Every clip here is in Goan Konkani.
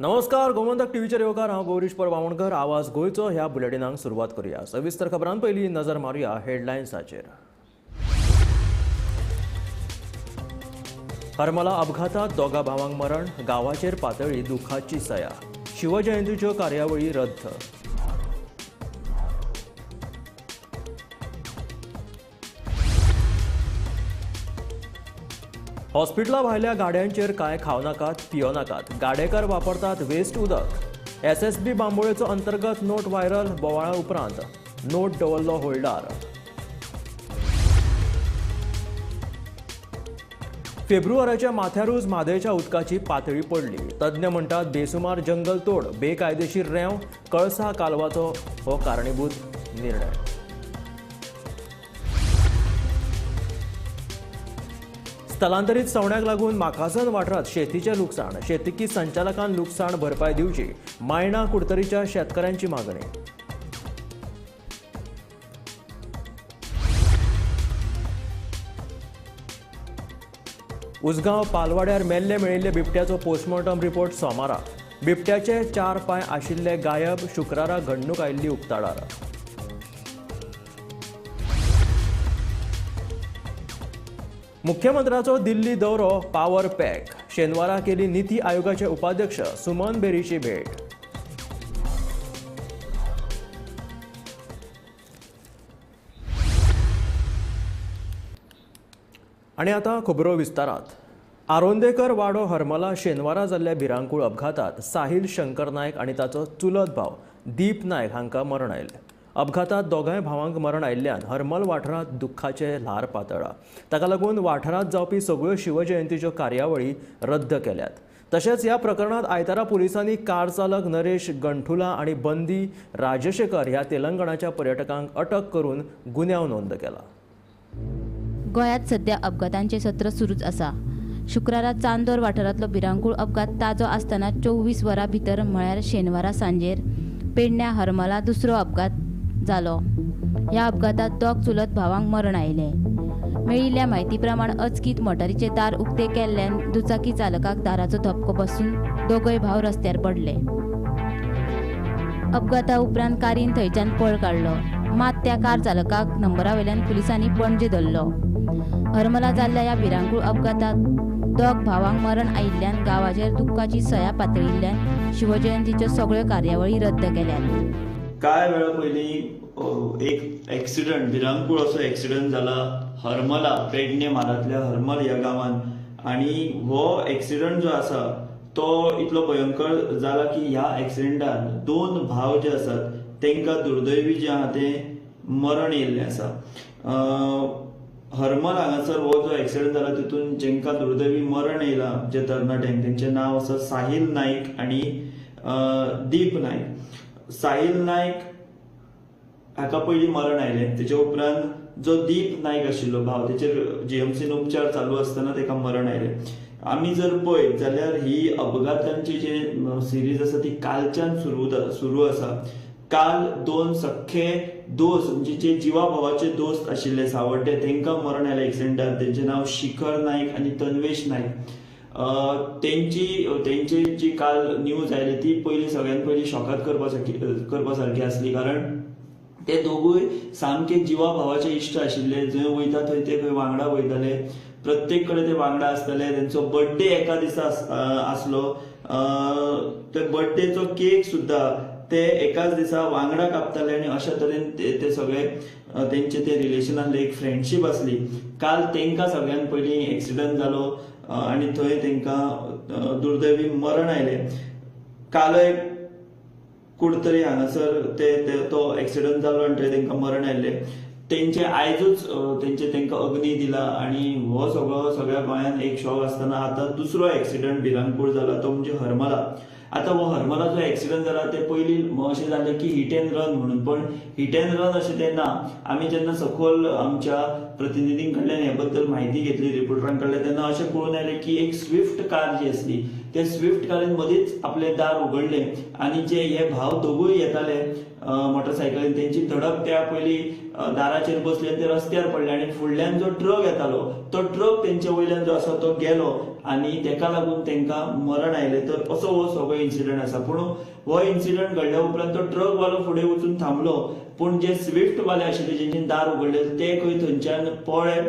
नमस्कार, गोमंतक टीव्हीचेर येवकार. हांव गौरीश परबावणकर. आवाज गोंयचो ह्या बुलेटिनाक सुरवात करूया. सविस्तर खबरां पयलीं नजर मारुया हेडलायन्साचेर. हरमला अपघातात दोगा भावांक मरण, गांवाचेर पातळी दुखाची सया. शिवजयंतीच्यो कार्यावळी रद्द. हॉस्पिटला भायल्या गाड्यांचेर कांय खावं नाकात, पियो नाकात. गाडेकार वापरतात वेस्ट उदक. एसएसबी बांबोळेचो अंतर्गत नोट व्हायरल, बोवाळा उपरांत नोट दवरलो होल्डार. फेब्रुवाराच्या माथ्यारूच म्हादयच्या उदकाची पातळी पडली. तज्ञ म्हणटात बेसुमार जंगल तोड, बेकायदेशीर रेंव, कळसा कालवाचो हो कारणीभूत निर्णय. स्थलांतरीत सवण्याक लागून माकाझन वाठारांत शेतीचें लुकसाण. शेतकी संचालकान लुकसाण भरपाय दिवची, मायणा कुडतरीच्या शेतकऱ्यांची मागणी. उसगांव पालवाड्यार मेल्ले मेळिल्ले बिबट्याचो पोस्टमॉर्टम रिपोर्ट सोमारा. बिबट्याचे 4 पांय आशिल्ले गायब. शुक्रारा घडणूक आयिल्ली उक्ताडार. मुख्यमंत्र्याचो दिल्ली दौरो पावर पॅक. शेनवारा केली नीती आयोगाचे उपाध्यक्ष सुमन बेरीची भेट. आनी आतां खबरो विस्तारात. आरोंदेकर वाडो हरमला शेनवारा जाल्ल्या भिरांकूळ अपघातात साहिल शंकर नायक आनी ताचो चुलत भाव दीप नायक हांकां मरण आयलें. अपघातात दोगांय भावांक मरण आयिल्ल्यान हरमल वाठारांत दुख्खाचें ल्हार पातळ्ळां. ताका लागून वाठारांत जावपी सगळ्यो शिवजयंतीच्यो कार्यावळी रद्द केल्यात. तशेंच ह्या प्रकरणांत आयतारा पुलिसांनी कार चालक नरेश गंठुला आनी बंदी राजशेखर ह्या तेलंगणाच्या पर्यटकांक अटक करून गुन्यांव नोंद केला. गोंयांत सध्या अपघातांचें सत्र सुरूच आसा. शुक्रारा चांदोर वाठारांतलो भिरांकूळ अपघात ताजो आसतना 24 वरां भितर म्हळ्यार शेनवारा सांजेर पेडण्या हरमला दुसरो अपघात जालो. ह्या अपघातात दोग चुलत भावांक मरण आयलें. मेळिल्ल्या म्हायती प्रमाण अचकीत मोटारीचें दार उक्तें केल्ल्यान दुचाकी चालकाक दाराचो धपको बसून दोगय भाव रस्त्यार पडले. अपघाता उपरांत कारीन थंयच्यान पळ काडलो. मात त्या कार चालकाक नंबरा वयल्यान पुलिसांनी पणजे धरलो. हरमला जाल्ल्या ह्या भिरांकूळ अपघातात दोग भावांक मरण आयिल्ल्यान गांवाचेर दुख्खाची सया पातळिल्ल्यान शिवजयंतीच्यो सगळ्यो कार्यावळी रद्द केल्यात. कांय वेळा पयलीं एक एक्सिडंट, भिरांकूळ असो एक्सिडंट जाला हरमला, पेडणे म्हालांतल्या हरमल ह्या गांवांत. आनी हो एक्सिडंट जो आसा तो इतलो भयंकर जाला की ह्या एक्सिडंटान 2 भाव जे आसात तांकां दुर्दैवी जें आहा तें मरण येयल्लें आसा. हरमल हांगासर हो जो एक्सिडंट जाला तितून जेंकां दुर्दैवी मरण येयलां जे तरणाट्यांक, तेंचें नांव आसा साहिल नायक आनी दीप नायक. साहिल नायक हाका पयलीं मरण आयलें, तेच्या उपरांत जो दीप नायक आशिल्लो भाव तेचेर जीएमसीन उपचार चालू आसतना तेका मरण आयलें. आमी जर पळयत जाल्यार ही अपघातांची जी सिरीज आसा ती कालच्यान सुरू आसा. काल 2 सख्खे दोस्त म्हणजे जे जिवा भावाचे दोस्त आशिल्ले सावड्डे तेंकां मरण आयलें एक्सिडंटान. तेंचें नांव शिखर नायक आनी तन्वेश नायक. तेंची जी काल न्यूज आयली ती पयलीं सगळ्यात पयलीं शॉकात करपा सारकी आसली, कारण ते दोगूय सामके जिवा भावाचे इश्ट आशिल्ले. जंय वयता थंय ते खंय वांगडा वयताले, प्रत्येक कडेन ते वांगडा आसताले. तेंचो बर्थडे एका दिसा आसलो, ते बर्थडेचो केक सुद्दां ते एकाच दिसा वांगडा कापताले आनी अशा तरेन ते सगळे तेंचे ते रिलेशन आसले, एक फ्रेंडशीप आसली. काल तेंकां सगळ्यात पयलीं एक्सिडंट जालो आनी थंय तेंकां दुर्दैवी मरण आयलें. कालय कुडतरी हांगासर ते तो एक्सिडंट जालो आनी थंय तेंकां मरण आयलें. तेंचे आयजूच तेंचे तेंकां अग्नी दिला आनी हो सगळो सगळ्या गोंयांत एक शॉक आसतना आतां दुसरो एक्सिडंट भिरांकूळ जाला तो म्हणजे हरमला. आतां हो हरमला जो एक्सिडंट जाला ते पयलीं अशें जालें की हिट एंड रन म्हणून, पण हिट एंड रन अशें तें ना. आमी जेन्ना सखोल आमच्या प्रतिनिधीं कडल्यान हे बद्दल म्हायती घेतली, रिपोर्टरां कडल्यान, तेन्ना अशें कळून आयलें की एक स्विफ्ट कार जी आसली ते स्विफ्ट कारीन मदींच आपलें दार उगडलें आनी जे हे भाव दोगूय येताले मोटरसायकलीन तेंची धडक त्या पयलीं दाराचेर बसले आनी ते रस्त्यार पडले आनी फुडल्यान जो ट्रक येतालो तो ट्रक तेंच्या वयल्यान जो आसा तो गेलो आनी तेका लागून तेंकां मरण आयलें. तर असो हो सगळो इन्सिडंट आसा. पूण हो इन्सिडंट घडल्या उपरांत तो ट्रक वालो फुडें वचून थांबलो, पूण जे स्विफ्ट वाले आशिल्ले जेंच्यानी दार उगडले ते खंय थंयच्यान पळ्ळे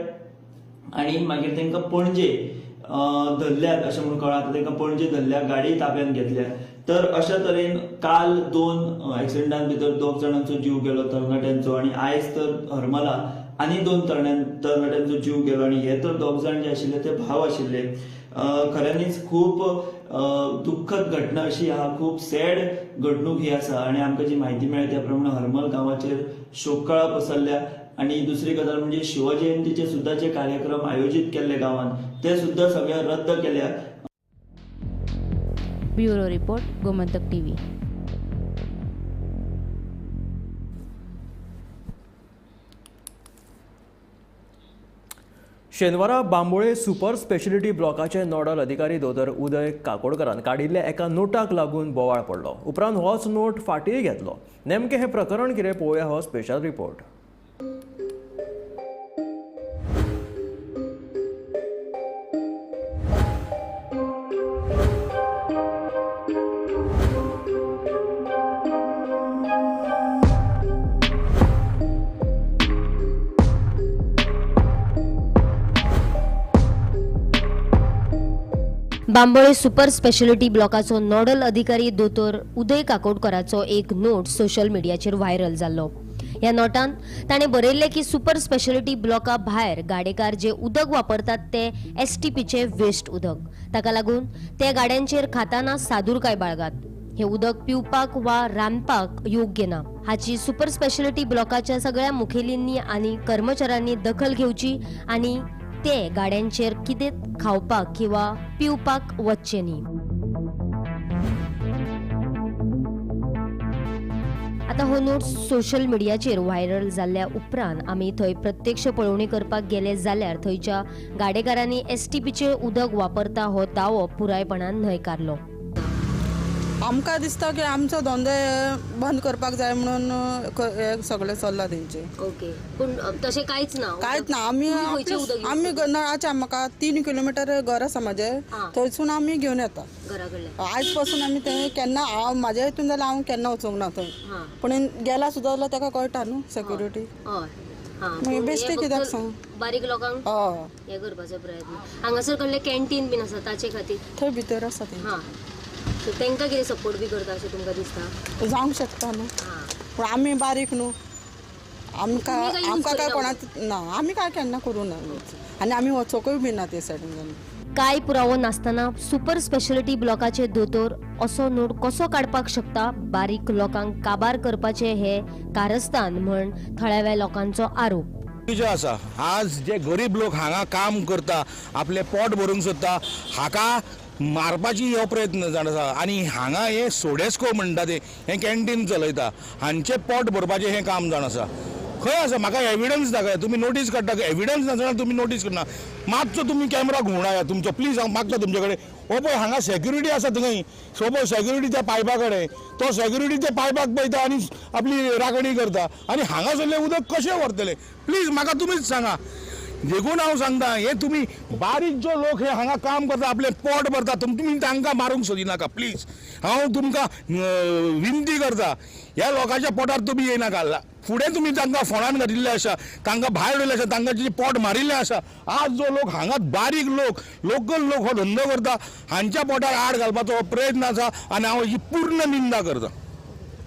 आनी मागीर तेंकां पणजे धरल्यात अशें म्हणून कळ्ळां. आतां तेंकां पणजे धरल्या, गाडी ताब्यांत घेतल्या. तर अशा तरेन काल 2 एक्सिडेंटां भितर 2 जाणांचो जीव गेलो तरणाट्यांचो आनी आयज तर हरमला आनी 2 तरणाट्यांचो जीव गेलो आनी हे तर 2 जाण जे आशिल्ले ते भाव आशिल्ले. खऱ्यांनीच खूब दुःखद घटना अशी आहा, खूब सॅड घडणूक ही आसा आनी आमकां जी म्हायती मेळ्ळ्या त्या प्रमाणे हरमल गांवाचेर शोककळा पसरल्या. आनी दुसरी गजाल म्हणजे शिवजयंतीचे सुद्धा जे कार्यक्रम आयोजीत केल्ले गांवांत ते सुद्धा सगळे रद्द केल्या. Bureau report, Gomantak TV. शेनवारा बांबोळे सुपर स्पेशलिटी ब्लॉकाचे नोडल अधिकारी दोतोर उदय काकोडकरान काडिल्ल्या एका नोटाक लागून बोवाळ पडलो. उपरांत होच नोट फाटीय घेतलो. नेमकें हें प्रकरण कितें पळोवया हो special report. Bambolim super speciality ब्लॉकाचो नोडल अधिकारी दोतोर उदय काकोडकराचो एक नोट सोशल मिडियाचेर व्हायरल जाल्लो. ह्या नोटान ताणें बरयल्लें की सुपर स्पेशलिटी ब्लॉका भायर गाडेकार जे उदक वापरतात ते एसटीपीचे वेस्ट उदक, ताका लागून ते गाड्यांचेर खाताना सादुरकाय बाळगात. हे उदक पिवपाक वा रांदपाक योग्य ना. हाची सुपर स्पेशलिटी ब्लॉकाच्या सगळ्या मुखेलींनी आनी कर्मचाऱ्यांनी दखल घेवची आनी ते गाड्यांचेर कितें खावपाक किंवा पिवपाक वचचें न्ही. आतां हो नोट सोशल मिडियाचेर व्हायरल जाल्ल्या उपरांत आमी थंय प्रत्यक्ष पळोवणी करपाक गेले जाल्यार थंयच्या गाडेकारांनी एसटीपीचें उदक वापरता हो दावो पुरायपणान न्हयकारलो. आमकां दिसता की आमचो धंदो बंद करपाक जाय म्हणून सगळें चल्लां तेंचें. ओके, पूण तशें कांयच ना. कांयच ना. आमी आमी नळाचें म्हाका 3 किलोमिटर घर आसा म्हाजें, थंयसून आमी घेवन येता घरा कडल्यान. आयज पासून आमी तें केन्ना हांव म्हाज्या हितून जाल्यार हांव केन्ना वचूंक ना थंय, पूण गेला सुद्दां जाल्यार ताका कळटा न्हू सेक्युरिटी. मागीर बेश्टें कित्याक सांग बारीक लोकांक हें करपाचो प्रयत्न. हांगासर कसलें कॅन्टीन बीन आसा ताचे खातीर थंय भितर आसा तें. सो तांकां कितें सपोर्ट बी करता अशें तुमकां दिसता? जावंक शकता न्हू, पूण आमी बारीक न्हू, आमकां आमकां काय कोणाक ना, आमी काय केन्ना करूं ना आनी आमी वचोकूय बी ना ते सायडीन. कांय पुरावो नासतना सुपर स्पेशलिटी ब्लॉकाचे दोतोर असो नोट कसो काडपाक शकता? बारीक लोकांक काबार करपाचे हे कारस्थान म्हण थळाव्या लोकांचो आरोप. जे आसा आज जे गरीब लोक हांगा काम करता, आपले पोट भरूंक सोदता, हाका मारपाची हो प्रयत्न जावन आसा. आनी हांगा हे सोडेस्को म्हणटा ते हें कॅन्टीन चलयता, हांचें पोट भरपाचें हें काम जावन आसा. खंय आसा म्हाका एविडन्स दाखय, तुमी नोटीस काडटा, एविडन्स नासतना तुमी नोटीस करना. मातसो तुमी कॅमेरा घुंवडाया तुमचो प्लीज, हांव मागता तुमचे कडेन. हो पळय हांगा सेक्युरिटी आसा थंय, सो पळय सेक्युरिटी त्या पायपा कडेन, तो सेक्युरिटी त्या पायपाक पळयता आनी आपली राखणी करता. आनी हांगासरलें उदक कशें व्हरतलें प्लीज म्हाका तुमीच सांगा. देखून हांव सांगता हे तुमी बारीक जो लोक हे हांगा काम करता, आपलें पोट भरता, तुमी तांकां मारूंक सोदिनाका प्लीज. हांव तुमकां विनंती करता, ह्या लोकांच्या पोटार तुमी येयनाका. फुडें तुमी तांकां फोंडान घातिल्लें आसा, तांकां भायर उडयल्लें आसा, तांकां जें पोट मारिल्लें आसा. आज जो लोक हांगा बारीक लोक, लोकल लोक हो धंदो करता, हांच्या पोटार आड घालपाचो हो प्रयत्न आसा आनी हांव ही पूर्ण निंदा करता.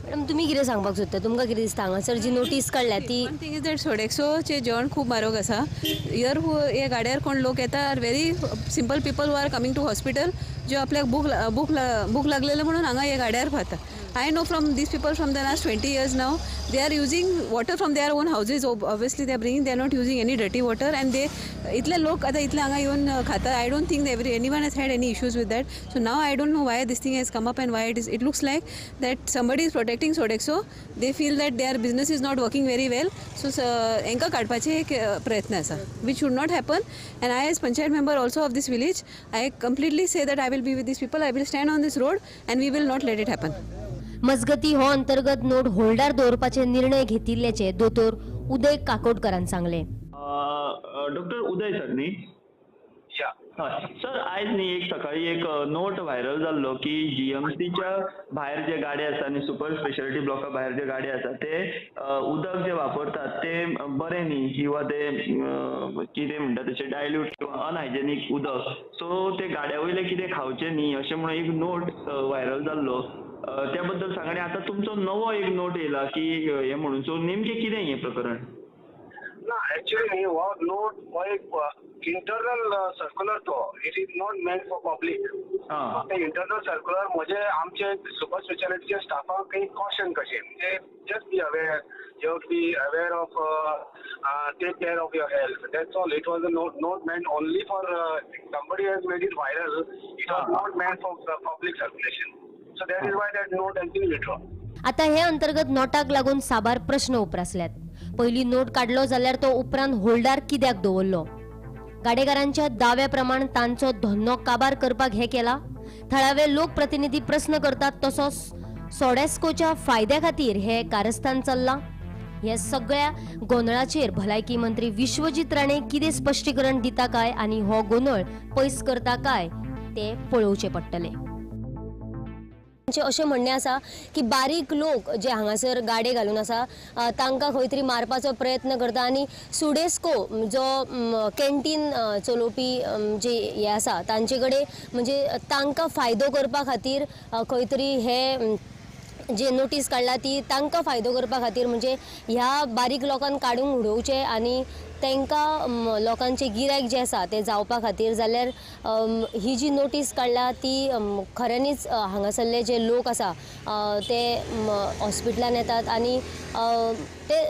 मॅडम, तुमी कितें सांगपाक सोदता? तुमकां कितें दिसता हांगासर जी नोटीस काडल्या ती? वन थिंग is that सोडेक्सोचें जेवण खूब म्हारग आसा. Here हे गाड्यार कोण लोक येता are very simple people who are coming to hospital, ज्यो आपल्याक भूक लागलेले म्हणून हांगा हे गाड्यार खाता. I know from these people from the last 20 years now, they are using water from their own houses. Obviously they are bringing, they are not using any dirty water, and they इतले लोक आतां इतले हांगा येवन खाता. I don't think anyone has had any issues with that. So now I don't know why this thing has come up and why it is. It looks like that somebody is protecting Sodexo. They feel that their business is not working very well. So हेंकां काडपाचे एक प्रयत्न आसा, which should not happen. And I as panchayat member also of this village, I completely say that I will be with these people. I will stand on this road and we will not let it happen. मजगती हो अंतर्गत नोट होल्डार दवरपाचे निर्णय घेतिल्ल्याचे दोतोर उदय काकोडकरान सांगलें. डॉक्टर उदय सर न्ही? हय सर, आयज न्ही एक सकाळी एक नोट व्हायरल जाल्लो की जीएमसीच्या भायर जे गाडे आसा आनी सुपर स्पेशालिटी ब्लॉका भायर जे गाडे आसा ते उदक जे वापरतात ते बरें न्ही किंवा ते कितें म्हणटा तशें डायल्यूट किंवा अनहायजेनीक उदक, सो ते गाड्या वयले कितें खावचें न्ही अशें म्हणून एक नोट व्हायरल जाल्लो, त्या बद्दल सांगा. आनी आतां तुमचो नवो एक नोट येयला की हें म्हणून, सो नेमकें कितें हें प्रकरण? ना, एक्चुअली न्ही हो नोट हो एक इंटरनल सर्कुलर तो, it is not meant for public. ते इंटरनल सर्कुलर म्हणजे आमचे सुपर स्पेशालिटीच्या स्टाफाक एक कॉशन कशें, म्हणजे just be aware, you have to be aware of take care of your health, that's all. It was a note meant only for somebody has made it viral, it was not meant for public circulation, so that is why that note has been withdrawn. आता हे अंतर्गत नोटाक लागून साबार प्रश्न उप्रासल्यात. पयली नोट काडलो जाल्यार तो उपरांत होल्डार कित्याक दवरलो? गाडेकारांच्या दाव्या प्रमाण तांचो धंदो काबार करपाक हे केला. थळावे लोकप्रतिनिधी प्रस्न करतात तसो सोडेस्कोच्या फायद्या खातीर हे कारस्थान चल्लां. हे सगळ्या गोंदळाचेर भलायकी मंत्री विश्वजीत राणे कितें स्पश्टीकरण दिता काय आनी हो गोंदळ पयस करता काय ते पळोवचें पडटलें. अशें म्हणणें आसा की बारीक लोक जे हांगासर गाडे घालून आसा तांकां खंय तरी मारपाचो प्रयत्न करता आनी सुडेस्को जो कॅन्टीन चलोवपी जे हे आसा तांचे कडेन म्हणजे तांकां फायदो करपा खातीर खंय तरी हे जे नोटीस काडला ती तांकां फायदो करपा खातीर, म्हणजे ह्या बारीक लोकांक काडून उडोवचें आनी तांकां लोकांचे गिरायक जे आसा ते जावपा खातीर, जाल्यार ही जी नोटीस काडल्या ती खऱ्यांनीच हांगासरले जे लोक आसा ते हॉस्पिटलान येतात आनी ते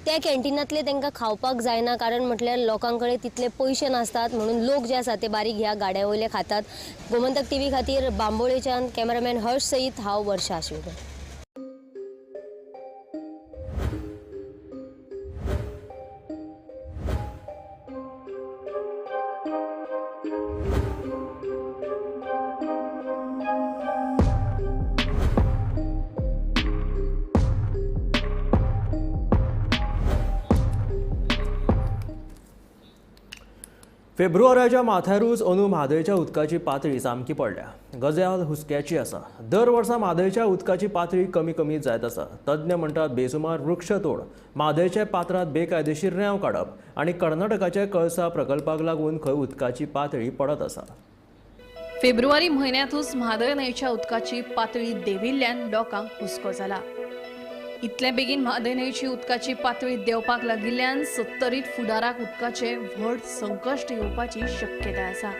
त्या कॅन्टिनांतले तांकां खावपाक जायना, कारण म्हटल्यार लोकां कडेन तितले पयशे नासतात म्हणून लोक जे आसा ते बारीक ह्या गाड्या वयले खातात. गोमंतक टीव्ही खातीर बांबोळेच्यान कॅमेरामॅन हर्ष सयत हांव वर्षा आशिवकर. फेब्रुवाराच्या माथ्यारूच अंदू म्हादयच्या उदकाची पातळी सामकी पडल्या. गजाल हुस्क्याची आसा. दर वर्सा म्हादयच्या उदकाची पातळी कमी कमी जायत आसा. तज्ञ म्हणटात बेसुमार वृक्षतोड, म्हादयच्या पात्रांत बेकायदेशीर रेंव काडप आनी कर्नाटकाच्या कळसा प्रकल्पाक लागून खंय उदकाची पातळी पडत आसा. फेब्रुवारी म्हयन्यांतूच म्हादय न्हंयच्या उदकाची पातळी देंविल्ल्यान लोकांक हुस्को जाला. इतले बेगीन म्हादय न्हंयची उदकाची पातळी देंवपाक लागिल्ल्यान सत्तरीत फुडाराक उदकाचे व्हड संकश्ट येवपाची शक्यताय आसा.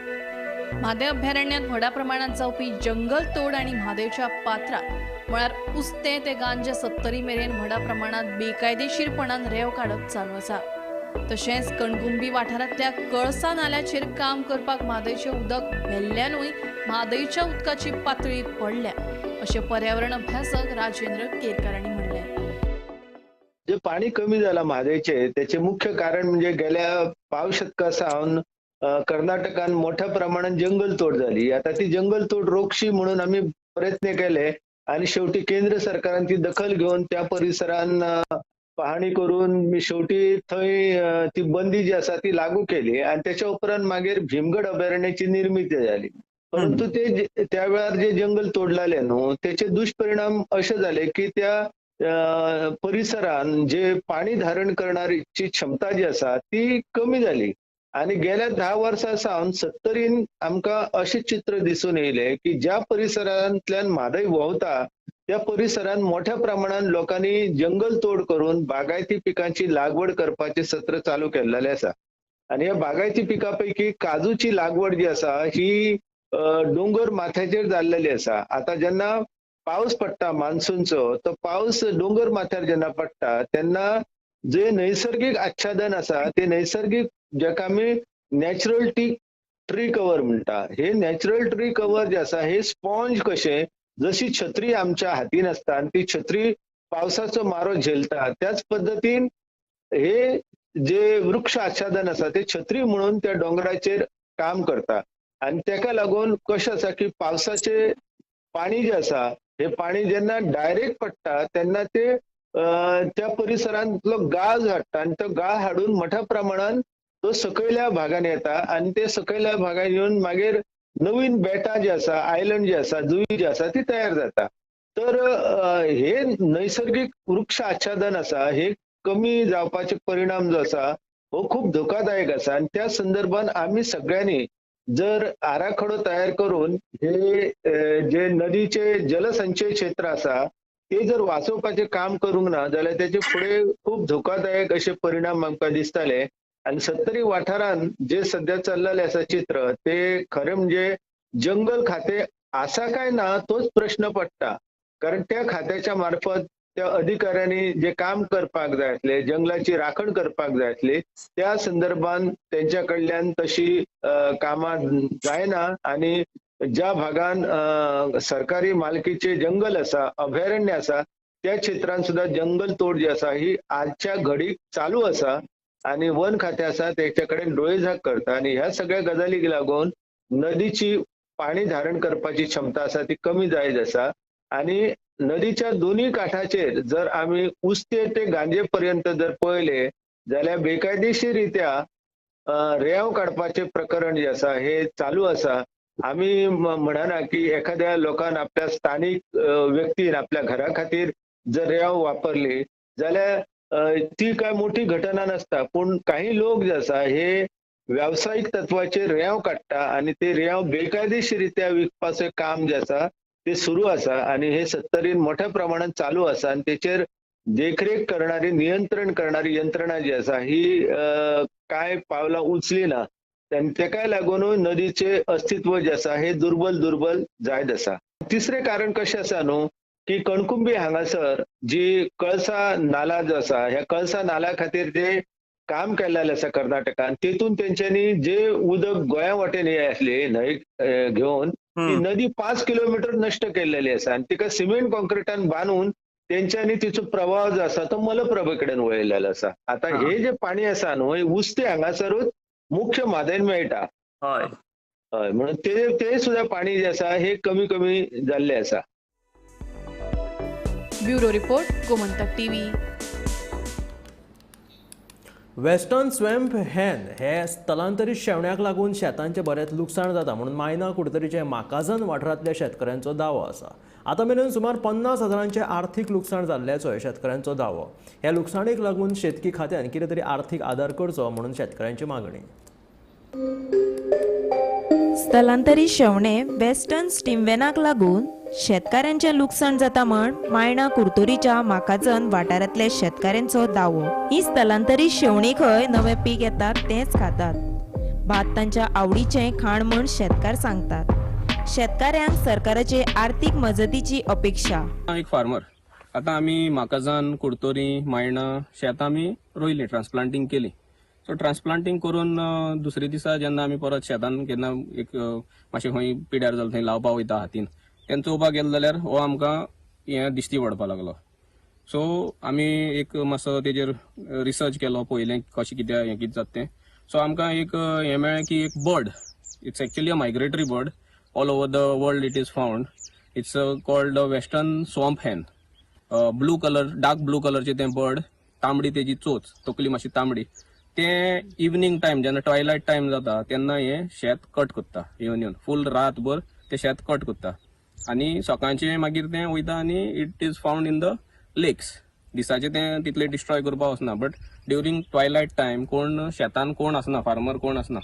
म्हादय अभयारण्यांत व्हडा प्रमाणात जावपी जंगल तोड आनी म्हादयच्या पात्रांत म्हळ्यार उस्तें ते गांजे सत्तरी मेरेन व्हडा प्रमाणात बेकायदेशीरपणान रेंव काडप चालू आसा. तशेंच कणकुंबी वाठारांतल्या कळसा नाल्याचेर काम करपाक म्हादयचें उदक व्हेल्ल्यानूय म्हादयच्या उदकाची पातळी पडल्या अशें पर्यावरण अभ्यासक राजेंद्र केरकर हांणी म्हणलें. जे पाणी कमी झालं म्हादयचे त्याचे मुख्य कारण म्हणजे गेल्या पाव शतका सावन कर्नाटकान मोठ्या प्रमाणात जंगल तोड झाली. आता ती जंगल तोड रोखशी म्हणून आम्ही प्रयत्न केले आणि शेवटी केंद्र सरकारान ती दखल घेऊन त्या परिसरान पाहणी करून मी शेवटी थंय ती बंदी जी आसा ती लागू केली आणि त्याच्या उपरांत मागीर भीमगड अभयारण्याची निर्मिती झाली. परंतु ते त्या वेळार जे जंगल तोडलेले न्हू त्याचे दुष्परिणाम असे झाले की त्या परिसरान जे पाणी धारण करणारीची क्षमता जी आसा ती कमी झाली आणि गेल्या 10 वर्सां सावन सत्तरीन आमकां अशें चित्र दिसून येयलें की ज्या परिसरांतल्यान म्हादय व्हांवता त्या परिसरांत मोठ्या प्रमाणात लोकांनी जंगल तोड करून बागायती पिकांची लागवड करपाचें सत्र चालू केल्लेलें आसा. आनी ह्या बागायती पिकां पैकी काजूची लागवड जी आसा ही डोंगर माथ्याचेर जाल्लेली आसा. आतां जेन्ना पावस पडटा मान्सूनचो तो पावस डोंगर माथ्यार जेन्ना पडटा तेन्ना जे नैसर्गिक आच्छादन आसा ते नैसर्गिक जेका आमी नॅचरल ट्री कवर म्हणटा, हे नॅचरल ट्री कवर जे आसा हे स्पॉन्ज कशें जशी छत्री आमच्या हातीन आसता आनी ती छत्री पावसाचो मारो झेलता त्याच पद्दतीन हे जे वृक्ष आच्छादन आसा ते छत्री म्हणून त्या डोंगराचेर काम करता. आनी तेका लागून कशें आसा की पावसाचे पाणी जे आसा हे पाणी जेन्ना डायरेक्ट पडटा तेन्ना ते त्या परिसरांतलो गाळ हाडटा आनी तो गाळ हाडून मोठ्या प्रमाणान तो सकयल्या भागान येता आनी ते सकयल्या भागान येवन मागीर नवीन बेटां जी आसा, आयलंड जी आसा, जुई जी आसा ती तयार जाता. तर हे नैसर्गिक वृक्ष आच्छादन आसा हे कमी जावपाचे परिणाम जो आसा हो खूब धोकादायक आसा. आनी त्या संदर्भात आमी सगळ्यांनी जर आराखडो तयार करून हे जे नदीचे जलसंचय क्षेत्र आसा ते जर वाचोवपाचें काम करूंक ना जाल्यार तेचे फुडें खूब धोकादायक अशे परिणाम आमकां दिसताले. आनी सत्तरी वाठारान जे सद्या चल्लेलें आसा चित्र ते खरें म्हणजे जंगल खातें आसा काय ना तोच प्रश्न पडटा. कारण त्या खात्याच्या मार्फत त्या अधिकाऱ्यांनी जे काम करपाक जाय आसलें, जंगलाची राखण करपाक जाय आसली, त्या संदर्भान तेंच्या कडल्यान तशी कामां जायना. आनी ज्या भागान सरकारी मालकीचे जंगल आसा, अभयारण्य आसा, त्या क्षेत्रान सुद्दां जंगल तोड जी आसा ही आजच्या घडीक चालू आसा आनी वन खातें आसा तेच्या कडेन डोळेझाक करता. आनी ह्या सगळ्या गजालीक लागून नदीची पाणी धारण करपाची क्षमता आसा ती कमी जायत आसा. आनी नदीच्या दोन्ही काठाचेर जर आमी उस्ते ते गांजे पर्यंत जर पळयले जाल्यार बेकायदेशीर रित्या रेंव काडपाचें प्रकरण जे आसा हे चालू आसा. आमी म्हणना की एखाद्या लोकान आपल्या स्थानीक व्यक्तीन आपल्या घरा खातीर जर रेंव वापरली जाल्यार ती काय मोठी घटना नासता, पूण काही लोक जे आसा हे व्यावसायिक तत्वाचेर रेंव काडटा आनी ते रेंव बेकायदेशीर रित्या विकपाचें काम जें आसा ते सुरू आसा. आनी हे सत्तरीन मोठ्या प्रमाणात चालू आसा आनी तेचेर देखरेख करणारी, नियंत्रण करणारी यंत्रणा जी आसा ही काय पावलां उचली ना आनी तेकाय लागूनूय नदीचे अस्तित्व जे आसा हे दुर्बल दुर्बल जायत आसा. तिसरें कारण कशें आसा न्हू की कणकुंबी हांगासर जी कळसा नाला जो आसा ह्या कळसा नाला खातीर जे काम केल्लें आसा कर्नाटकान तेतून तेंच्यांनी जे उदक गोंया वाटेन हे आसली न्हंय घेवन ती नदी 5 किलोमीटर नष्ट केल्लेली आसा आनी तिका सिमेंट कॉन्क्रिटान बांदून तेंच्यांनी तिचो प्रवाह जो आसा तो मलप्रभे कडेन वळयलेलो आसा. आतां हे जे पाणी आसा न्हू हे उस्ते हांगासरूच मुख्य म्हादयन मेळटा. हय हय, म्हणून ते सुद्दां पाणी जे आसा हे कमी कमी जाल्लें आसा. Bureau report, Gomantak TV. Western swamp hen हे स्थलांतरीत शेवण्याक लागून शेतांचें बरेंच लुकसाण जाता म्हणून मायना कुडतरीचे माकाझन वाठारांतल्या शेतकऱ्यांचो दावो आसा. आतां मेरेन सुमार 50,000 आर्थीक लुकसाण जाल्ल्याचोय शेतकऱ्यांचो दावो. ह्या लुकसाणीक लागून शेतकी खात्यान कितें तरी आर्थीक आदार करचो म्हणून शेतकऱ्यांची मागणी. स्थलांतरीत शेवणे वेस्टर्न स्टीमवेनाक लागून शेतकाऱ्यांचें लुकसाण जाता म्हण मायणा कुर्तोरीच्या माकाझन वाठारांतल्या शेतकाऱ्यांचो दावो. ही स्थलांतरीत शेवणी खंय नवें पीक येतात तेंच खातात. भात तांच्या आवडीचें खाण म्हण शेतकार सांगतात. शेतकाऱ्यांक सरकाराचे आर्थीक मजतीची अपेक्षा. एक फार्मर आतां आमी माकाझन कुर्तोरी मायणा शेतां आमी रोयलीं, ट्रान्सप्लांटींग केली. सो ट्रान्सप्लांटींग करून दुसरे दिसा जेन्ना आमी परत शेतान केन्ना एक मातशें खंय पिड्यार जालें थंय लावपा वयता हातीन, तेन्ना चोवपाक गेले जाल्यार हो आमकां हें दिश्टी पडपाक लागलो. सो आमी एक मातसो तेजेर रिसर्च केलो, पळयलें कशें कितें हें कितें जाता तें. सो आमकां एक हें मेळ्ळें की एक bird, it's actually a migratory bird, all over the world it is found. It's called the western swamp hen. Blue colour, dark blue कलरचें तें बर्ड, तांबडी तेजी चोच, तकली मातशी तांबडी. तें इवनींग टायम जेन्ना ट्वायलायट टायम जाता तेन्ना हें शेत कट करता, येवन येवन फूल रातभर तें शेत कट करता आनी सकाळचें मागीर तें वयता आनी it is found in the lakes. दिसाचें तें तितलें डिस्ट्रॉय करपाक वचना, बट ड्युरींग ट्वायलायट टायम कोण शेतान कोण आसना, फार्मर कोण आसना.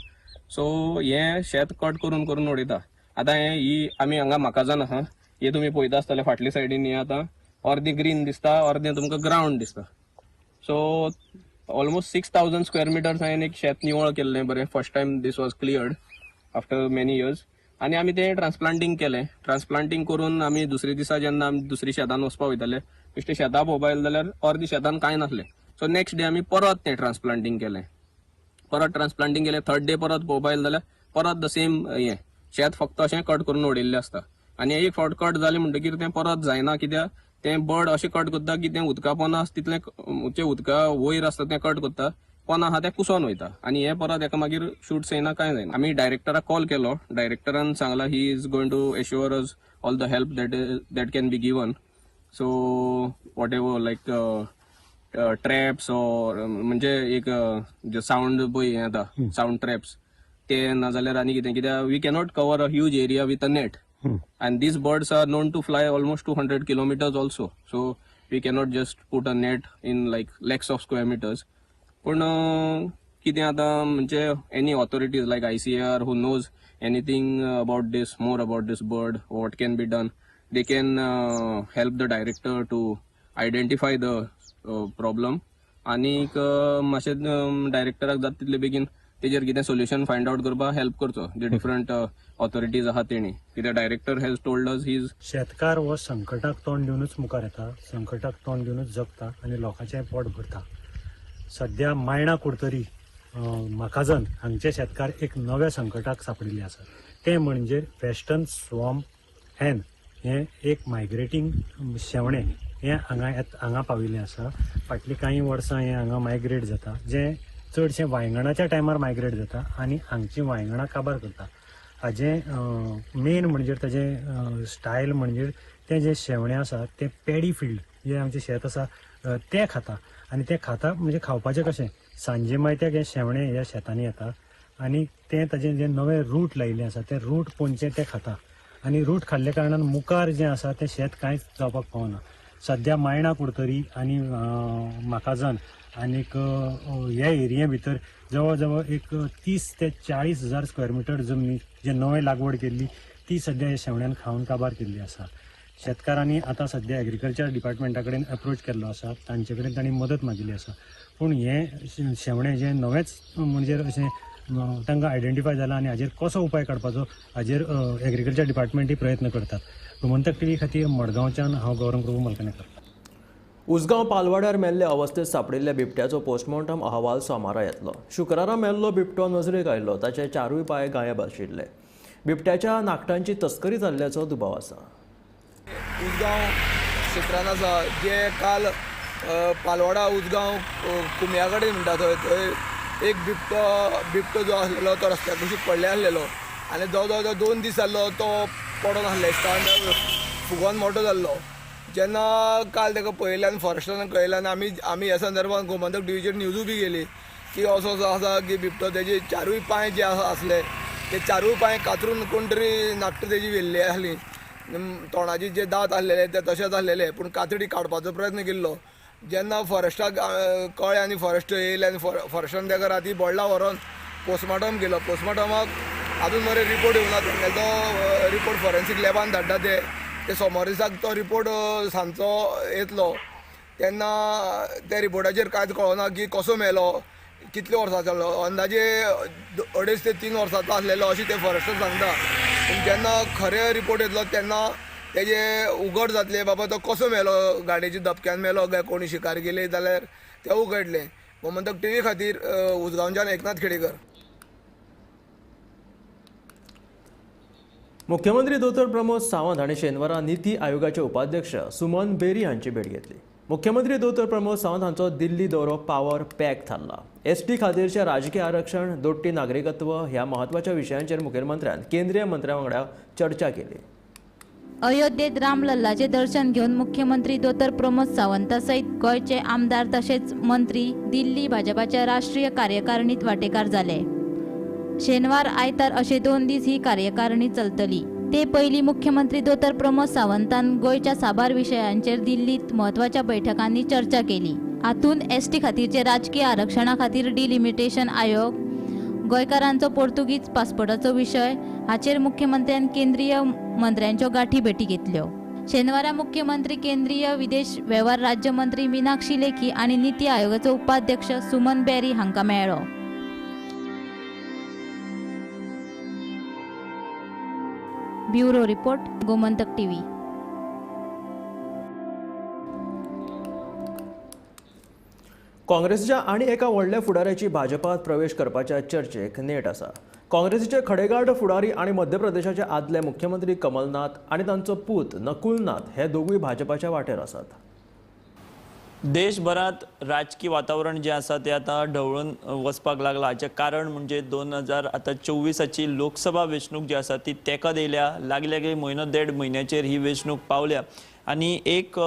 सो हें शेत कट करून करून उडयता. आतां हें ही आमी हांगा माकाझन आहा, हे तुमी पळयता आसतले फाटले सायडीन, हें आतां अर्दें ग्रीन दिसता, अर्दें तुमकां ग्रावंड दिसता. सो ऑलमोस्ट 6,000 स्क्वेअर मिटर्स हांवें एक शेत निवळ केल्लें बरें. First time this was cleared after many years. आनी आमी तें ट्रान्सप्लांटींग केलें. ट्रान्सप्लांटींग करून आमी दुसरे दिसा जेन्ना आमी दुसरी शेतान वचपाक वयताले, बेश्टे शेतां पळोवपाक गेले जाल्यार अर्दी शेतान कांय नासलें. सो नेक्स्ट डे आमी परत तें ट्रान्सप्लांटींग केलें, परत ट्रान्सप्लांटींग केलें. थर्ड डे परत पळोवपाक गेले जाल्यार परत the same हें शेत फक्त अशें कट करून उडयल्लें आसता. आनी एक फावट कट जालें म्हणटकीर तें परत जायना, कित्याक तें बर्ड अशें कट करता की तें उदका पोंदा आसता तितलें, उदका वयर आसता तें कट करता, पोना आहा ते कुसोन वयता आनी हे परत एका मागीर शूट्स येयना कांय जायना. आमी डायरेक्टराक कॉल केलो, डायरेक्टरान सांगला he is going to assure us all the help that can be given. So whatever like traps or म्हणजे एक जे सावंड पळय हें येता सावंड ट्रॅप्स ते नाजाल्यार आनी कितें, कित्याक we cannot cover a huge area with a net and these birds are known to fly almost 200 kilometers also, so we cannot just put a net in like lakhs of square meters. पूण कितें आतां म्हणजे any authorities like ICAR who knows anything about this, more about this bird, what can be done, they can help the director to identify the problem आनीक मातशें डायरेक्टराक जाता तितले बेगीन तेजेर कितें सोल्युशन फायंड आवट करपाक हेल्प करचो जे डिफरंट ऑथॉरिटीज आहा तेणी, कित्याक director has told us he is. शेतकार हो संकटाक तोंड दिवनूच मुखार येता, संकटाक तोंड दिवनूच जगता आनी लोकांचें पोट भरता. सद्या मायणा कुडतरी म्हाकाजन हांगचे शेतकार एक नव्या संकटाक सांपडिल्ले आसात, तें म्हणजे वेस्टर्न स्वॉम्प हॅन हें एक मायग्रेटींग शेवणें हें हांगा पाविल्लें आसा. फाटलीं कांय वर्सां हें हांगा मायग्रेट जाता, जें चडशें वायंगणाच्या टायमार मायग्रेट जाता आनी हांगचीं वायंगणां काबार करता. हाजें मेन म्हणजे ताजें स्टायल म्हणजे तें जें शेवणें आसा तें पॅडी फिल्ड जें आमचें शेत आसा तें खाता आनी तें खाता म्हणजे खावपाचें कशें सांजे मायत्याक हें शेवणें ह्या शेतांनी येता आनी तें ताजें जें नवें रूट लायिल्लें आसा तें रूट पोंदचें तें खाता आनी रूट खाल्ल्या कारणान मुखार जें आसा तें शेत कांयच जावपाक पावना. सद्या मायणा कुडतरी आनी म्हाकाजन आनीक ह्या एरिये भितर जवळ जवळ एक 30 ते 40 हजार स्क्वेअर मिटर जमनी जे नवें लागवड केल्ली ती सद्या ह्या शेवण्यान खावन काबार केल्ली आसा. शेतकारांनी आतां सद्या एग्रीकल्चर डिपार्टमेंटा कडेन अप्रोच केल्लो आसा, तांचे कडेन तांणी मदत मागिल्ली आसा. पूण हें शेवणें जें नवेंच म्हणजे अशें तांकां आयडेंटिफाय जालां आनी हाजेर कसो उपाय काडपाचो हाजेर एग्रीकल्चर डिपार्टमेंटय प्रयत्न करतात. गोमंतक टीव्ही खातीर मडगांवच्यान हांव गौरव प्रभू मलकनेकर. उसगांव पालवाड्यार मेल्ले अवस्थेत सापडिल्ल्या बिबट्याचो पोस्टमॉर्टम अहवाल सोमारा येतलो. शुक्रारा मेल्लो बिबटो नजरेक आयलो, ताचे चारूय पांय गायब आशिल्ले. बिबट्याच्या नाखटांची तस्करी जाल्ल्याचो दुबाव आसा. उसगांव क्षेत्रान आसा जे काल पालवाडा उसगांव कुमया कडेन म्हणटा थंय थंय एक बिबटो जो आसलेलो तो रस्त्या कुशीक पडले आसलेलो आनी जवळ जवळ 2 दीस जाल्लो तो पडोन आसले दिसता, फुगोन मोटो जाल्लो. जेन्ना काल ताका पळयलें आनी फॉरेस्टान कळयलें आनी आमी ह्या संदर्भात गोमंतक टिवीचेर न्यूजूय बी गेली की असो असो आसा की बिबटो तेजे चारूय पांय जे आसा आसले ते चारूय पांय कातरून कोण तरी नाकटां तेजी व्हेल्ली आसली, तोंडाचे जे दांत आसलेले ते तशेंच आसलेले, पूण कातडी काडपाचो प्रयत्न केल्लो. जेन्ना फॉरेस्टाक कळ्ळें आनी फॉरेस्ट येयले आनी फॉरेस्टान ताका राती बोडला व्हरोन पोस्टमार्टम केलो. पोस्टमार्टमाक आजून मरे रिपोर्ट येवना, तेंगेलो तो रिपोर्ट फॉरेन्सीक लॅबान धाडटा ते सोमार दिसाक तो रिपोर्ट सांजचो येतलो. तेन्ना त्या रिपोर्टाचेर कांयच कळना की कसो मेलो, कितले वर्सां जालो, अंदाजे 2.5 ते 3 वर्सांचो आसलेलो अशें ते फॉरेस्टर सांगता. पूण जेन्ना खरें रिपोर्ट येतलो तेन्ना तेजे उगड जातलें बाबा तो कसो मेलो, गाडयेच्या धपक्यान मेलो काय कोणी शिकार केली जाल्यार तें उगडलें. गोमंतक टीव्ही खातीर उसगांवच्यान एकनाथ खेडेकर. मुख्यमंत्री दोतोर प्रमोद सावंत हांणी शेनवारा निती आयोगाचे उपाध्यक्ष सुमन बेरी हांची भेट घेतली. मुख्यमंत्री दोतोर प्रमोद सावंत हांचो दिल्ली दौरो पावर पॅक थारला. एसटी खातीरचें राजकीय आरक्षण, दोट्टी नागरिकत्व ह्या म्हत्वाच्या विशयांचेर मुखेलमंत्र्यान केंद्रीय मंत्र्यां वांगडा चर्चा केली. अयोध्येत रामलल्लाचे दर्शन घेवन मुख्यमंत्री दोतोर प्रमोद सावंता सयत गोंयचे आमदार तशेंच मंत्री दिल्ली भाजपाच्या राष्ट्रीय कार्यकारिणीत वांटेकार जाले. शेनवार आयतार अशे 2 दीस ही कार्यकारिणी चलतली. ते पयलीं मुख्यमंत्री दोतोर प्रमोद सावंतान गोंयच्या साबार विशयांचेर दिल्लीत म्हत्वाच्या बैठकांनी चर्चा केली. हातूंत एसटी खातीरचे राजकीय आरक्षणा खातीर डिलिमिटेशन आयोग, गोंयकारांचो पोर्तुगीज पासपोर्टाचो विशय हाचेर मुख्यमंत्र्यान केंद्रीय मंत्र्यांच्यो गाठी भेटी घेतल्यो. शेनवारा मुख्यमंत्री केंद्रीय विदेश वेव्हार राज्यमंत्री मीनाक्षी लेखी आनी निती आयोगाचो उपाध्यक्ष सुमन बेरी हांकां मेळ्ळो. Bureau report, Gomantak TV. काँग्रेसच्या आनी एका व्हडल्या फुडाऱ्याची भाजपात प्रवेश करपाच्या चर्चेक नेट आसा. काँग्रेसीचे खडेगांठ फुडारी आनी मध्य प्रदेशाचे आदले मुख्यमंत्री कमलनाथ आनी तांचो पूत नकुलनाथ हे दोगूय भाजपाच्या वाटेर आसात. देशभरात राजकीय वातावरण जें आसा तें आतां ढवळून वचपाक लागलां. हाचें कारण म्हणजे 2024 लोकसभा वेंचणूक जी आसा ती तेंकत येयल्या. लागीं लागीं म्हयनो देड म्हयन्याचेर ही वेंचणूक पावल्या आनी एक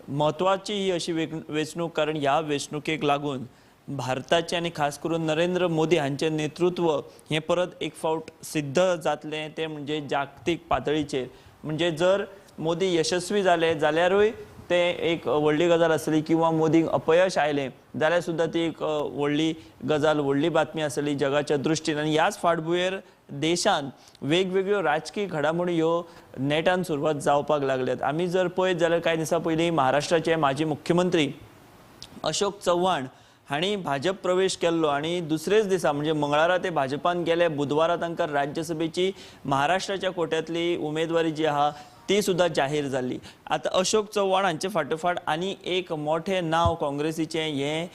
म्हत्वाची ही अशी वेंचणूक, कारण ह्या वेंचणुकेक लागून भारताचें आनी खास करून नरेंद्र मोदी हांचें नेतृत्व हें परत एक फावट सिद्ध जातलें तें म्हणजे जागतीक पातळीचेर. म्हणजे जर मोदी यशस्वी जाले जाल्यारूय तें एक व्हडली गजाल आसली किंवा मोदींक अपयश आयलें जाल्यार सुद्दां ती एक व्हडली गजाल, व्हडली बातमी आसली जगाच्या दृश्टीन. आनी ह्याच फाटभुंयेर देशांत वेगवेगळ्यो राजकीय घडामोडी ह्यो नेटान सुरवात जावपाक लागल्यात. आमी जर पळयत जाल्यार कांय दिसां पयलीं महाराष्ट्राचे माजी मुख्यमंत्री अशोक चव्हाण हांणी भाजप प्रवेश केल्लो आनी दुसरेच दिसा म्हणजे मंगळारा ते भाजपान गेले. बुधवारा तांकां राज्यसभेची महाराष्ट्राच्या कोट्यांतली उमेदवारी जी आहा ती सुद्दां जाहीर जाल्ली. आतां अशोक चव्हाण हांचे फाटोफाट आनी एक मोठें नांव काँग्रेसीचें हें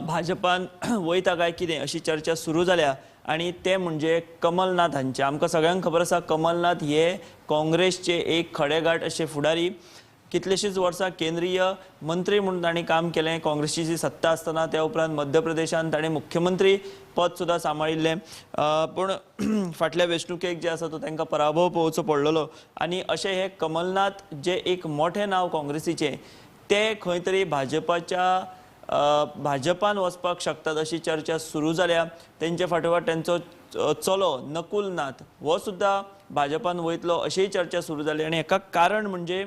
भाजपान वयता काय कितें अशी चर्चा सुरू जाल्या आनी तें म्हणजे कमलनाथ हांचें. आमकां सगळ्यांक खबर आसा कमलनाथ हे काँग्रेसचे एक खडेगांठ अशे फुडारी. कितलेशींच वर्सां केंद्रीय मंत्री म्हणून तांणी काम केलें काँग्रेसची जी सत्ता आसतना. त्या उपरांत मध्य प्रदेशांत ताणें मुख्यमंत्री पद सुद्दां सांबाळिल्लें. पूण फाटल्या वेंचणुकेक जे आसा तो तांकां पराभव पळोवचो पडलेलो. आनी अशें हे कमलनाथ जे एक मोठें नांव काँग्रेसीचें ते खंय तरी भाजपान वचपाक शकतात अशी चर्चा सुरू जाल्या. तेंचे फाटोफाट तेंचो चलो नकुलनाथ हो सुद्दां भाजपान वयतलो अशीय चर्चा सुरू जाली. आनी हाका कारण म्हणजे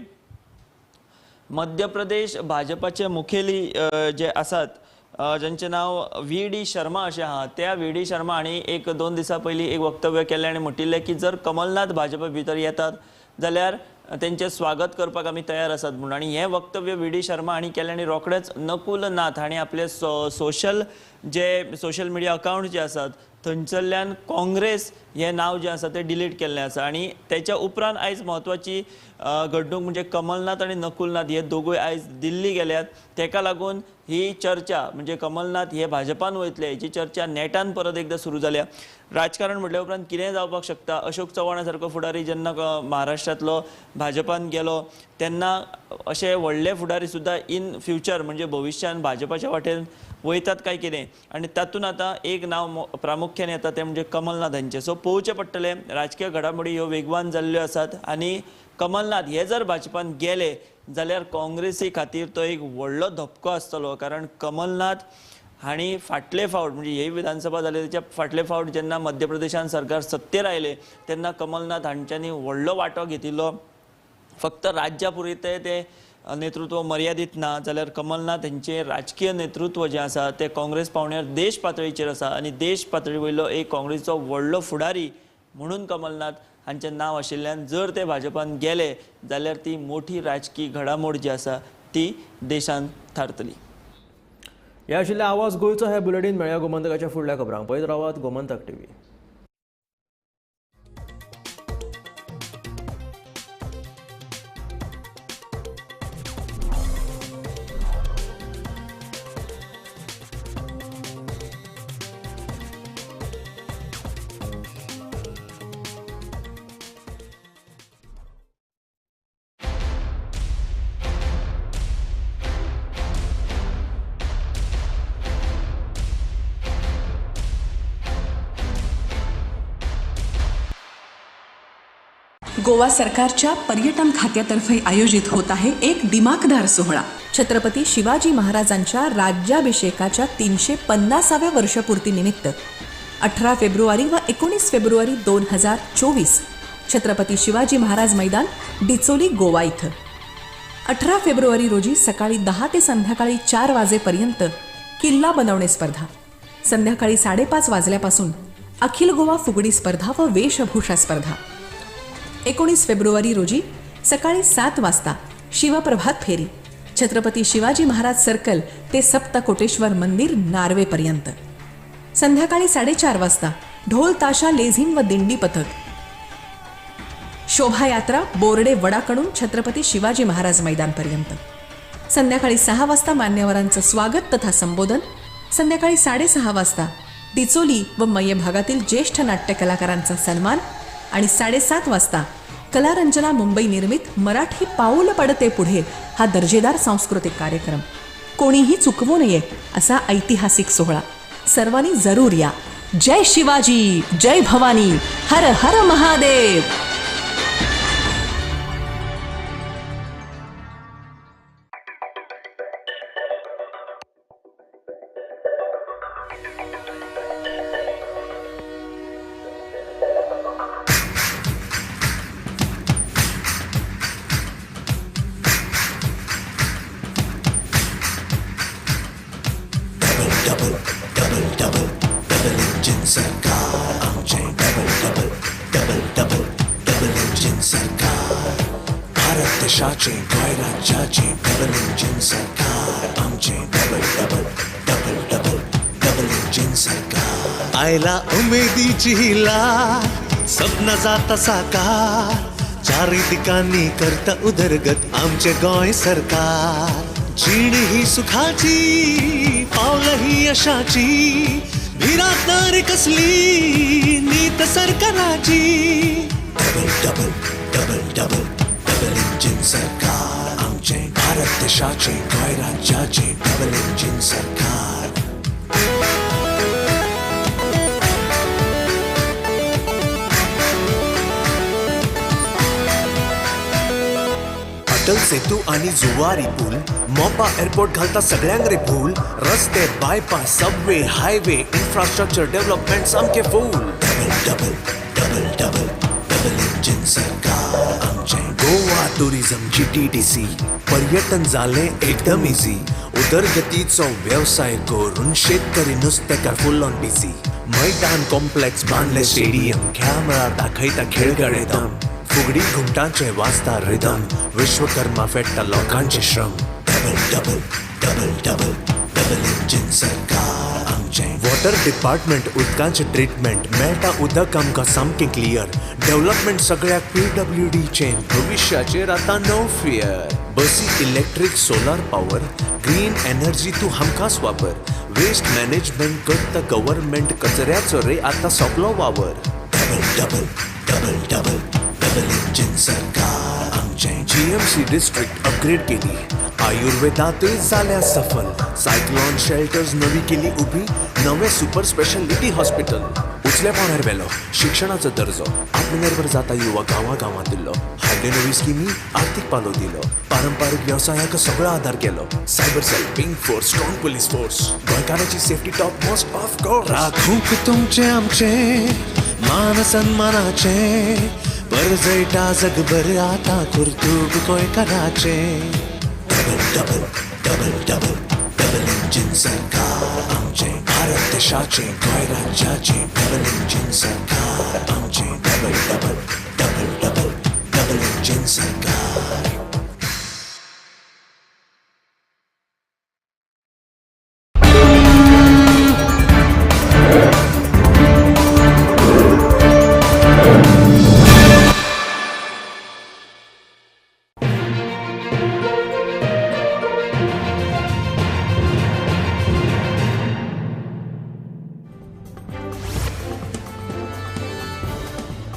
मध्य प्रदेश भाजपाचे मुखेली जे आसात ज्यांचें नांव व्ही डी शर्मा अशें आहा, त्या व्ही डी शर्मा हांणी एक दोन दिसां पयलीं एक वक्तव्य केल्लें आनी म्हणटिल्लें की जर कमलनाथ भाजपा भितर येतात जाल्यार तेंचें स्वागत करपाक आमी तयार आसात म्हणून. आनी हें वक्तव्य व्ही डी शर्मा हांणी केलें आनी रोखडेंच नकुलनाथ हांणी आपले सोशल जे सोशल मिडिया अकावंट जे आसात थंयसरल्यान काँग्रेस हें नांव जें आसा तें डिलीट केल्लें आसा. आनी तेच्या उपरांत आयज म्हत्वाची घडणूक म्हणजे कमलनाथ आनी नकुलनाथ हे दोगूय आयज दिल्ली गेल्यात. तेका लागून ही चर्चा म्हणजे कमलनाथ हे भाजपान वयतले हेची चर्चा नेटान परत एकदां सुरू जाल्या. राजकारण म्हटल्या उपरांत कितेंय जावपाक शकता. अशोक चव्हाणा सारको फुडारी जेन्ना महाराष्ट्रांतलो भाजपान गेलो तेन्ना अशे व्हडले फुडारी सुद्दां इन फ्युचर म्हणजे भविश्यान भाजपाच्या वाटेन वयतात काय कितें. आनी तातूंत आतां एक नांव प्रामुख्यान येता तें म्हणजे कमलनाथ हांचें. सो पळोवचें पडटलें राजकीय घडामोडी ह्यो वेगवान जाल्ल्यो आसात आनी कमलनाथ हे जर भाजपान गेले जाल्यार काँग्रेसी खातीर तो एक व्हडलो धपको आसतलो. कारण कमलनाथ हांणी फाटले फावट म्हणजे ही विधानसभा जाली तेच्या फाटले फावट जेन्ना मध्य प्रदेशान सरकार सत्तेर आयलें तेन्ना कमलनाथ हांच्यांनी व्हडलो वांटो घेतिल्लो. फक्त राज्या पुरतें तें नेतृत्व मर्यादीत ना जाल्यार कमलनाथ हांचें राजकीय नेतृत्व जें आसा तें काँग्रेस पावंड्यार देश पातळीचेर आसा आनी देश पातळी वयलो एक काँग्रेसीचो व्हडलो फुडारी म्हणून कमलनाथ हांचें नांव आशिल्ल्यान जर ते भाजपान गेले जाल्यार ती मोठी राजकीय घडामोड जी आसा ती देशांत थारतली. ह्या आशिल्ल्या आवाज गोंयचो हे बुलेटीन. मेळया गोमंतकाच्या फुडल्या खबरांक. पळयत रावात गोमंतक टीव्ही. गोवा सरकारच्या पर्यटन खात्यातर्फे आयोजित होत आहे एक दिमाखदार सोहळा. छत्रपती शिवाजी महाराजांच्या राज्याभिषेकाच्या 350व्या वर्षपूर्तीनिमित्त 18 फेब्रुवारी व 19 फेब्रुवारी 2024 छत्रपती शिवाजी महाराज मैदान, डिचोली, गोवा इथं 18 फेब्रुवारी रोजी सकाळी 10 ते संध्याकाळी 4 वाजेपर्यंत किल्ला बनवणे स्पर्धा, संध्याकाळी 5:30 वाजल्यापासून अखिल गोवा फुगडी स्पर्धा व वेशभूषा स्पर्धा. 19 फेब्रुवारी रोजी सकाळी 7 वाजता शिवप्रभात फेरी, छत्रपती शिवाजी महाराज सर्कल ते सप्तकोटेश्वर मंदिर नार्वेपर्यंत. संध्याकाळी 4:30 वाजता ढोल ताशा लेझिम व दिंडी पथक शोभायात्रा बोर्डे वडाकडून छत्रपती शिवाजी महाराज मैदानपर्यंत. संध्याकाळी 6 वाजता मान्यवरांचं स्वागत तथा संबोधन. संध्याकाळी 6:30 वाजता डिचोली व मय्ये भागातील ज्येष्ठ नाट्य कलाकारांचा सन्मान आणि 7:30 वाजता कलारंजना मुंबई निर्मित मराठी पाऊल पडते पुढे हा दर्जेदार सांस्कृतिक कार्यक्रम. कोणीही चुकवू नये असा ऐतिहासिक सोहळा. सर्वांनी जरूर या. जय शिवाजी, जय भवानी, हर हर Mahadev. Double double double double engine सरकार आमचें. Double double double double double engine सरकार. भारत देशाचें, गोंय राज्याचें डबल इंजीन सरकार आमचें. Double double double double double engine सरकार. आयला उमेदीची ल्हार, सपन जाता साकार. चारी दिकांनी करता उदरगत आमचें गोंय सरकार. जीण ही सुखाची, पावलं ही यशाची, भिरांत ना रे कसली, नीत सरकाराची. Double double double double double engine सरकार आमचें. भारत देशाचें, गोंय राज्याचें डबल इंजीन सरकार. अटल सेतू आनी जुवारी पूल, मोपा एअरपोर्ट घालता सगळ्यांक रे भूल. रस्ते, bypass, subway, highway, infrastructure development सामकें फूल. Double double double double double engine सरकार आमचें. गोवा टुरिझम GTDC, पर्यटन जालें एकदम इझी. उदरगतीचो वेवसाय करून शेतकरी नुस्तेकार फूल ऑन बिझी. मैदान कॉम्प्लेक्स बांदले स्टेडियम, खेळा मळार दाखयता खेळगडे दम. फुगडी घुमटांचे वाजता रिदम, विश्वकर्मा फेडटा लोकांचे श्रम. Double double double double double engine सरकार आमचें. वॉटर डिपार्टमेंट उदकाचें ट्रिटमेंट, मेळटा उदक आमकां सामकें क्लियर. डेव्हलपमेंट सगळ्याक PWDचें, भविश्याचेर आतां नो फियर. बसी electric, solar power, green energy तूं हमखास वापर. वेस्ट मॅनेजमेंट करता गव्हर्मेंट, कचऱ्याचो रे आतां सोंपलो वावर. Double double double double double engine सरकार आमचें. GMC district upgrade केली, आयुर्वेदातूय जाल्या सफल. सायक्लॉन शेल्टर्स नवी केली उबी, नवें सुपर स्पेशालिटी हॉस्पिटल. उचल्या पावण्यार व्हेलो शिक्षणाचो दर्जो, आत्मनिर्भर जाता युवा गांवा गांवांतलो. हाडल्यो नवी स्किमी, आर्थीक पालव दिलो, पारंपारीक वेवसायाक सगळो आदार केलो. Cyber cell, pink force, strong police force, गोंयकारांची safety top most of course. राखूंक तुमचें आमचें मान सन्मानाचें, परजळटा जगभर आतां कर्तुब गोंयकाराचें. Double double double double double engine सरकार आमचें. भारत देशाचें, गोंय राज्याचें डबल इंजीन सरकार आमचें. Double double double double double engine सरकार.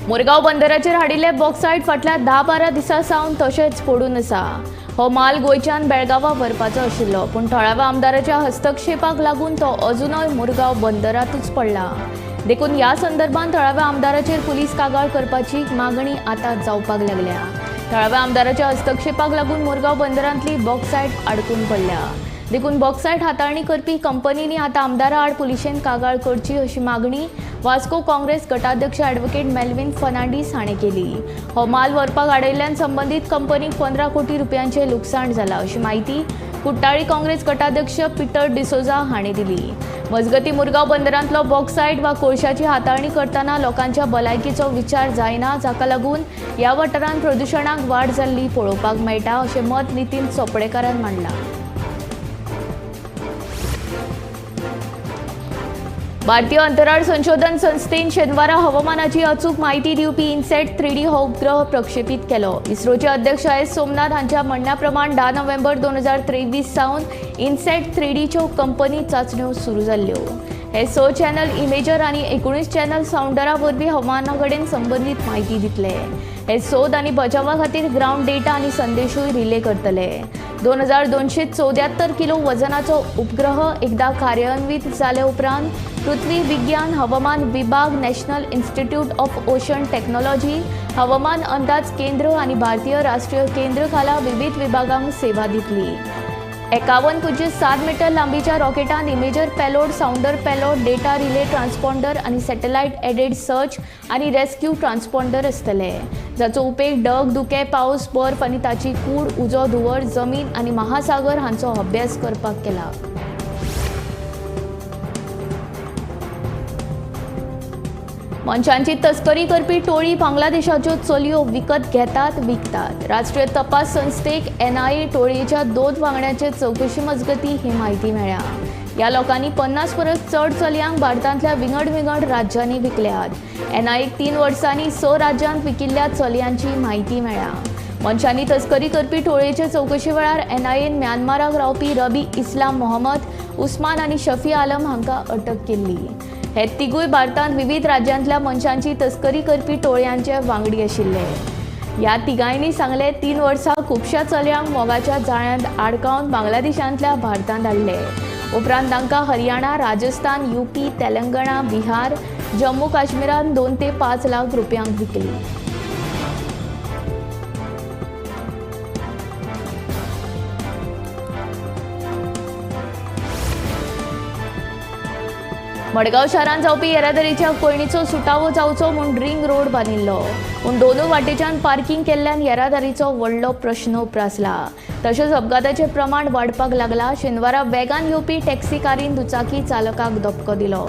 मुरगांव बंदराचेर हाडिल्ले बॉक्सायट फाटल्या 10-12 दिसां सावन तशेंच पडून आसा. हो माल गोंयच्यान बेळगांवां व्हरपाचो आशिल्लो, पूण थळाव्या आमदाराच्या हस्तक्षेपाक लागून तो अजुनय मुरगांव बंदरांतूच पडला. देखून ह्या संदर्भात थळाव्या आमदाराचेर पुलीस कागाळ करपाची मागणी आतां जावपाक लागल्या. थळाव्या आमदाराच्या हस्तक्षेपाक लागून मुरगांव बंदरांतली बॉक्सायट आडकून पडल्या. देखून बॉक्सायट हाताळणी करपी कंपनींनी आतां आमदारा आड पुलिशेन कागाळ करची अशी मागणी वास्को काँग्रेस गटाध्यक्ष ॲडव्होकेट मेल्विन फर्नांडीस हाणें केली. हो माल व्हरपाक आडयल्ल्यान संबंदीत कंपनीक 15 कोटी रुपयांचें लुकसाण जालां अशी म्हायती कुट्टाळी काँग्रेस गटाध्यक्ष पिटर डिसोजा हाणें दिली. मजगतीं मुरगांव बंदरांतलो बॉक्सायट वा कोळशाची हाताळणी करतना लोकांच्या भलायकीचो विचार जायना, जाका लागून ह्या वाठारांत प्रदुशणाक वाड जाल्ली पळोवपाक मेळटा अशें मत नितीन चोपडेकारान मांडलां. भारतीय अंतराळ संशोधन संस्थेन शेनवारा हवामानाची अचूक माहिती दिवपी इनसेट 3D हो उपग्रह प्रक्षेपित केलो. इस्रोचे अध्यक्ष एस सोमनाथ हांच्या म्हणण्या प्रमाण 10 नोव्हेंबर 2023 सावन इनसेट 3Dच्यो कंपनी चांचण्यो सुरू जाल्ल्यो. हे 6 चॅनल इमेजर आनी 19 चॅनल सावंडरा वरवीं हवामाना कडेन संबंदीत माहिती दितले. हे सोद आनी बचावा खातीर ग्रावंड डेटा आनी संदेशूय रिले करतले. 2274 किलो वजनाचो उपग्रह एकदा कार्यान्वित जाले उपरांत पृथ्वी विज्ञान हवामान विभाग, national institute of ocean technology, हवामान अंदाज केंद्र आनी भारतीय राष्ट्रीय केंद्र खाला विविध विभागांक सेवा दितली। 51.7 मीटर लांबीच्या रॉकेटान imager payload, sounder payload, data relay transponder आनी सॅटेलायट एडेड सर्च आनी रेस्क्यू ट्रान्सपॉन्डर आसतले, जाचो उपेग डग, धुकें, पावस, बर्फ आनी ताची कूड, उजो, धुंवर, जमीन आनी महासागर हांचो अभ्यास करपाक केला। मनशांची तस्करी करपी टोळी बांगलादेशाच्यो चलयो विकत घेतात, विकतात। राष्ट्रीय तपास संस्थेक एनआयए टोळयेच्या 2 वांगड्यांचे चवकशी मजगती ही म्हायती मेळ्ळ्या। ह्या लोकांनी 50 परस चड चलयांक भारतांतल्या विंगड विंगड राज्यांनी विकल्यात। एनआयएक 3 वर्सांनी 6 राज्यांत विकिल्ल्या चलयांची म्हायती मेळ्ळ्या। मनशांनी तस्करी करपी टोळयेचे चवकशी वेळार एनआयएन म्यानमाराक रावपी रबी इस्लाम मोहम्मद उस्मान आनी शफी आलम हांकां अटक केल्ली। हे तिगूय भारतांत विविध राज्यांतल्या मनशांची तस्करी करपी टोळयांचे वांगडी आशिल्ले। ह्या तिगांनी सांगले 3 वर्सां खुबश्या चलयांक मोगाच्या जाळ्यांत आडकावन बांगलादेशांतल्या भारतांत हाडले। उपरांत तांकां हरियाणा, राजस्थान, युपी, तेलंगणा, बिहार, जम्मू काश्मीरांत 2 ते 5 लाख रुपयांक विकली। मडगांव शारांत जावपी येरादारीच्या कोयणीचो सुटावो जावचो म्हूण रिंग रोड बांदिल्लो, पूण दोनूय वाटेच्यान पार्किंग केल्ल्यान येरादारीचो व्हडलो प्रश्न उप्रासला। तशेंच अपघाताचें प्रमाण वाडपाक लागला। शेनवारा वेगान येवपी टॅक्सी कारीन दुचाकी चालकाक धपको दिलो।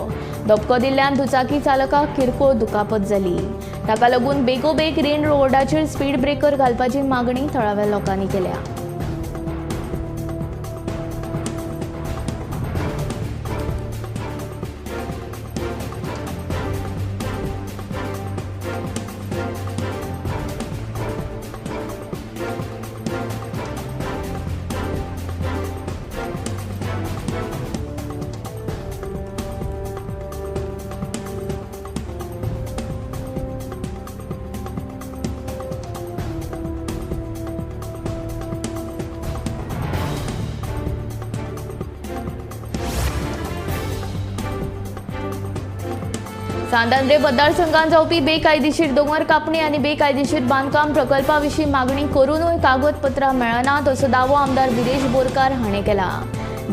धपको दिल्ल्यान दुचाकी चालकाक किरकोळ दुखापत जाली। ताका लागून बेगोबेग रिंग रोडाचेर स्पीड ब्रेकर घालपाची मागणी थळाव्या लोकांनी केल्या। सांत मतदारसंघात जावपी बेकायदेशीर दोंगर कापणी आनी बेकायदेशीर बांदकाम प्रकल्पा विशीं मागणी करूनूय कागदपत्रां मेळनात असो दावो आमदार विरेश बोरकार हाणें केला।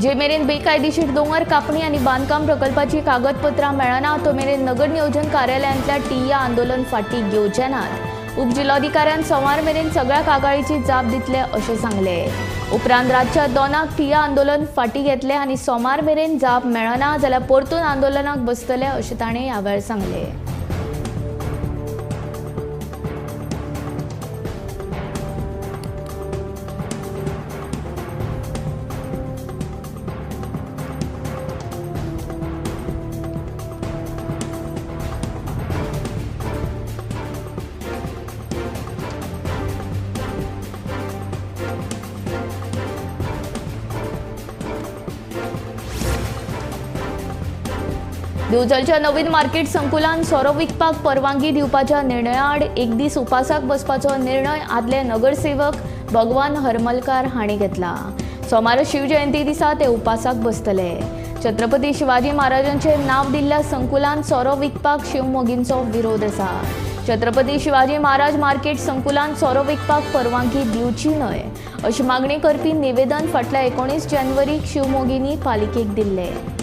जे मेरेन बेकायदेशीर दोंगर कापणी आनी बांदकाम प्रकल्पाची कागदपत्रां मेळना तो मेरेन नगर नियोजन कार्यालयांतल्या टिया आंदोलन फाटीं घेवचे नात। उपजिल्लोधिकाऱ्यान सोमार मेरेन सगळ्या कागाळीची जाप दितले अशें सांगलें। उपरांत रातच्या 2 टिया आंदोलन फाटीं घेतले आनी सोमार मेरेन जाप मेळना जाल्यार परतून आंदोलनाक बसतले अशें ताणें ह्या वेळार सांगलें। दिवचलच्या नवीन मार्केट संकुलान सोरो विकपाक परवानगी दिवपाच्या निर्णयाआड एक दीस उपासाक बसपाचो निर्णय आदले नगरसेवक भगवान हरमलकार हांणी घेतला। सोमारा शिवजयंती दिसा ते उपासाक बसतले। छत्रपती शिवाजी महाराजांचे नांव दिल्ल्या संकुलान सोरो विकपाक शिवमोगींचो विरोध आसा। छत्रपती शिवाजी महाराज मार्केट संकुलान सोरो विकपाक परवानगी दिवची न्हय अशी मागणी करपी निवेदन फाटल्या 19 जानेवारीक शिवमोगींनी पालिकेक दिल्लें।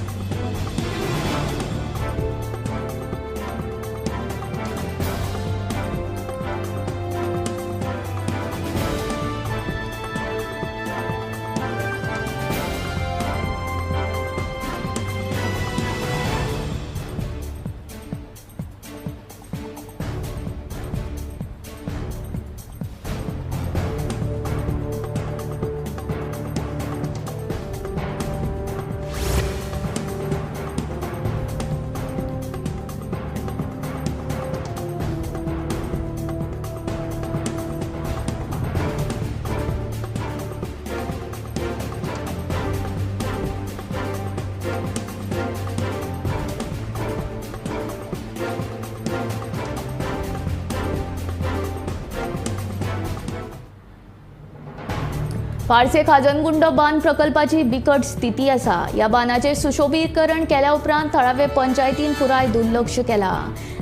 पार्से खाजनगुंडो बांद प्रकल्पाची बिकट स्थिती आसा. ह्या बांदाचें सुशोभीकरण केल्या उपरांत थळावे पंचायतीन पुराय दुर्लक्ष केला.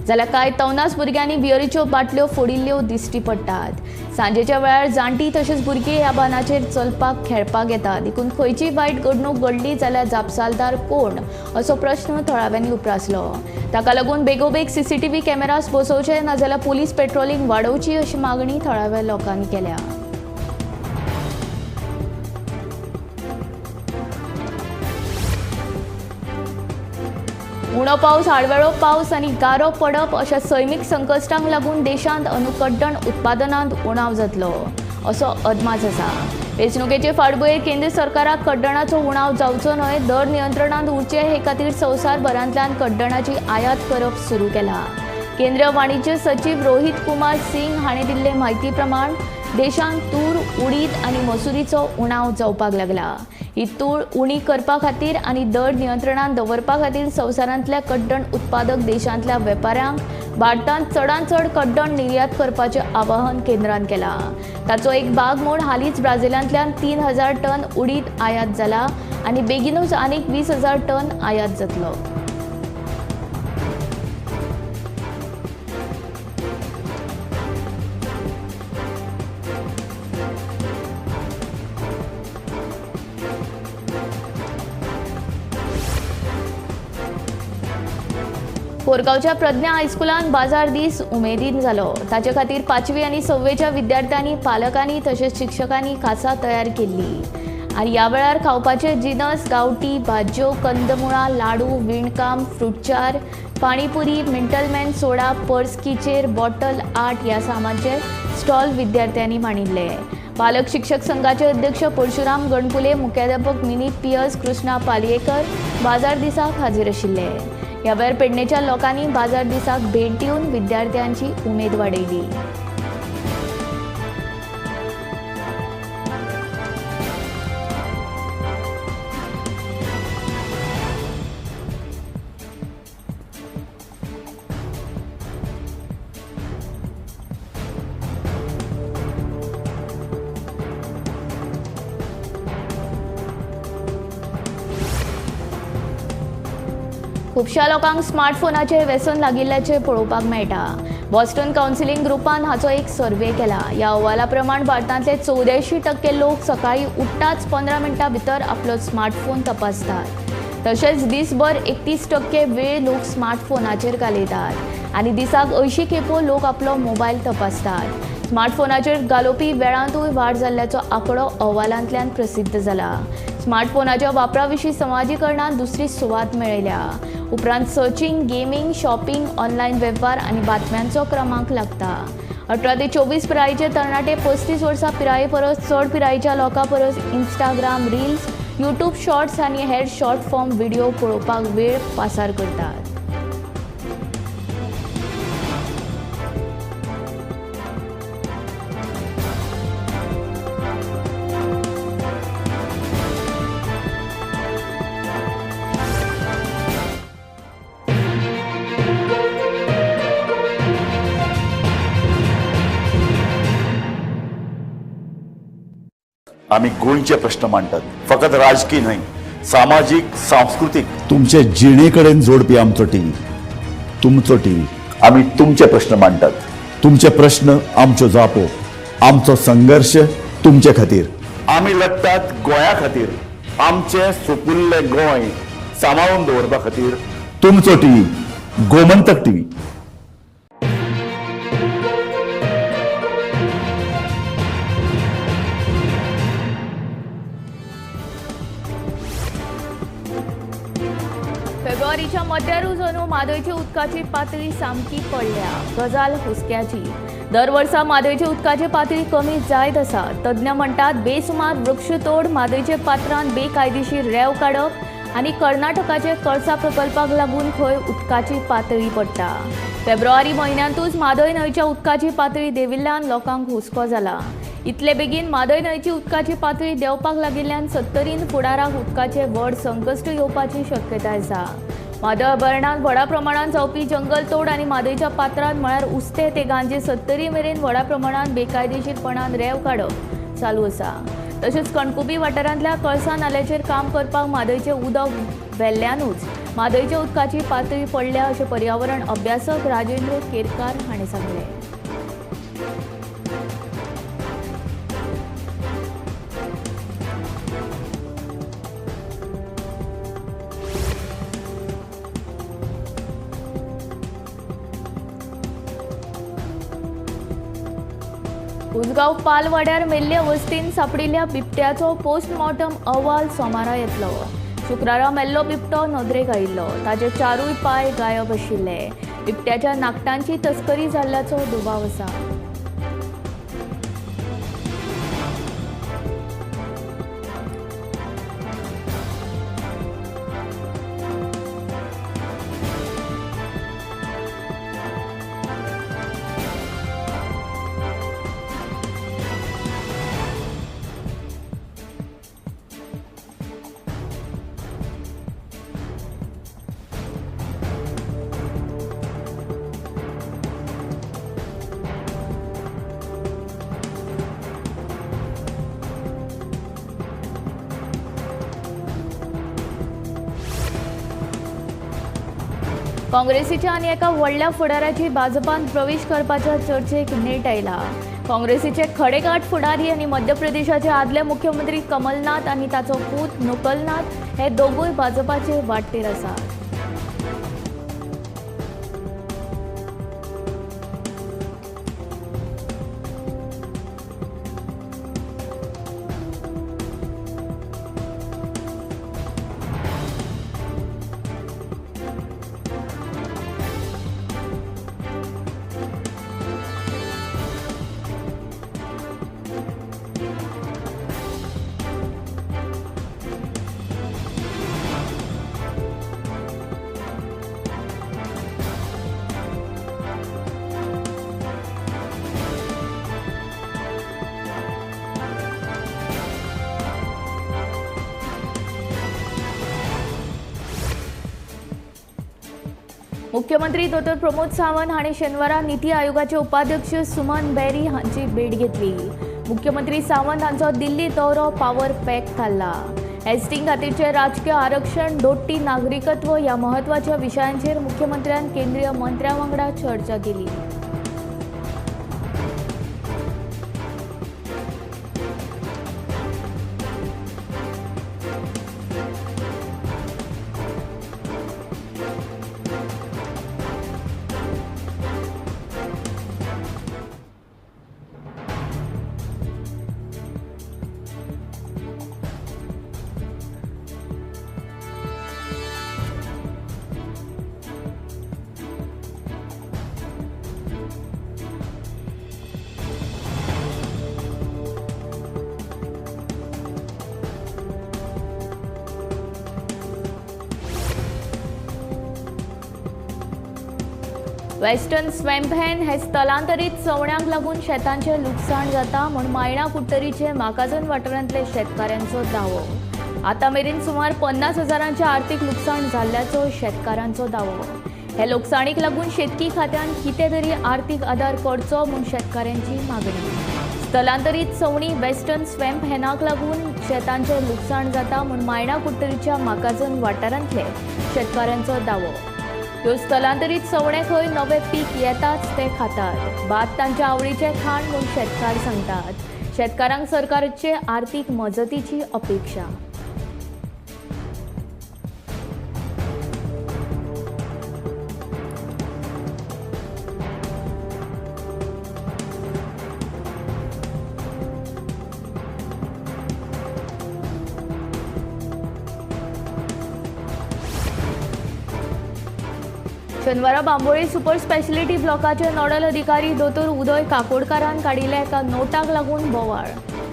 जाल्यार कांय तवनास भुरग्यांनी बियरीच्यो बाटल्यो फोडिल्ल्यो दिश्टी पडटात. सांजेच्या वेळार जाणटी तशेंच भुरगीं ह्या बांदाचेर चलपाक खेळपाक येता. देखून खंयची वायट घडणूक घडली जाल्यार जापसालदार कोण असो प्रश्न थळाव्यांनी उप्रासलो. ताका लागून बेगोबेग सीसीटीव्ही कॅमेरास बसोवचे नाजाल्यार पुलीस पेट्रोलिंग वाडोवची अशी मागणी थळाव्या लोकांनी केल्या. उणो पावस, आडवेळो पावस आनी गारो पडप अशा सैमीक संकश्टांक लागून देशांत अंदू कड्डण उत्पादनांत उणाव जातलो असो अदमास आसा. वेंचणुकेचे फाटभुंयेर केंद्र सरकाराक कड्डणाचो उणाव जावचो न्हय, दर नियंत्रणांत उरचे हे खातीर संवसारभरांतल्यान कड्डणाची आयात करप सुरू केला. केंद्रीय वाणिज्य सचीव रोहित कुमार सिंग हांणी दिल्ले म्हायती प्रमाण देशांत तूर, उडीद आनी मसुरीचो उणाव जावपाक लागला. ही तूर उणी करपा खातीर आनी दर नियंत्रणांत दवरपा खातीर संवसारांतल्या कड्डण उत्पादक देशांतल्या वेपाऱ्यांक भारतांत चडांत चड कड्डण निर्यात करपाचें आवाहन केंद्रान केलां. ताचो एक भाग म्हूण हालींच ब्राझिलांतल्यान 3,000 टन उडीद आयात जाला आनी बेगीनूच आनीक 20,000 टन आयात जातलो. कोरगांवच्या प्रज्ञा हायस्कुलान बाजार दीस उमेदीन जालो. ताचे खातीर 5वी आनी 6वेच्या विद्यार्थ्यांनी, पालकांनी तशेंच शिक्षकांनी खासा तयार केल्ली. आनी ह्या वेळार खावपाचे जिनस, गांवठी भाजयो, कंदमुळां, लाडू, विणकाम, फ्रुटचार, पाणीपुरी, मिंटलमॅन सोडा, पर्स किचेर, बॉटल आर्ट ह्या सामानचे स्टॉल विद्यार्थ्यांनी मांडिल्ले. पालक शिक्षक संघाचे अध्यक्ष परशुराम गणपुले, मुख्याध्यापक मिनी पियर्स, कृष्णा पालयेकर बाजार दिसाक हाजीर आशिल्ले. ह्या वेळार पेडणेच्या लोकांनी बाजार दिसाक भेट दिवन विद्यार्थ्यांची उमेद वाडयली. खुबश्या लोकांक स्मार्टफोनाचें व्यसन लागिल्ल्याचें पळोवपाक मेळटा. बॉस्टन कावन्सिलिंग ग्रुपान हाचो एक सर्वे केला. ह्या अहवाला प्रमाण भारतांतले 84% लोक सकाळीं उठ्ठाच 15 मिनटां भितर आपलो स्मार्टफोन तपासतात. तशेंच दिसभर 31% वेळ लोक स्मार्टफोनाचेर घालयतात आनी दिसाक 80 खेपो लोक आपलो मोबायल तपासतात. स्मार्टफोनाचेर घालोवपी वेळांतूय वाड जाल्ल्याचो आंकडो अहवालांतल्यान प्रसिद्ध जाला. स्मार्टफोनाच्या वापरा विशीं समाजीकरणान दुसरी सुवात मेळयल्या. उपरांत सर्चिंग, गेमींग, शॉपिंग, ऑनलायन वेव्हार आनी बातम्यांचो क्रमांक लागता. 18 ते 24 पिरायेचे तरणाटे 35 वर्सां पिराये परस चड पिरायेच्या लोकां परस इंस्टाग्राम रिल्स, यूट्यूब शॉर्ट्स आनी हेर शॉर्ट फॉर्म व्हिडिओ पळोवपाक वेळ पासार करतात. आमी गोंयचे प्रश्न मांडटात, फकत राजकीय न्हय, सामाजीक, सांस्कृतीक, तुमचे जिणे कडेन जोडपी आमचो टीव्ही, तुमचो टीव्ही. आमी तुमचे प्रश्न मांडटात, तुमचे प्रश्न आमच्यो जापो, आमचो संघर्श तुमचे खातीर. आमी लढटात गोंया खातीर, आमचें सुपुल्लें गोंय सांबाळून दवरपा खातीर. तुमचो टीव्ही, गोमंतक टीव्ही. फेब्रुवारीच्या मध्यारूच अंदू म्हादयची उदकाची पातळी सामकी पडल्या. गजाल हुस्क्याची. दर वर्सा म्हादयची उदकाची पातळी कमी जायत आसा. तज्ञ म्हणटात बेसुमार वृक्षतोड, म्हादयचे पात्रांत बेकायदेशीर रेंव काडप आनी कर्नाटकाचे कळसा प्रकल्पाक लागून खंय उदकाची पातळी पडटा. फेब्रुवारी म्हयन्यांतूच म्हादय न्हंयच्या उदकाची पातळी देंविल्ल्यान लोकांक हुस्को जाला. इतले बेगीन म्हादय न्हंयची उदकाची पातळी देंवपाक लागिल्ल्यान सत्तरीन फुडाराक उदकाचें व्हड संकश्ट येवपाची शक्यताय आसा. म्हादय अभयारण्यांत व्हडा प्रमाणांत जावपी जंगलतोड आनी म्हादयच्या पात्रांत म्हळ्यार उस्ते ते गांजे सत्तरी मेरेन व्हडा प्रमाणांत बेकायदेशीरपणान रेंव काडप चालू आसा. तशेंच कणकुबी वाठारांतल्या कळसा नाल्याचेर काम करपाक म्हादयचें उदक व्हेल्ल्यानूच म्हादयच्या उदकाची पातळी पडल्या अशें पर्यावरण अभ्यासक राजेंद्र केरकार हांणी सांगलें. उसगांव पालवाड्यार मेल्ले अवस्थेन सापडिल्ल्या बिबट्याचो पोस्टमॉर्टम अहवाल सोमारा येतलो. शुक्रारा मेल्लो बिबटो नदरेक आयिल्लो. ताचे चारूय पांय गायब आशिल्ले. बिबट्याच्या नाकटांची तस्करी जाल्ल्याचो दुबाव आसा. काँग्रेसीच्या आनी एका व्हडल्या फुडाऱ्याची भाजपान प्रवेश करपाच्या चर्चेक नेट आयला. काँग्रेसीचे खडेगांठ फुडारी आनी मध्य प्रदेशाचे आदले मुख्यमंत्री कमलनाथ आनी ताचो पूत नुकलनाथ हे दोगूय भाजपाचे वाटेर आसात. मुख्यमंत्री डॉ प्रमोद सावंत हांणी शेनवारा नीती आयोगाचे उपाध्यक्ष सुमन बेरी हांची भेट घेतली. मुख्यमंत्री सावंत हांचो दिल्ली दौरो पावर पॅक थारला. एसटी खातीरचें राजकीय आरक्षण, दोट्टी नागरिकत्व ह्या म्हत्वाच्या विशयांचेर मुख्यमंत्र्यान केंद्रीय मंत्र्यां वांगडा चर्चा केली. वेस्टर्न स्वॅम्पहॅन हे स्थलांतरीत सवण्यांक लागून शेतांचें लुकसाण जाता म्हूण मायणा कुडटरीचे माकाजन वाठारांतले शेतकारांचो दावो. आतां मेरेन सुमार 50,000 आर्थिक लुकसाण जाल्ल्याचो शेतकारांचो दावो. हे लुकसाणीक लागून शेतकी खात्यान कितें तरी आर्थिक आदार करचो म्हूण शेतकारांची मागणी. स्थलांतरीत सवणी वेस्टर्न स्वॅम्पहॅनाक लागून शेतांचें लुकसाण जाता म्हूण मायणा कुडटरीच्या माकाजन वाठारांतले शेतकारांचो दावो. ह्यो स्थलांतरीत सवणे खंय नवे पीक येताच ते खातात. भात तांच्या आवडीचें खाण म्हूण शेतकार सांगतात. शेतकारांक सरकारचे आर्थिक मजतीची अपेक्षा. शनिवारा बांबोळी सुपर स्पेशलिटी ब्लॉकाचे नोडल अधिकारी दोतोर उदय काकोडकारान काडिल्ल्या एका नोटाक लागून बोवाळ.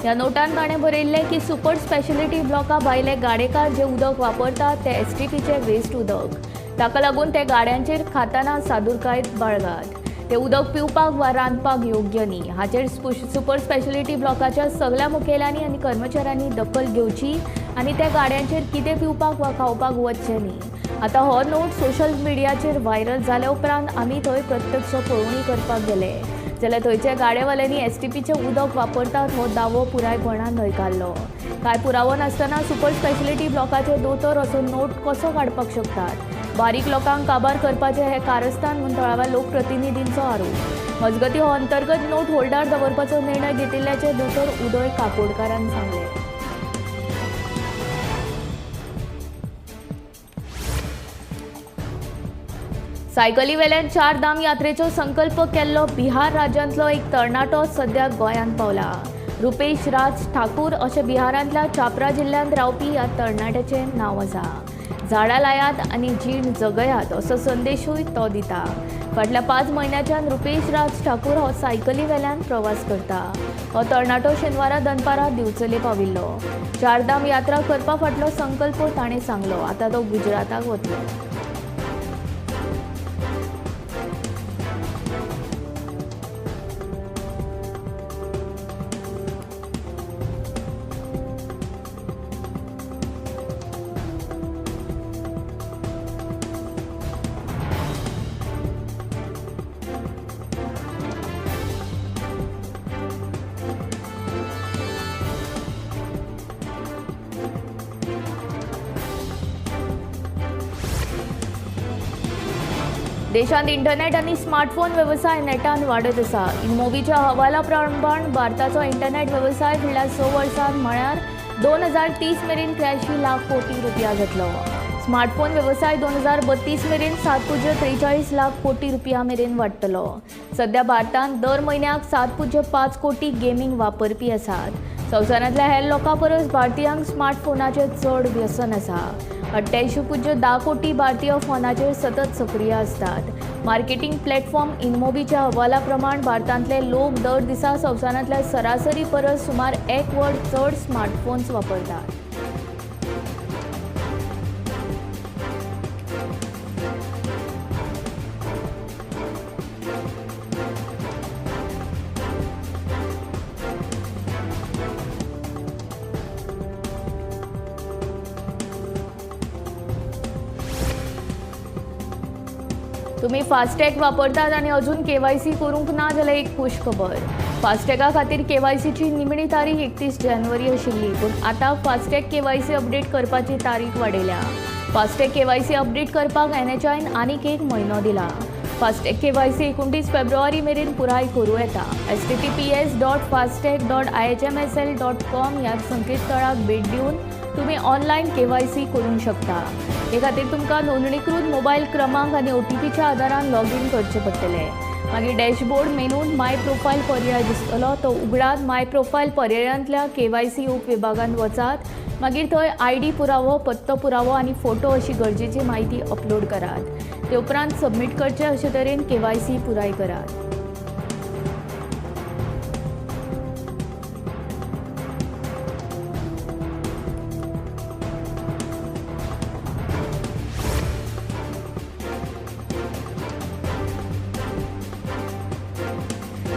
ह्या नोटान ताणें बरयिल्लें की सुपर स्पेशलिटी ब्लॉका भायले गाडेकार जे उदक वापरतात ते एसटीपीचें वेस्ट उदक. ताका लागून ते गाड्यांचेर खाताना सादुरकाय बाळगात. ते उदक पिवपाक वा रांदपाक योग्य न्ही. हाचेर सुपर स्पेशलिटी ब्लॉकाच्या सगळ्या मुखेल्यांनी आनी कर्मचाऱ्यांनी दखल घेवची आनी त्या गाड्यांचेर कितें पिवपाक वा खावपाक वचचें न्ही. आतां हो नोट सोशल मिडियाचेर व्हायरल जाल्या उपरांत आमी थंय प्रत्यक्ष पळोवणी करपाक गेले. जाल्यार थंयच्या गाडेवाल्यांनी एसटीपीचें उदक वापरतात हो दावो पुरायपणान न्हयकारलो. कांय पुरावो नासतना सुपर स्पेशलिटी ब्लॉकाचे दोतोर असो नोट कसो काडपाक शकतात? बारीक लोकांक काबार करपाचें हें कारस्थान म्हूण थळाव्या लोकप्रतिनिधींचो आरोप. मजगतीं हो अंतर्गत नोट होल्डार दवरपाचो निर्णय घेतिल्ल्याचें दोतोर उदय काकोडकारान सांगलें. सायकली वेल्यान चार धाम यात्रेचो संकल्प केल्लो बिहार राज्यांतलो एक तरणाटो सद्या गोंयांत पावला. रुपेश राज ठाकूर अशें बिहारांतल्या चापरा जिल्ल्यांत रावपी ह्या तरणाट्याचें नांव आसा. झाडां लायात आनी जीण जगयात असो संदेशूय तो दिता. फाटल्या 5 म्हयन्याच्यान रुपेश राज ठाकूर हो सायकली वेल्यान प्रवास करता. हो तरणाटो शेनवारा दनपारां दिवचले पाविल्लो. चारधाम यात्रा करपा फाटलो संकल्प ताणें सांगलो. आतां तो गुजराताक वतलो. देशांत इंटरनेट आनी स्मार्टफोन वेवसाय नेटान वाडत आसा. इनमोबीच्या हवाला प्रमाण भारताचो इंटरनेट वेवसाय फुडल्या 6 वर्सांत म्हळ्यार 2030 मेरेन 83 लाख कोटी रुपया जातलो. स्मार्टफोन वेवसाय 2032 मेरेन 7.43 लाख कोटी रुपया मेरेन वाडटलो. सद्या भारतांत दर म्हयन्याक 7.5 कोटी गेमींग वापरपी आसात. संवसारांतल्या हेर लोकां परस भारतीयांक स्मार्टफोनाचें चड व्यसन आसा. 88.10 कोटी भारतीय फोनाचेर सतत सक्रीय आसतात. मार्केटिंग प्लॅटफॉर्म इनमोबीच्या अहवाला प्रमाण भारतांतले लोक दर दिसा संवसारांतल्या सरासरी परस सुमार 1 वर चड स्मार्टफोन्स वापरतात. तुम्ही फास्टॅग वापरतात आनी अजून केवायसी करूंक ना जाल्यार एक खूश खबर. फास्टॅगा खातीर केवायसीची निमणी तारीख 31 जानेवारी आशिल्ली, पूण आतां फास्टॅग केवायसी अपडेट करपाची तारीख वाडयल्या. फास्टॅग केवायसी अपडेट करपाक एनएचआयन आनीक 1 म्हयनो दिला. फास्टॅग केवायसी 29 फेब्रुवारी मेरेन पुराय करूं येता. https.fastag.ihmsl.com ह्या संकेतथळाक भेट दिवन तुमी ऑनलायन केवायसी करूंक शकता. हे खातीर तुमकां नोंदणीकृत मोबायल क्रमांक आनी ओटीपीच्या आदारान लॉगीन करचें पडटलें. मागीर डॅशबोर्ड मेनून माय प्रोफायल पर्याय दिसतलो, तो उगडात. माय प्रोफायल पर्यायांतल्या केवायसी उपविभागांत वचात. मागीर थंय आयडी पुरावो, पत्तो पुरावो आनी फोटो अशी गरजेची म्हायती अपलोड करात. ते उपरांत सबमीट करचें. अशे तरेन केवायसी पुराय करात.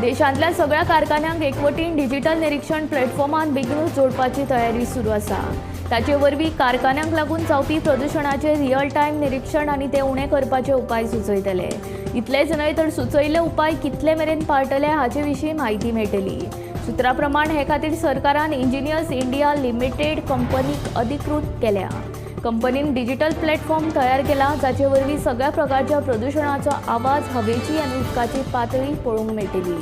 देशांतल्या सगळ्या कारखान्यांक एकवटीन डिजिटल निरीक्षण प्लॅटफॉर्मान बेगीनूच जोडपाची तयारी सुरू आसा. ताचे वरवीं कारखान्यांक लागून जावपी प्रदुशणाचें रियल टायम निरीक्षण आनी ते उणें करपाचे उपाय सुचयतले. इतलेंच न्हय तर सुचयल्ले उपाय कितले मेरेन पाळटले हाचे विशीं म्हायती मेळटली. सुत्रा प्रमाण हे खातीर सरकारान इंजिनियर्स इंडिया लिमिटेड कंपनीक अधिकृत केल्या. कंपनीन डिजिटल प्लॅटफॉर्म तयार केला जाचे वरवीं सगळ्या प्रकारच्या प्रदुशणाचो आवाज, हवेची आनी उदकाची पातळी पळोवंक मेळटली.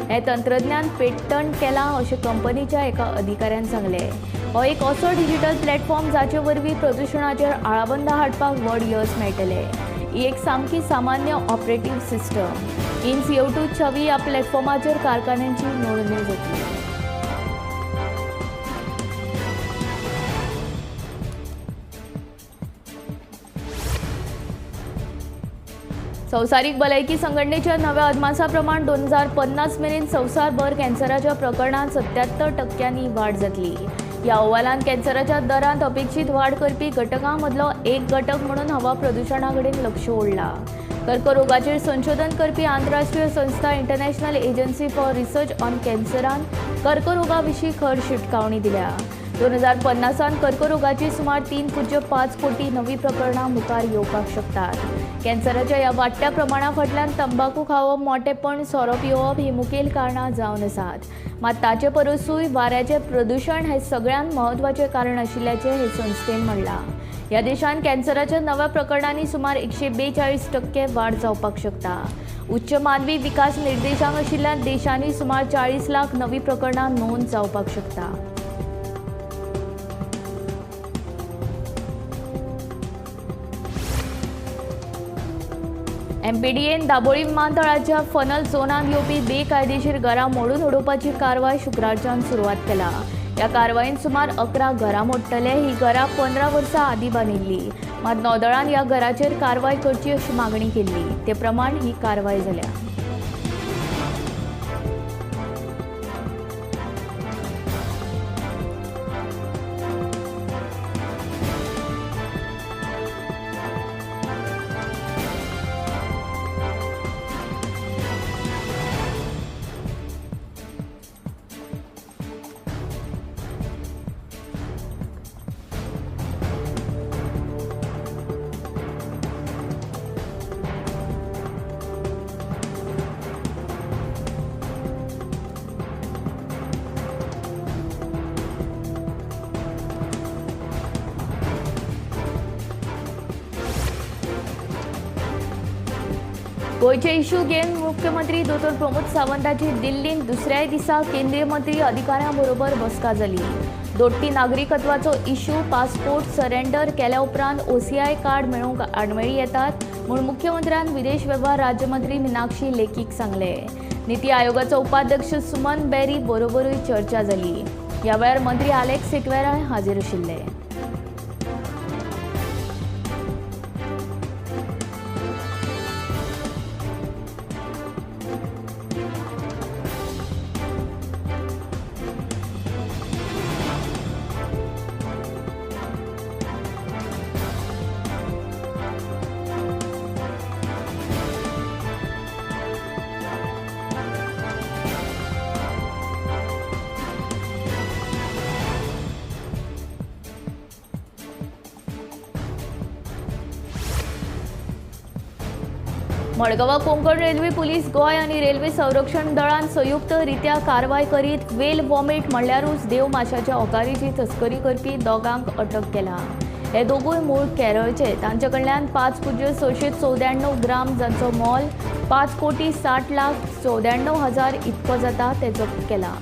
हें तंत्रज्ञान पेटंट केलां अशें कंपनीच्या एका अधिकाऱ्यान सांगलें. हो एक असो डिजिटल प्लॅटफॉर्म जाचे वरवीं प्रदुशणाचेर आळाबंदा हाडपाक व्हड यश मेळटलें. ही एक सामकी सामान्य ऑपरेटीव सिस्टम. इन CO2 छवी ह्या प्लॅटफॉर्माचेर कारखान्यांची नोंदणी जातली. संवसारीक भलायकी संघटनेच्या नव्या अदमासा प्रमाण 2050 मेरेन संवसारभर कॅन्सराच्या प्रकरणांत 77% वाड जातली. ह्या अहवालांत कॅन्सराच्या दरांत अपेक्षीत वाड करपी घटकां मदलो एक घटक म्हणून हवा प्रदुशणा कडेन लक्ष ओडलां. कर्करोगाचेर संशोधन करपी आंतरराष्ट्रीय संस्था international agency for research on कॅन्सरान कर्करोगा विशीं खर शिटकावणी दिल्या. 2050 कर्करोगाची सुमार 3.5 कोटी नवी प्रकरणां मुखार येवपाक शकतात. कॅन्सराच्या ह्या वाडट्या प्रमाणा फाटल्यान तंबाकू खावप, मोटेपण, सोरो पिवप ही मुखेल कारणां जावन आसात. मात ताचे परसूय वाऱ्याचें प्रदुशण हें सगळ्यांत म्हत्वाचें कारण आशिल्ल्याचें हे संस्थेन म्हणलां. ह्या देशांत कॅन्सराच्या नव्या प्रकरणांनी सुमार 142% वाड जावपाक शकता. उच्च मानवी विकास निर्देशांक आशिल्ल्या देशांनी सुमार 40 लाख नवी प्रकरणां नोंद जावपाक शकता. एमपीडीएन दाबोळी विमानतळाच्या फनल झोनांत येवपी बेकायदेशीर घरां मोडून उडोवपाची कारवाय शुक्रारच्यान सुरवात केला. ह्या कारवायेन सुमार 11 घरां मोडटले. ही घरां 15 वर्सां आदीं बांदिल्ली, मात नौदळान ह्या घराचेर कारवाय करची अशी मागणी केल्ली. ते प्रमाण ही कारवाय जाल्या. गोंयचे इश्यू घेवन मुख्यमंत्री दोतोर प्रमोद सावंताची दिल्लींत दुसऱ्याय दिसा केंद्रीय मंत्री अधिकाऱ्यां बरोबर बसका जाली. दोट्टी नागरिकत्वाचो इश्यू, पासपोर्ट सरेंडर केल्या उपरांत ओसीआय कार्ड मेळोवंक आडमेळी येतात म्हूण मुख्यमंत्र्यान विदेश वेव्हार राज्यमंत्री मिनाक्षी लेखीक सांगले. निती आयोगाचो उपाध्यक्ष सुमन बेरी बरोबरूय चर्चा जाली. ह्या वेळार मंत्री आलेक्स सिक्वेराय हाजीर आशिल्ले. मडगांवां कोंकण रेल्वे पुलीस गोंय आनी रेल्वे संरक्षण दळान संयुक्त रित्या कारवाय करीत वेल वॉमिट म्हणल्यारूच देव माशाच्या ओकारीची तस्करी करपी दोगांक अटक केला. हे दोगूय मूळ केरळचे. तांचे कडल्यान 5.694 ग्राम जांचो मोल 5,60,94,000 इतको जाता ते जप्त केला.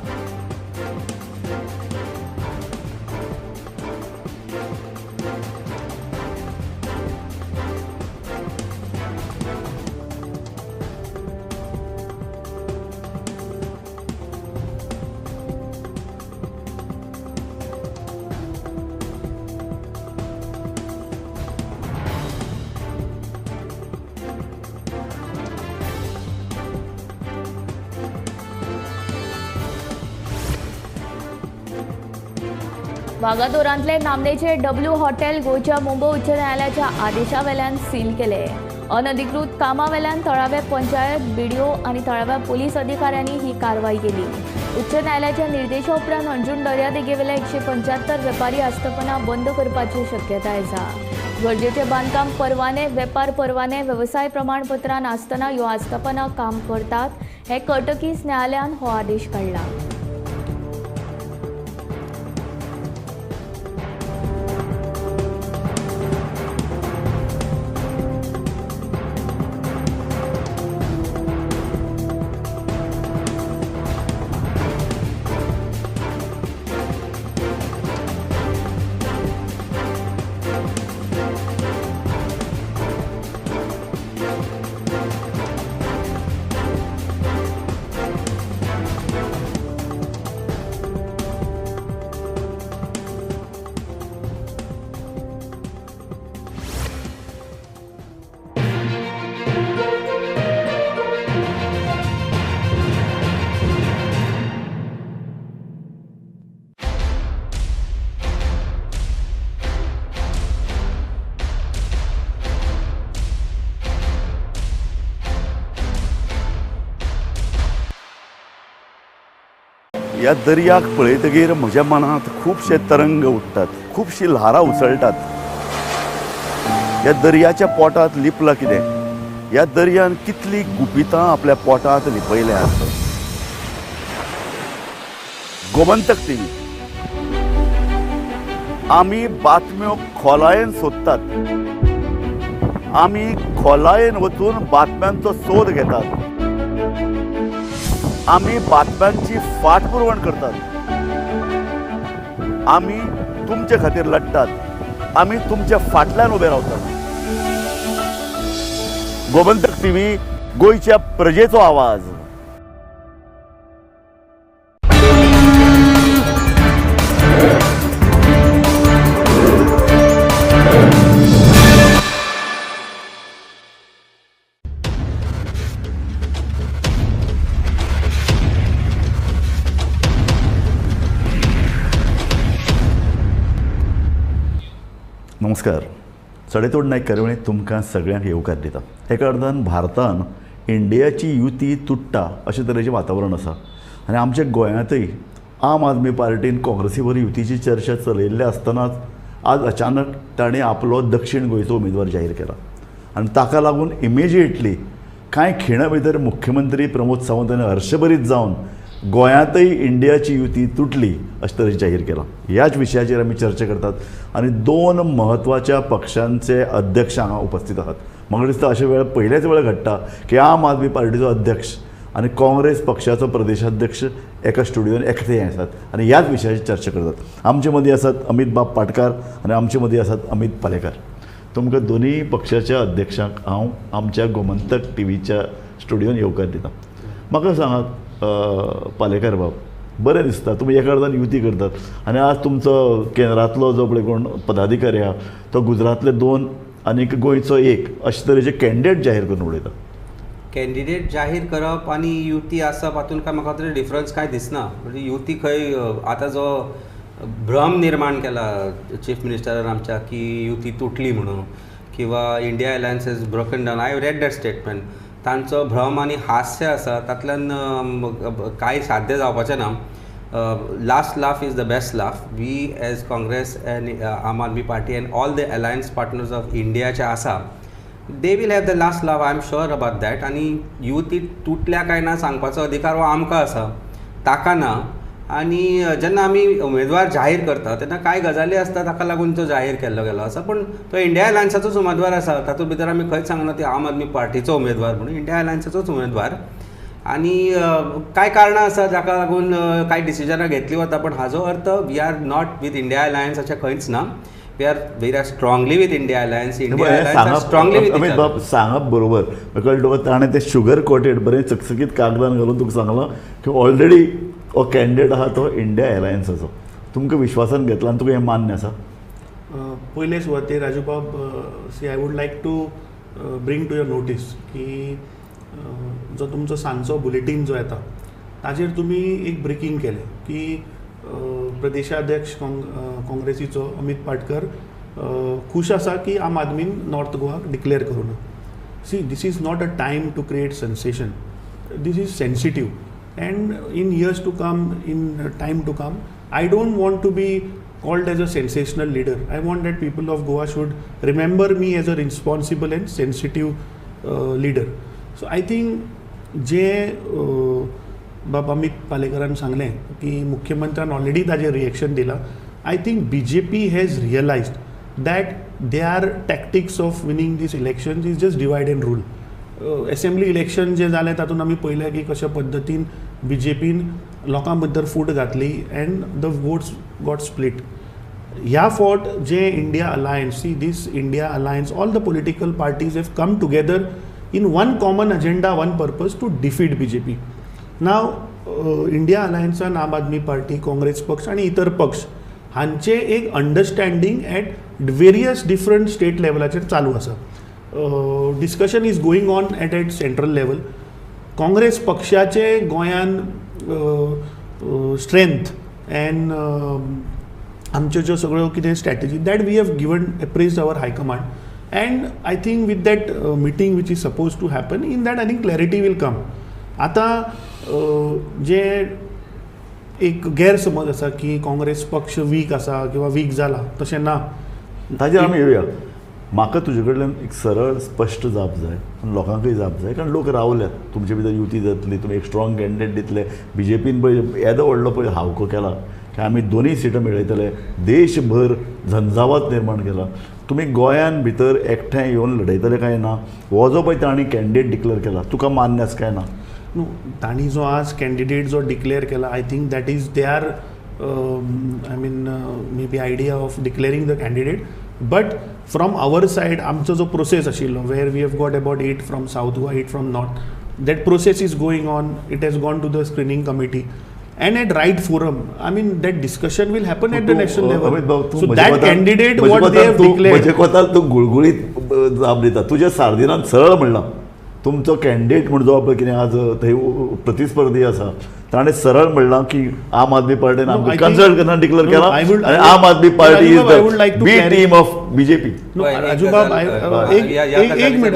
वागातोरांतले नामनेचे डब्ल्यू हॉटेल गोंयच्या मुंबय उच्च न्यायालयाच्या आदेशा वेल्यान सील केले. अनधिकृत कामावेल्यान थळावे पंचायत, बीडीओ आनी थळाव्या पुलीस अधिकाऱ्यांनी ही कारवाय केली. उच्च न्यायालयाच्या निर्देशा उपरांत अंजूण दर्यादेगेवेल्या 175 वेपारी आस्थापनां बंद करपाची शक्यताय आसा. गरजेचे बांदकाम परवाने, वेपार परवाने, वेवसाय प्रमाणपत्रां नासतना ह्यो आस्थापनां काम करतात हें कळटकीच न्यायालयान हो आदेश काडला. ह्या दर्याक पळयतगीर म्हज्या मनांत खुबशे तरंग उठ्ठात, खुबशी ल्हारां उसळटात. ह्या दर्याच्या पोटांत लिपलां कितें? ह्या दर्यान कितली गुपितां आपल्या पोटांत लिपयल्यात. गोमंतक टीव्ही आमी बातम्यो खोलायेन सोदतात, आमी खोलायेन वचून बातम्यांचो सोद घेतात, आमी बातम्यांची फाटपुरवण करतात, आमी तुमचे खातीर लढतात, आमी तुमच्या फाटल्यान उबे रावतात. गोमंतक टीव्ही, गोंयच्या प्रजेचो आवाज. नमस्कार. सडेतोड नायक कार्यावळींत तुमकां सगळ्यांक येवकार दिता. एका अर्थान भारतान इंडियाची युती तुट्टा अशे तरेचें वातावरण आसा आनी आमच्या गोंयांतय आम आदमी पार्टीन काँग्रेसी बरोबर युतीची चर्चा चलयल्ली आसतनाच आज अचानक ताणें आपलो दक्षिण गोंयचो उमेदवार जाहीर केला आनी ताका लागून इमिजिएटली कांय खिणा भितर मुख्यमंत्री प्रमोद सावंत हांणी हर्षभरीत जावन गोंयांतय इंडियाची युती तुटली अशें तरेन जाहीर केलां. ह्याच विशयाचेर आमी चर्चा करतात आनी दोन म्हत्वाच्या पक्षांचे अध्यक्ष हांगा उपस्थित आहात. म्हाका दिसता अशें वेळ पयलेच वेळ घडटा की आम आदमी पार्टीचो अध्यक्ष आनी काँग्रेस पक्षाचो प्रदेशाध्यक्ष एका स्टुडियोन एकठांय आसात आनी ह्याच विशयाचेर चर्चा करतात. आमचे मदीं आसात अमित बाब पाटकार आनी आमचे मदीं आसात अमित पालेकार. तुमकां दोनूय पक्षाच्या अध्यक्षांक हांव आमच्या गोमंतक टीव्हीच्या स्टुडियोन येवकार दिता. म्हाका सांगात पालेकार बाब, बरें दिसता तुमी एका अर्दान युती करतात आनी आज तुमचो केंद्रांतलो जो पळय कोण पदाधिकारी आहा तो गुजरातले 2 आनी गोंयचो 1 अशे तरेचे कॅन्डिडेट जाहीर करून उडयता. कॅन्डिडेट जाहीर करप आनी युती आसप हातून काय म्हाका तरी डिफरन्स कांय दिसना. म्हणजे युती खंय आतां जो भ्रम निर्माण केला चीफ मिनिस्टरान आमच्या की युती तुटली म्हणून किंवा India alliance is broken down, I read that statement. तांचो भ्रम आनी हास्य आसा तातल्यान कांय साध्य जावपाचें ना. Last laugh is the best laugh. We as Congress and Aam Aadmi Party and all the alliance partners of इंडियाचे आसा, they will have the last laugh, I am sure about that. आनी युती तुटल्या काय ना सांगपाचो अधिकार हो आमकां आसा, ताका ना. आनी जेन्ना आमी उमेदवार जाहीर करता तेन्ना कांय गजाली आसता ताका लागून तो जाहीर केल्लो गेलो आसा, पूण तो इंडिया अलायन्साचोच उमेदवार आसा. तातूंत भितर आमी खंयच सांगना ती आम आदमी पार्टीचो उमेदवार म्हणून, इंडिया अलायन्साचोच उमेदवार. आनी कांय कारणां आसा जाका लागून कांय डिसिजनां घेतली वता, पूण हाजो अर्थ we are not with India alliance अशें खंयच ना. We are strongly with India alliance. India alliance strongly with. Amit बाब सांगप बरोबर कळ्ळें तुका, ताणें तें शुगर कोटेड बरें चकचकीत कागदान घालून तुका सांगलां की ऑलरेडी हो कॅन्डिडेट आहा तो इंडिया अलायन्साचो, तुमकां विश्वासान घेतला आनी तुका हें मान्य आसा? पयले सुवातेर राजूबाब, see I would like to bring to your notice की जो तुमचो सांजचो बुलेटीन जो येता ताजेर तुमी एक ब्रेकींग केलें की प्रदेशाध्यक्ष काँग्रेसीचो अमित पाटकर खूश आसा की आम आदमीन नॉर्थ गोवाक डिक्लेअर करूं ना. See, this is not a time to create sensation, this is sensitive. And in years to come, in time to come, I don't want to be called as a sensational leader. I want that people of Goa should remember me as a responsible and sensitive leader. So I think जे बाब अमित पालेकरान सांगलें की मुख्यमंत्र्यान ऑलरेडी ताजेर रिएक्शन दिलां. I think BJP has realised that their tactics of winning this election is just divide and rule. Assembly election जे जालें तातूंत आमी पळयलें की कशा पद्दतीन बीजेपीन लोकां भितर फूट घातली and the votes got split. ह्या फावट जे India alliance, see this India alliance, all the political parties have come together in one common agenda, one purpose to defeat BJP. Now India अलायन्सान आम आदमी पार्टी, काँग्रेस पक्ष आनी इतर पक्ष हांचे एक understanding at various different state लेवलाचेर चालू आसा. Discussion is going on at at central level. Congress पक्षाचे गोंयान स्ट्रेंथ एंड आमच्यो ज्यो सगळ्यो कितें strategy that we have given appraise our high command and I think with that meeting which is suppose to happen in that I think clarity will come. आतां जे एक गैरसमज आसा की काँग्रेस पक्ष वीक आसा किंवा वीक जाला, तशें ना. ताजेर आमी येवया. म्हाका तुजे कडल्यान एक सरळ स्पश्ट जाप जाय आनी लोकांकूय जाप जाय, कारण लोक रावल्यात तुमचे भितर युती जातली, तुमी एक स्ट्रॉंग कॅन्डिडेट दितले. बी जे पीन पळय येदो व्हडलो पळय हावको केला की आमी दोनूय सिटां मेळयतले, देशभर झंझावात निर्माण केला. तुमी गोंयान भितर एकठांय येवन लढयतले काय ना, हो जो पळय तांणी कॅन्डिडेट डिक्लेअर केला तुका मान्य आसा काय ना? न्हू, तांणी जो आज कॅन्डिडेट जो डिक्लेअर केला, I think that is their I mean maybe idea of declaring the candidate. But from our side आमचो जो प्रोसेस आशिल्लो where we have got about 8 from South Goa, 8 from North, that process is going on. It has gone to the screening committee and at right forum, I mean that discussion will happen at the national level. So that candidate what they have declared, म्हजे कोताल तूं गुळगुळीत जाप दिता. तुज्या सार्दिनान सरळ म्हणलां तुमचो कॅन्डिडेट म्हण जो पळय कितें आज थंय प्रतिस्पर्धी आसा ताणें सरळ म्हणलां की आम आदमी पार्टीन आमकां कन्सल्ट करना डिक्लेअर केला आनी Aam Aadmi Party is the B team of BJP. राजूबाब एक minute,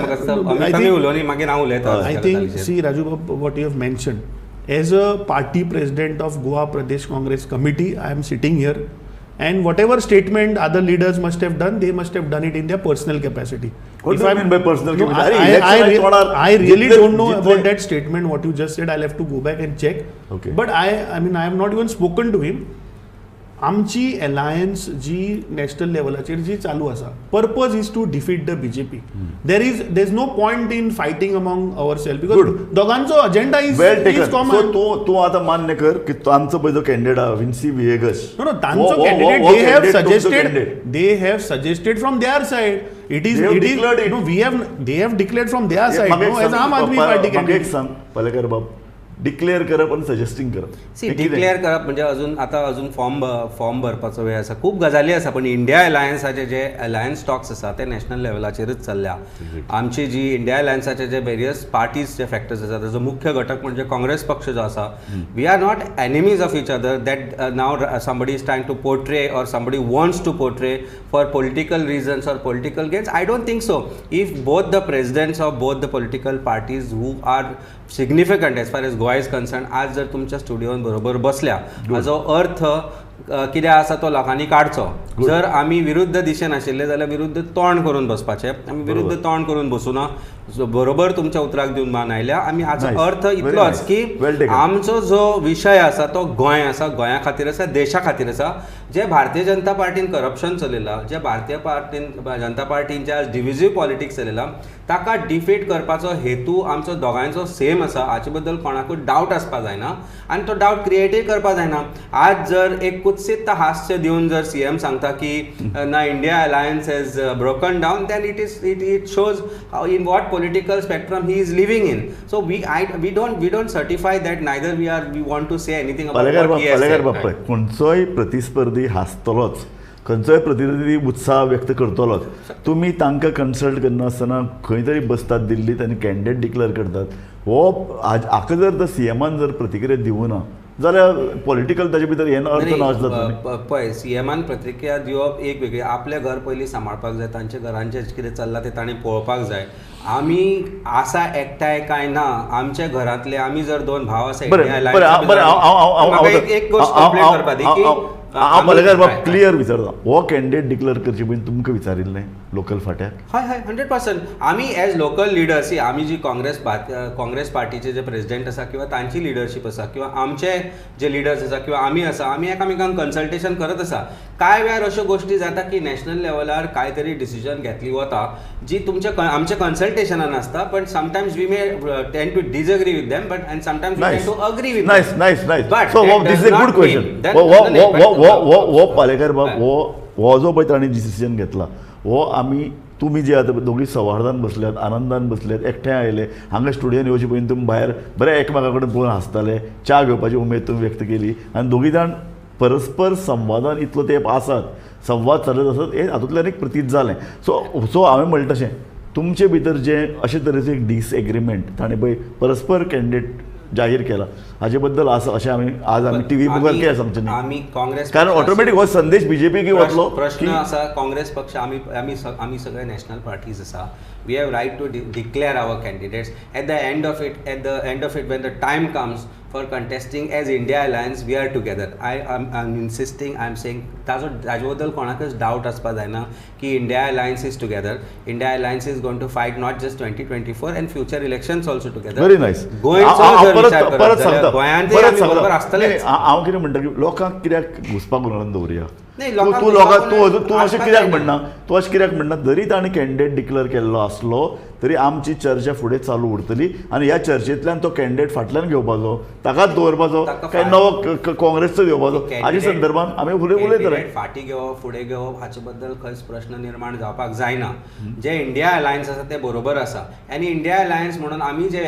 I think see राजूबाब what you have mention as a party president of Goa Pradesh Congress Committee, I am sitting here and whatever statement other leaders must have done, they must have done it in their personal capacity. What do you mean by personal capacity? I really don't know about that statement what you just said. I'll have to go back and check. Okay. But I mean I have not even spoken to him. आमची अलायन्स जी नॅशनल लेवलाचेर जी चालू आसा, purpose is to defeat the BJP. There is no point in fighting among our self because दोगांचो agenda is common. So तूं तूं आतां मान्य कर की तांचो पळय जो कॅन्डिडेट आहा विन्सी विएगस, नो नो तांचो candidate they have suggested, they have suggested from their side. It is no we have they have declared from their side no as Aam Aadmi Party candidate. एक सांग पालेकर बाब, डिक्लेअर करप आनी सजेस्टिंग करप. सी डिक्लेअर करप म्हणजे अजून आतां अजून फॉर्म भरपाचो वेळ आसा, खूब गजाली आसा. पण इंडिया अलायन्साचे जे अलायन्स टॉक्स आसा ते नॅशनल लेवलाचेरच चल्ल्या. आमची जी इंडिया अलायन्साचे जे वेरियस पार्टीज जे फॅक्टर्स आसा ताजो मुख्य घटक म्हणजे काँग्रेस पक्ष जो आसा. We are not enemies of each other that now somebody is trying to portray or somebody wants to portray for political reasons or political gains. I don't think so. If both the presidents of both the political parties who are significant as far as Goa is concern आज जर तुमच्या स्टुडियोन बरोबर बसल्या हाजो अर्थ कितें आसा तो लोकांनी काडचो. जर आमी विरुद्ध दिशेन आशिल्ले जाल्यार विरुद्ध तोंड करून बसपाचें, आमी विरुद्ध तोंड करून बसूना. बरोबर तुमच्या उतराक दिवन मान आयल्या आमी. हाचो अर्थ इतलोच की आमचो जो विशय आसा तो गोंय आसा, गोंया खातीर आसा, देशा खातीर आसा. जे भारतीय जनता पार्टीन करप्शन चलयलां, जे भारतीय पार्टीन जनता पार्टीन जे आज डिविजीव पॉलिटिक्स चलयलां ताका डिफीट करपाचो हेतू आमचो दोगांयचो सेम आसा. हाचे बद्दल कोणाकूय डावट आसपा जायना आनी तो डावट क्रिएटय करपा जायना. आज जर एक कुत्सित हास्य दिवन जर सी एम सांगता की ना India alliance has broken down, then it is it shows in what political spectrum he is living in. So we don't certify that, neither we want to say anything about what he has said. बापय खंयचोय प्रतिस्पर्धी हांसतलोच, खंयचोय प्रतिनिधी उत्साह व्यक्त करतलोच. तुमी तांकां कन्सल्ट करनासतना खंय तरी बसतात दिल्लीत आनी कॅन्डिडेट डिक्लेअर करतात. हो हाका जर सी एमान जर प्रतिक्रिया दिवना जाल्यार पॉलिटिकल ताजे भितर हें अर्थ ना आसता. पळय सी एमान प्रतिक्रिया दिवप एक वेगळी, आपलें घर पयलीं सांबाळपाक जाय, तांच्या घरांचें कितें चल्लां तें तांणी पळोवपाक जाय. आमी आसा एकठांय काय ना आमच्या घरांतले आमी जर दोन भाव आसा एक गोश्ट कंप्लीट करपा दी की हांव पालेकार बाब क्लियर विचारता, हो कॅन्डिडेट डिक्लेअर करचे पयलीं तुमकां विचारिल्लें लोकल फाट्याक? हय हय 100%. आमी एज लोकल लिडर्स, आमी जी काँग्रेस पार्टीचे जे प्रेजिडेंट आसा किंवा तांची लिडरशीप आसा किंवा आमचे जे लिडर्स आसा किंवा आमी आसा, आमी एकामेकांक कन्सल्टेशन करत आसा. कांय वेळार अश्यो गोश्टी जाता की नॅशनल लेवलार कांय तरी डिसिजन घेतली वता जी तुमच्या आमच्या कन्सल्टेशनान आसता, but sometimes we may tend to disagree with them, but and sometimes we tend to agree with. Nice nice nice. So this is a good question. हो पालेकर बाब, हो जो पळय तांणी डिसिजन घेतला हो आमी तुमी जे आतां दोगी सवार्दान बसल्यात, आनंदान बसल्यात, एकठांय आयले हांगा स्टुडियोन येवचे पयलीं तुमी भायर बरें एकामेका कडेन पळोवन हांसताले, च्या घेवपाची उमेद तुमी व्यक्त केली आनी दोगी जाण परस्पर संवादान इतलो तेंप आसात, संवाद चलत आसात, हें हातूंतल्यान एक प्रतीत जालें. सो सो हांवें म्हणलें तशें तुमचे भितर जें अशे तरेचें एक डिसएग्रीमेंट ताणें पळय परस्पर कॅन्डिडेट जाहीर केला हाजे बद्दल आसा अशें आमी आज आमी टीव्ही मुखार कितें सांगचें न्ही. आमी काँग्रेस कारण ऑटोमॅटीक हो संदेश बीजेपीक वतलो. प्रश्न आसा काँग्रेस पक्ष आमी आमी आमी सगळे नॅशनल पार्टीज आसा, we have right to declare our candidates. At the end of it, when the time comes, for contesting as India Alliance, we are together. I am insisting, I am saying ताजो ताजे बद्दल कोणाकच डावट आसपा जायना की India Alliance is together. India Alliance is going to fight not just 2024 and future elections also together. Very nice. परत सांगता, परत सांगता. आसतलें. हांव कितें म्हणटा की लोकांक कित्याक घुसपा गोंदळान दवरुया. तूं लोकांक तूं तूं अशें कित्याक म्हणना, तूं अशें कित्याक म्हणना, जरी ताणें कॅन्डिडेट डिक्लेअर केल्लो आसलो तरी आमची चर्चा फुडें चालू उरतली आनी ह्या चर्चेंतल्यान तो कॅन्डिडेट फाटल्यान घेवपाचो, ताकाच दवरपाचो काय नवो काँग्रेसचो घेवपाचो, हाजे संदर्भात आमी फुडें उलयतले. फाटीं घेवप फुडें घेवप हाचे बद्दल खंयच प्रश्न निर्माण जावपाक जायना. जे इंडिया अलायन्स आसा ते बरोबर आसा आनी इंडिया अलायन्स म्हणून आमी जे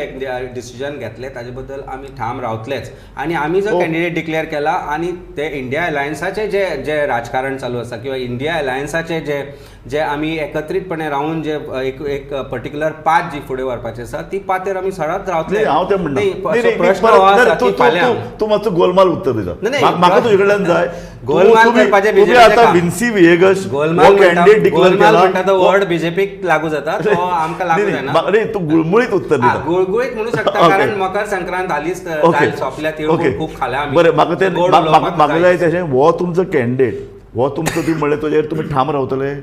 डिसिजन घेतले ताजे बद्दल आमी ठाम रावतलेच आनी आमी जो कॅन्डिडेट डिक्लेअर केला आनी ते इंडिया अलायन्साचे जे जे राजकारण चालू आसा किंवा इंडिया अलायन्साचे जे जे आमी एकत्रितपणे रावन जे एक एक पर्टिक्युलर पाथ जी फुडें व्हरपाची आसा ती पाथेर आमी सदांच रावतले. हांव तें म्हणटा, प्रश्न तूं मातसो गोलमाल उत्तर दिता, म्हाका तुजे कडल्यान जाय गोलमाल करपाचें. तुमी आतां विन्सी विएगस कॅन्डिडेट डिक्लेअर केला म्हणटा तो वर्ड बीजेपीक लागू जाता, तो आमकां लागू जायना. तूं गुळमुळीत उत्तर दिता. गुळगुळीत म्हणू शकता, कारण मकर संक्रांत हालींच सोंपल्या, तिळगुळ खूब खाल्या आमी. बरें, म्हाका तें म्हाका जाय तशें हो तुमचो कॅन्डिडेट, हो तुमचो तुमी म्हणलें तुजेर तुमी ठाम रावतले.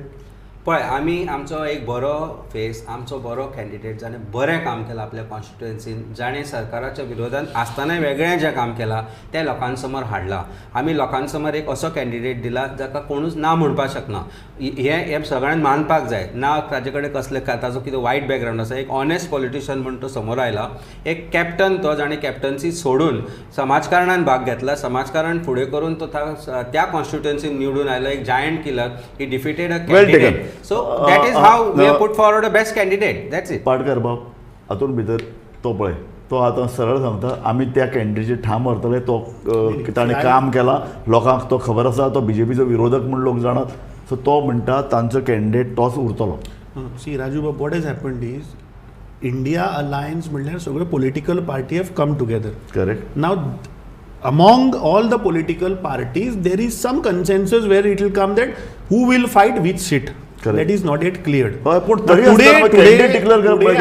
पळय, आमी आमचो एक बरो फेस, आमचो बरो कॅन्डिडेट जाणें बरें काम केलां आपल्या कॉन्स्टिट्युएन्सीन, जाणें सरकाराच्या विरोधान आसतनाय वेगळें जें काम केलां तें लोकां समोर हाडलां. आमी लोकां समोर एक असो कॅन्डिडेट दिला जाका कोणूच ना म्हणपाक शकना. हें हें सगळ्यांक मानपाक जाय ना ताजे कडेन कसलें ताजो कितें वायट बॅकग्रावंड आसा. एक ऑनेस्ट पॉलिटिशियन म्हूण तो समोर आयला, एक कॅप्टन तो जाणें कॅप्टन्सी सोडून समाजकारणान भाग घेतला, समाजकारण फुडें करून तो त्या कॉन्स्टिट्युएन्सीन निवडून आयलो. एक giant killer, he defeated a candidate. So that is how we have put forward the best candidate. That's it. Patkar बाब, हातूंत भितर तो पळय, तो आतां सरळ सांगता आमी त्या कॅन्डिडेटीचेर ठाम व्हरतले. तो ताणें काम केलां, लोकांक तो खबर आसा, तो बीजेपीचो विरोधक म्हूण लोक जाणात. सो तो म्हणटा तांचो कॅन्डिडेट तोच उरतलो. सी राजू बाब, what has happened is India Alliance म्हणल्यार सगळ्यो political party have come together. Correct. Now among all the political parties there is some consensus where it will come that who will fight which seat. Correct. That is not yet cleared. But today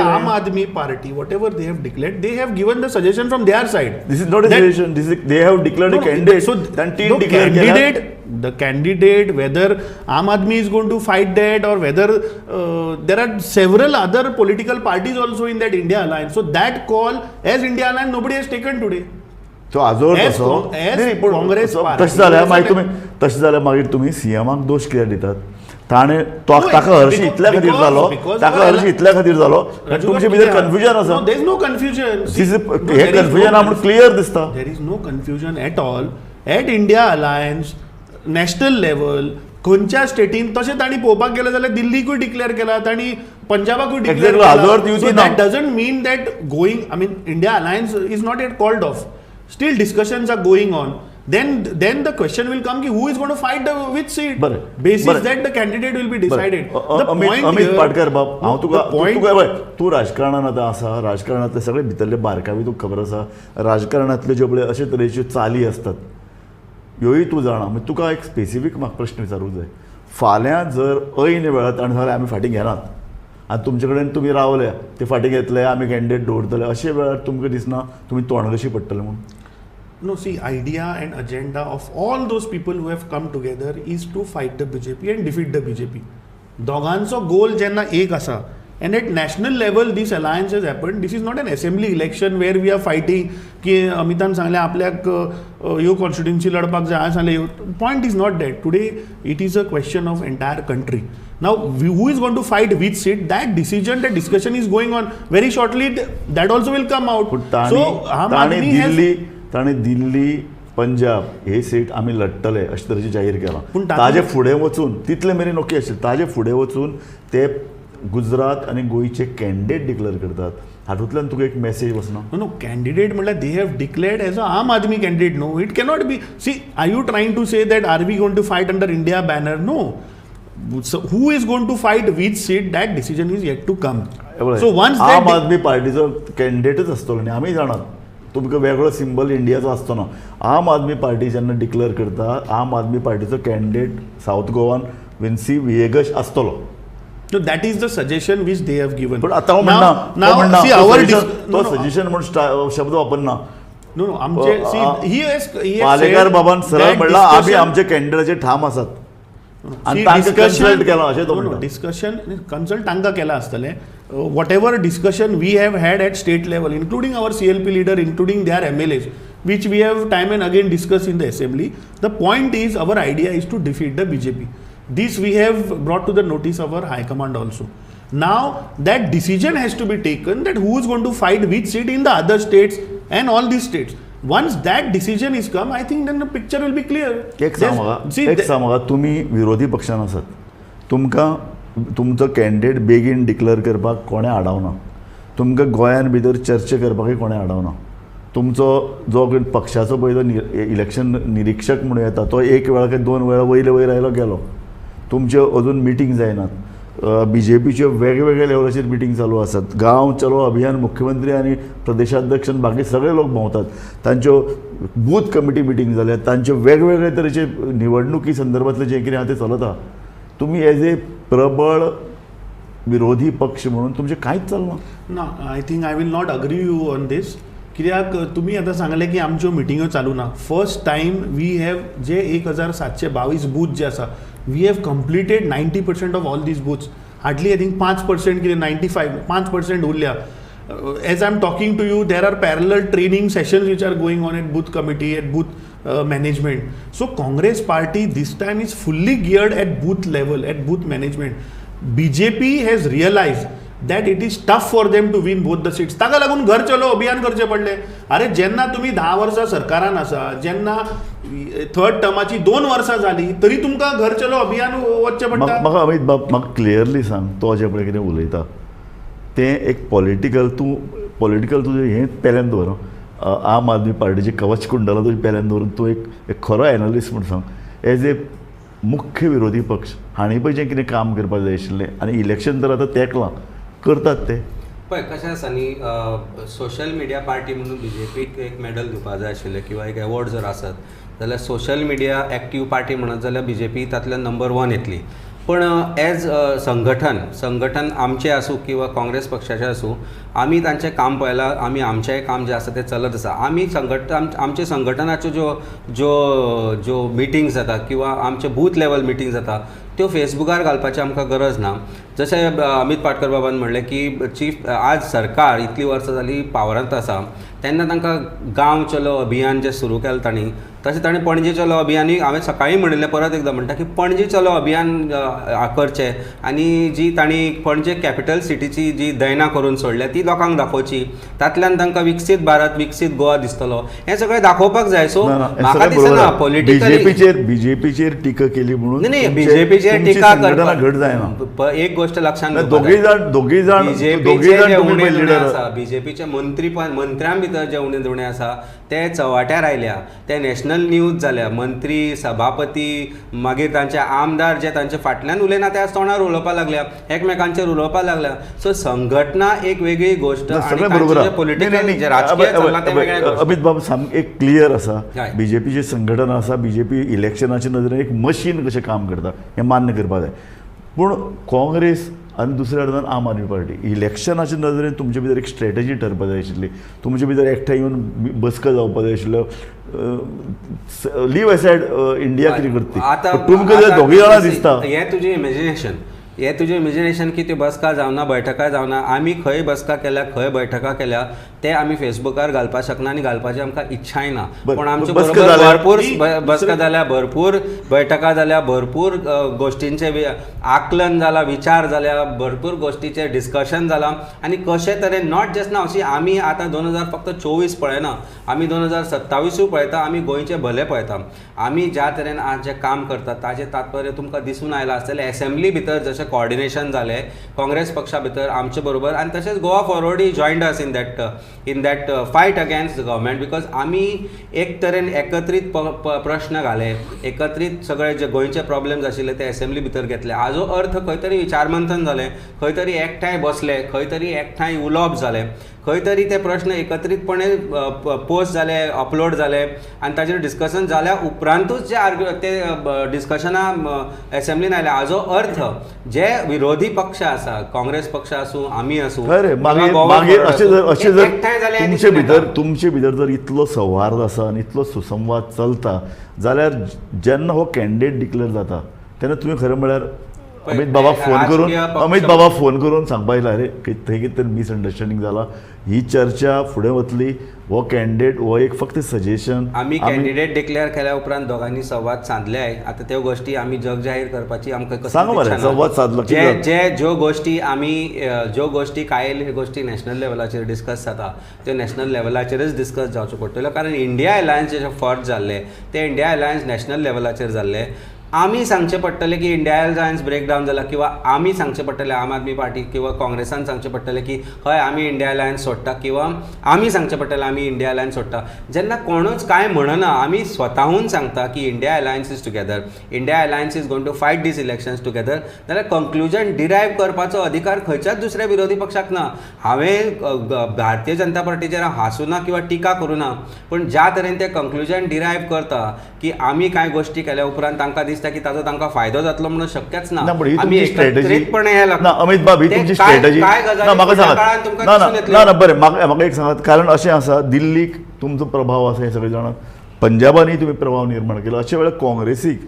Aam Aadmi Party, whatever they have declared, they have given the suggestion from their side. This is not a suggestion. This is, they have declared a candidate. So then team declared candidate. The candidate, whether Aam Aadmi is going to fight that or whether there are several other political parties also in that India Alliance. So that call as India Alliance nobody has taken today. तो आजोर तसो तशें जाल्यार मागीर तुमी तशें जाल्यार मागीर तुमी सीएमाक दोश कित्याक दितात? ताणें तो ताका हरशी इतल्या खातीर जालो, ताका हरशी इतल्या खातीर जालो, तुमचे भितर कन्फ्युजन आसा. There is no confusion. हें कन्फ्युजन आहा म्हूण क्लियर दिसता. There is no confusion at all at India Alliance national level. खंयच्या स्टेटीन तशें तांणी पळोवपाक गेलें जाल्यार दिल्लीकूय डिक्लेअर केला, तांणी पंजाबाकूय डिक्लेअर केला. So that doesn't mean that going, I mean India Alliance is not yet called off. Still discussions are going on. Then the question will come ki who is going to fight the which seat. Basis that the candidate will be decided. The point Amit Patkar बाब, हांव तुका तुका तूं राजकारणान आतां आसा, राजकारणांतले सगळे भितरले बारकावे तुका खबर आसा, राजकारणांतले ज्यो पळय अशे तरेच्यो चाली आसतात ह्योय तूं जाणा. मागीर तुका एक स्पेसिफीक म्हाका प्रश्न विचारूंक जाय. फाल्यां जर ऐन वेळार ताणें सांगलें आमी फाटीं घेनात आनी तुमचे कडेन तुमी रावले, ते फाटीं घेतले आमी कॅन्डिडेट दवरतले, अशे वेळार तुमकां दिसना तुमी तोंडकशी पडटले म्हूण? No, see, idea and agenda of all those people who have come together is to fight the BJP and defeat the BJP. दोगांचो गोल जेन्ना एक आसा, and at national level this alliance has happened. This is not an assembly election where we are fighting की अमितान सांगलें आपल्याक ह्यो कॉन्स्टिट्युएन्सी लढपाक जाय, हांवें सांगलें. Point is not that. Today it is a question of entire country. Now who is going to fight which seat, that decision, that discussion is going on. Very shortly that also will come out. So Aam Aadmi has ताणें दिल्ली, पंजाब हे सीट आमी लढटले अशे तरेचें जाहीर केलां. पूण ताजे फुडें वचून तितले मेरेन ओके आशिल्लें, ताजे फुडें वचून ते गुजरात आनी गोंयचे कॅन्डिडेट डिक्लेअर करतात, हातूंतल्यान तुका एक मॅसेज वचना? नो, कॅन्डिडेट म्हणल्यार they have declared as a Aam Aadmi candidate. No, it cannot be. See, are you trying to say that are we going to fight under India banner? No. So who is going to fight which seat, that decision is yet to come. So once Aam Aadmi पार्टीचो कॅन्डिडेटच आसतलो न्ही, आमी जाणात तुमकां वेगळो सिंबल इंडियाचो आसचो ना. आम आदमी पार्टी जेन्ना डिक्लेअर करता, आम आदमी पार्टीचो कॅन्डिडेट सावथ गोवान विन्सी विएगश आसतलो. So that is the suggestion which they have given. पण आतां हांव म्हणना, तो सजेशन म्हूण शब्द वापरना. नो नो आमचे, see, he has Palekar said बाबान सरळ that म्हणलां आमी discussion- आमचे कॅन्डिडेटाचेर ठाम आसात आनी तांकां कन्सल्ट केलां अशें तो म्हणटा. डिस्कशन कन्सल्ट तांकां केलां आसतलें. Whatever discussion we have had at state level, including our CLP leader, including their MLAs, which we have time and again discuss in the assembly, the point is our idea is to defeat the BJP. This we have brought to the notice of our high command also. Now that decision has to be taken that who is going to fight which seat in the other states and all these states. Once that decision is come, I think then the picture will be clear. एक सांग म्हाका, एक सांग म्हाका, तुमी विरोधी पक्षान आसात, तुमकां तुमचो कॅन्डिडेट बेगीन डिक्लेअर करपाक कोणें आडावना, तुमकां गोंयान भितर चर्चा करपाकूय कोणें आडावना. तुमचो जो पक्षाचो पळय तो इलेक्शन निरिक्षक म्हणून येता तो एक वेळा काय 2 वेळा वयले वयर आयलो गेलो. तुमच्यो अजून मिटींग जायनात. बीजेपीच्यो वेगवेगळ्या लेवलाचेर मिटींग चालू आसात. गांव चलो अभियान मुख्यमंत्री आनी प्रदेशाध्यक्ष आनी बाकी सगळे लोक भोंवतात. तांच्यो बूथ कमिटी मिटींग जाल्या, तांच्यो वेगवेगळे तरेचे निवडणुकी संदर्भातलें जें कितें आहा तें चलता. तुमी एज ए प्रबळ विरोधी पक्ष म्हणून तुमचें कांयच चलना. ना, I think I will not agree you on this. कित्याक तुमी आतां सांगलें की आमच्यो मिटिंग्यो चालू ना. फर्स्ट टायम we have जे 1722 बूथ जे आसा, we have completed 90% of all these booths. Hardly I think 5% कितें 95 5% उरल्या. As I am talking to you, there are parallel training sessions which are going on at booth committee, at booth management. So Congress party this time is fully geared at booth level, at booth management. BJP has realized that it is tough for them to win both the seats. ताका लागून घर चलो अभियान करचें पडलें. अरे जेन्ना तुमी 10 वर्सां सरकारान आसा, जेन्ना थर्ड टर्माची 2 वर्सां जाली तरी तुमकां घर चलो अभियान वचचें पडटा. म्हाका अमित बाब, म्हाका क्लियरली सांग, तो जें पळय कितें उलयता तें एक पॉलिटिकल, तूं पॉलिटिकल तुजें हें पेल्यान दवर, आम आदमी पार्टीचे कवच कुंडलां तुजें पेल्यान दवरून तूं एक खरो एनालिस्ट म्हूण सांग, एज ए मुख्य विरोधी पक्ष हांणी पळय जें कितें काम करपाक जाय आशिल्लें आनी इलेक्शन तर आतां तेंकलां, करतात ते? पळय कशें आसा न्ही, सोशल मिडिया पार्टी म्हणून बीजेपीक एक मेडल दिवपाक जाय आशिल्लें किंवा एक एवॉर्ड जर आसत जाल्यार सोशल मिडिया एक्टीव पार्टी म्हणत जाल्यार बीजेपी तातूंतल्यान नंबर 1 येतली. पण एज संघटन आमचें आसूं किंवा काँग्रेस पक्षाचें आसूं, आमी तांचें काम पळयलां, आमी आमचेंय काम जें आसा तें चलत आसा. आमी आमचे संघटनाच्यो ज्यो ज्यो ज्यो मिटिंग्स जाता किंवा आमचे बूथ लेवल मिटिंग जाता त्यो फेसबुकार घालपाची आमकां गरज ना. जशें अमित पाटकर बाबान म्हणलें की चीफ आज सरकार इतलीं वर्सां जालीं पावरांत आसा तेन्ना तांकां गांव चलो अभियान जें सुरू केलें तांणी, तशें ताणें पणजे चलो अभियानूय हांवें सकाळीं म्हणिल्लें, परत एकदां म्हणटा की पणजे चलो अभियान करचें आनी जी तांणी पणजे कॅपिटल सिटीची जी दैना करून सोडल्या ती लोकांक दाखोवची, तातल्यान तांकां विकसीत भारत विकसीत गोवा दिसतलो, हें सगळें दाखोवपाक जाय. सो म्हाका दिसना पॉलिटिकली बीजेपीचेर टिका केली म्हणून न्ही, बीजेपीचेर टिका घट जायना. एक गोश्ट लक्षांत, दोगीय जाण आसा, बीजेपीचे मंत्री मंत्र्यां भितर जे उणे दुणे आसा ते चव्हाट्यार आयल्या, ते नॅशनल न्यूज जाल्या. मंत्री, सभापती, मागीर तांचे आमदार जे तांचे फाटल्यान उलयना ते आज तोंडार उलोवपाक लागल्या, एकमेकांचेर उलोवपाक लागल्या. सो संघटना एक वेगळी गोश्ट आनी पॉलिटिकल जे राजकीय चल्लां तें वेगळें. अमित बाब सामकें एक क्लियर आसा, बीजेपीची संघटना आसा, बीजेपी इलेक्शनाच्या नदरेन एक मशीन कशें काम करता हें मान्य करपाक जाय. पूण काँग्रेस आनी दुसऱ्या अर्दान आम आदमी पार्टी इलेक्शनाच्या नदरेन तुमचे भितर एक स्ट्रेटजी ठरपाक जाय आशिल्ली, तुमचे भितर एकठांय येवन बसका जावपाक जाय आशिल्ल्यो. लीव एसायड इंडिया कितें करता तुमकां जर दोगूय जाणां दिसता हें तुजें इमेजिनेशन, हें तुजें इमेजिनेशन की त्यो बसका जावना, बैठका जावना. आमी खंय बसका केल्या, खंय बैठका केल्या ते आमी फेसबुकार घालपाक शकना आनी घालपाची आमकां इच्छाय ना. पूण आमचे बरोबर भरपूर बसका जाल्या, भरपूर बैठका जाल्या, भरपूर गोश्टींचे आकलन जाला, विचार जाल्या, भरपूर गोश्टीचें डिस्कशन जालां आनी कशे तरेन not just ना अशी आमी आतां 2024 पळयना, आमी 2027 पळयता, आमी गोंयचें भलें पळयता. आमी ज्या तरेन आज जें काम करतात ताजें तात्पर्य तुमकां दिसून आयलां आसतलें. एसेंब्ली भितर जशें कोऑर्डिनेशन जालें काँग्रेस पक्षा भितर आमचे बरोबर आनी तशेंच Goa फॉरवर्डूय joined us in that fight against the government, because आमी एक तरेन एकत्रीत प्रश्न घाले, एकत्रीत सगळे जे गोंयचे प्रॉब्लेम्स आशिल्ले ते एसेंब्ली भितर घेतले. हाजो अर्थ खंय तरी विचारमंथन जालें, खंय तरी एकठांय बसले, खंय तरी एकठांय उलोवप जालें, खंय तरी ते प्रश्न एकत्रीतपणे पोस्ट जाले, अपलोड जाले आनी ताजेर डिस्कशन जाल्या उपरांतूच जे आर्ग्यू ते डिस्कशनां एसेंब्लीन आयले. हाजो अर्थ जे विरोधी पक्ष आसा, काँग्रेस पक्ष आसूं, आमी आसूं, एकठांय जाले तुमचे भितर जर इतलो सौहार्द आसा आनी इतलो सुसंवाद चलता जाल्यार जेन्ना हो कॅन्डिडेट डिक्लेअर जाता तेन्ना तुमी खरें म्हळ्यार अमित बाबा फोन करून सांगपा येयला, अरे थंय कितें तरी मिसअंडरस्टँडींग जाला, ही चर्चा फुडें वतली, हो कॅन्डिडेट हो एक फक्त सजेशन. आमी कॅन्डिडेट डिक्लेअर केल्या उपरांत दोगांनी संवाद सादले. आतां त्यो गोश्टी आमी जग जाहीर करपाची आमकां सांगू मरे, संवाद सादलो जे ज्यो गोश्टी आमी ज्यो गोश्टी कांय गोश्टी नॅशनल लेवलाचेर डिस्कस जाता त्यो नॅशनल लेवलाचेरच डिस्कस जावच्यो पडटल्यो, कारण इंडिया अलायन्स जे फॉर्ट जाल्ले ते इंडिया अलायन्स नॅशनल लेवलाचेर जाल्ले. आमी सांगचें पडटलें की इंडिया अलायन्स ब्रेकडावन जाला, किंवा आमी सांगचें पडटलें आम आदमी पार्टी किंवा काँग्रेसान सांगचें पडटलें की हय आमी इंडिया अलायन्स सोडटा, किंवा आमी सांगचें पडटलें आमी इंडिया अलायन्स सोडटा. जेन्ना कोणूच कांय म्हणना, आमी स्वताहून सांगता की India alliance is together, India alliance is going to fight these elections together, जाल्यार कंक्लुजन डिरायव करपाचो अधिकार खंयच्याच दुसऱ्या विरोधी पक्षाक ना. हांवें भारतीय जनता पार्टीचेर हांसूं ना किंवा टिका करूं ना, पूण ज्या तरेन ते कंक्लुजन डिरायव करता की आमी कांय गोश्टी केल्या उपरांत तांकां दिसता की ताजो तांकां फायदो जातलो म्हणून शक्यच ना. आमी एकत्रितपणे हे ना अमित बाब, ही तुमची स्ट्रॅटजी ना म्हाका सांगात ना ना बरें म्हाका एक सांगात, कारण अशें आसा दिल्लीक तुमचो प्रभाव आसा हें सगळें जाणात, पंजाबानूय तुमी प्रभाव निर्माण केलो, अशे वेळार काँग्रेसीक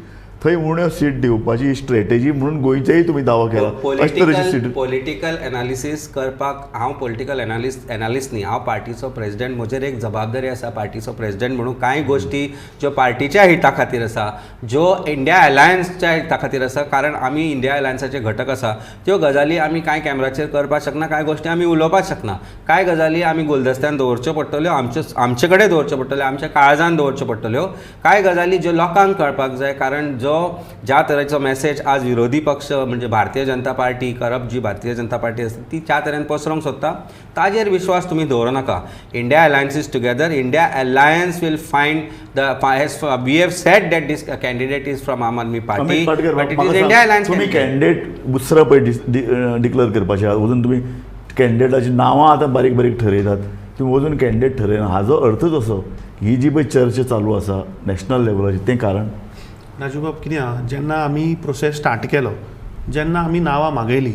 थंय उण्यो सीट दिवपाची स्ट्रॅटेजी म्हणून गोंयचेय तुमी दावो केला. अशे तरेची सीट पॉलिटिकल एनालिसीस करपाक हांव पॉलिटिकल एनालिस्ट न्ही, हांव पार्टीचो प्रेजिडेंट, म्हजेर एक जबाबदारी आसा पार्टीचो प्रेजिडेंट म्हणून कांय गोश्टी ज्यो पार्टीच्या हिता खातीर आसा, ज्यो इंडिया अलायन्सच्या हिता खातीर आसा, कारण आमी इंडिया अलायन्साचे घटक आसा, त्यो गजाली आमी कांय कॅमेराचेर करपाक शकना, कांय गोश्टी आमी उलोवपाक शकना, कांय गजाली आमी गुलदस्त्यान दवरच्यो पडटल्यो, आमचे कडेन दवरच्यो पडटल्यो, आमच्या काळजान दवरच्यो पडटल्यो, कांय गजाली ज्यो लोकांक कळपाक जाय. कारण जो ज्या तरेचो मेसेज आज विरोधी पक्ष म्हणजे भारतीय जनता पार्टी करप, जी भारतीय जनता पार्टी आसा ती ज्या तरेन पसरोंक सोदता ताजेर विश्वास तुमी दवरूं नाका. India alliance is together, India alliance will find the we have said that this candidate is from Aam Aadmi Party, but it is India alliance. तुमी कॅन्डिडेट दुसरो पळय डिक्लेअर करपाचे आहा, अजून तुमी कॅन्डिडेटाची नांवां आतां बारीक बारीक ठरयतात, तुमी अजून कॅन्डिडेट ठरयना, हाजो अर्थच असो ही जी पळय चर्चा चालू आसा नॅशनल लेवलाची तें कारण. राजूबाब कितें आहा, जेन्ना आमी प्रोसेस स्टार्ट केलो, जेन्ना आमी नांवां मागयलीं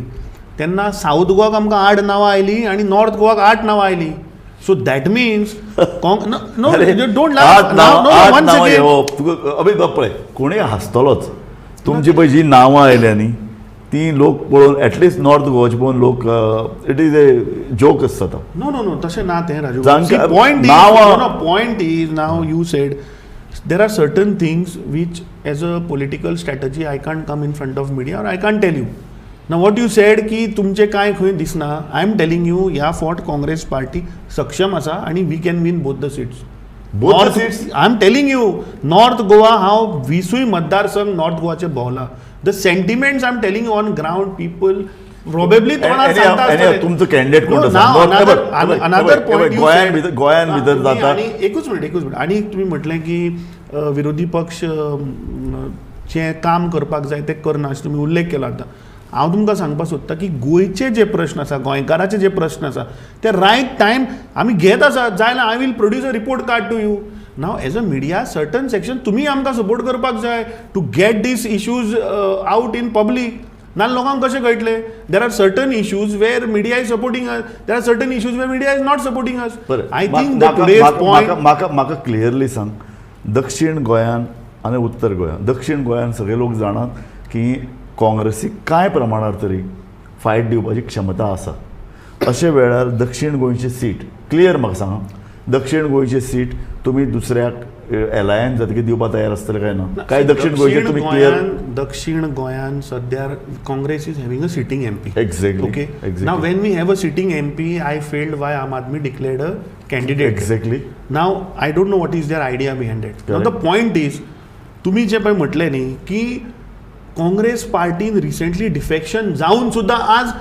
तेन्ना सावथ गोवाक आमकां 8 नांवां आयलीं आनी नॉर्थ गोवाक 8 नांवां आयलीं. So that means no don't laugh. Amit बाब पळय कोणूय हांसतलोच, तुमची पळय जी नांवां आयल्या न्ही ती लोक पळोवन एटलिस्ट नॉर्थ गोवाचे पळोवन लोक it is a joke आसता. नो नो नो तशें ना तें Raju. Point is now you said there are certain things which as a political strategy I can't come in front of media or I can't tell you. Now what you said ki tumche kai khuy disna, I am telling you ह्या fort Congress party सक्षम आसा आणि we can win both the seats. Both the seats? I am telling you, North Goa हांव 20 मतदारसंघ नॉर्थ गोवाचे भोंवला. The sentiments I am telling you on ground people probably तुमचो कॅन्डिडेट कोण आसा? गोंयान भितर जाता. आनी एकूच मिनट आनी तुमी म्हटलें की विरोधी पक्ष जें काम करपाक जाय तें करना अशें तुमी उल्लेख केला. आतां हांव तुमकां सांगपाक सोदता की गोंयचे जे प्रश्न आसा, गोंयकाराचे जे प्रश्न आसा ते रायट टायम आमी घेत आसा. जाल्यार I will produce a report card to you. Now as a media certain section तुमी आमकां सपोर्ट करपाक जाय to get these issues out in public. ना लोकांक कशें कळटलें? There are certain issues where media is supporting us, there are certain issues where media is not supporting us. I think the today's point म्हाका म्हाका क्लियरली सांग, दक्षिण गोंयान आनी उत्तर गोंयान, दक्षिण गोंयान सगळे लोक जाणात की काँग्रेसीक कांय प्रमाणार तरी फायट दिवपाची क्षमता आसा. अशे वेळार दक्षिण गोंयची सीट क्लियर म्हाका सांगा, दक्षिण गोंयची सीट तुमी दुसऱ्याक एलायन्स जातकीर दिवपाक तयार आसतले काय ना? काय दक्षिण गोंयचे तुमी क्लियर? दक्षिण गोंयान सद्या Congress is having a sitting MP. Exactly. Okay. Now when we have a sitting MP, I failed why Aam Aadmi declared a candidate. Exactly. Now I don't know what is their idea behind it. Now the point is, तुमी जे पळय म्हटलें न्ही की काँग्रेस पार्टीन रिसेंटली डिफेक्शन जावन सुद्दां आज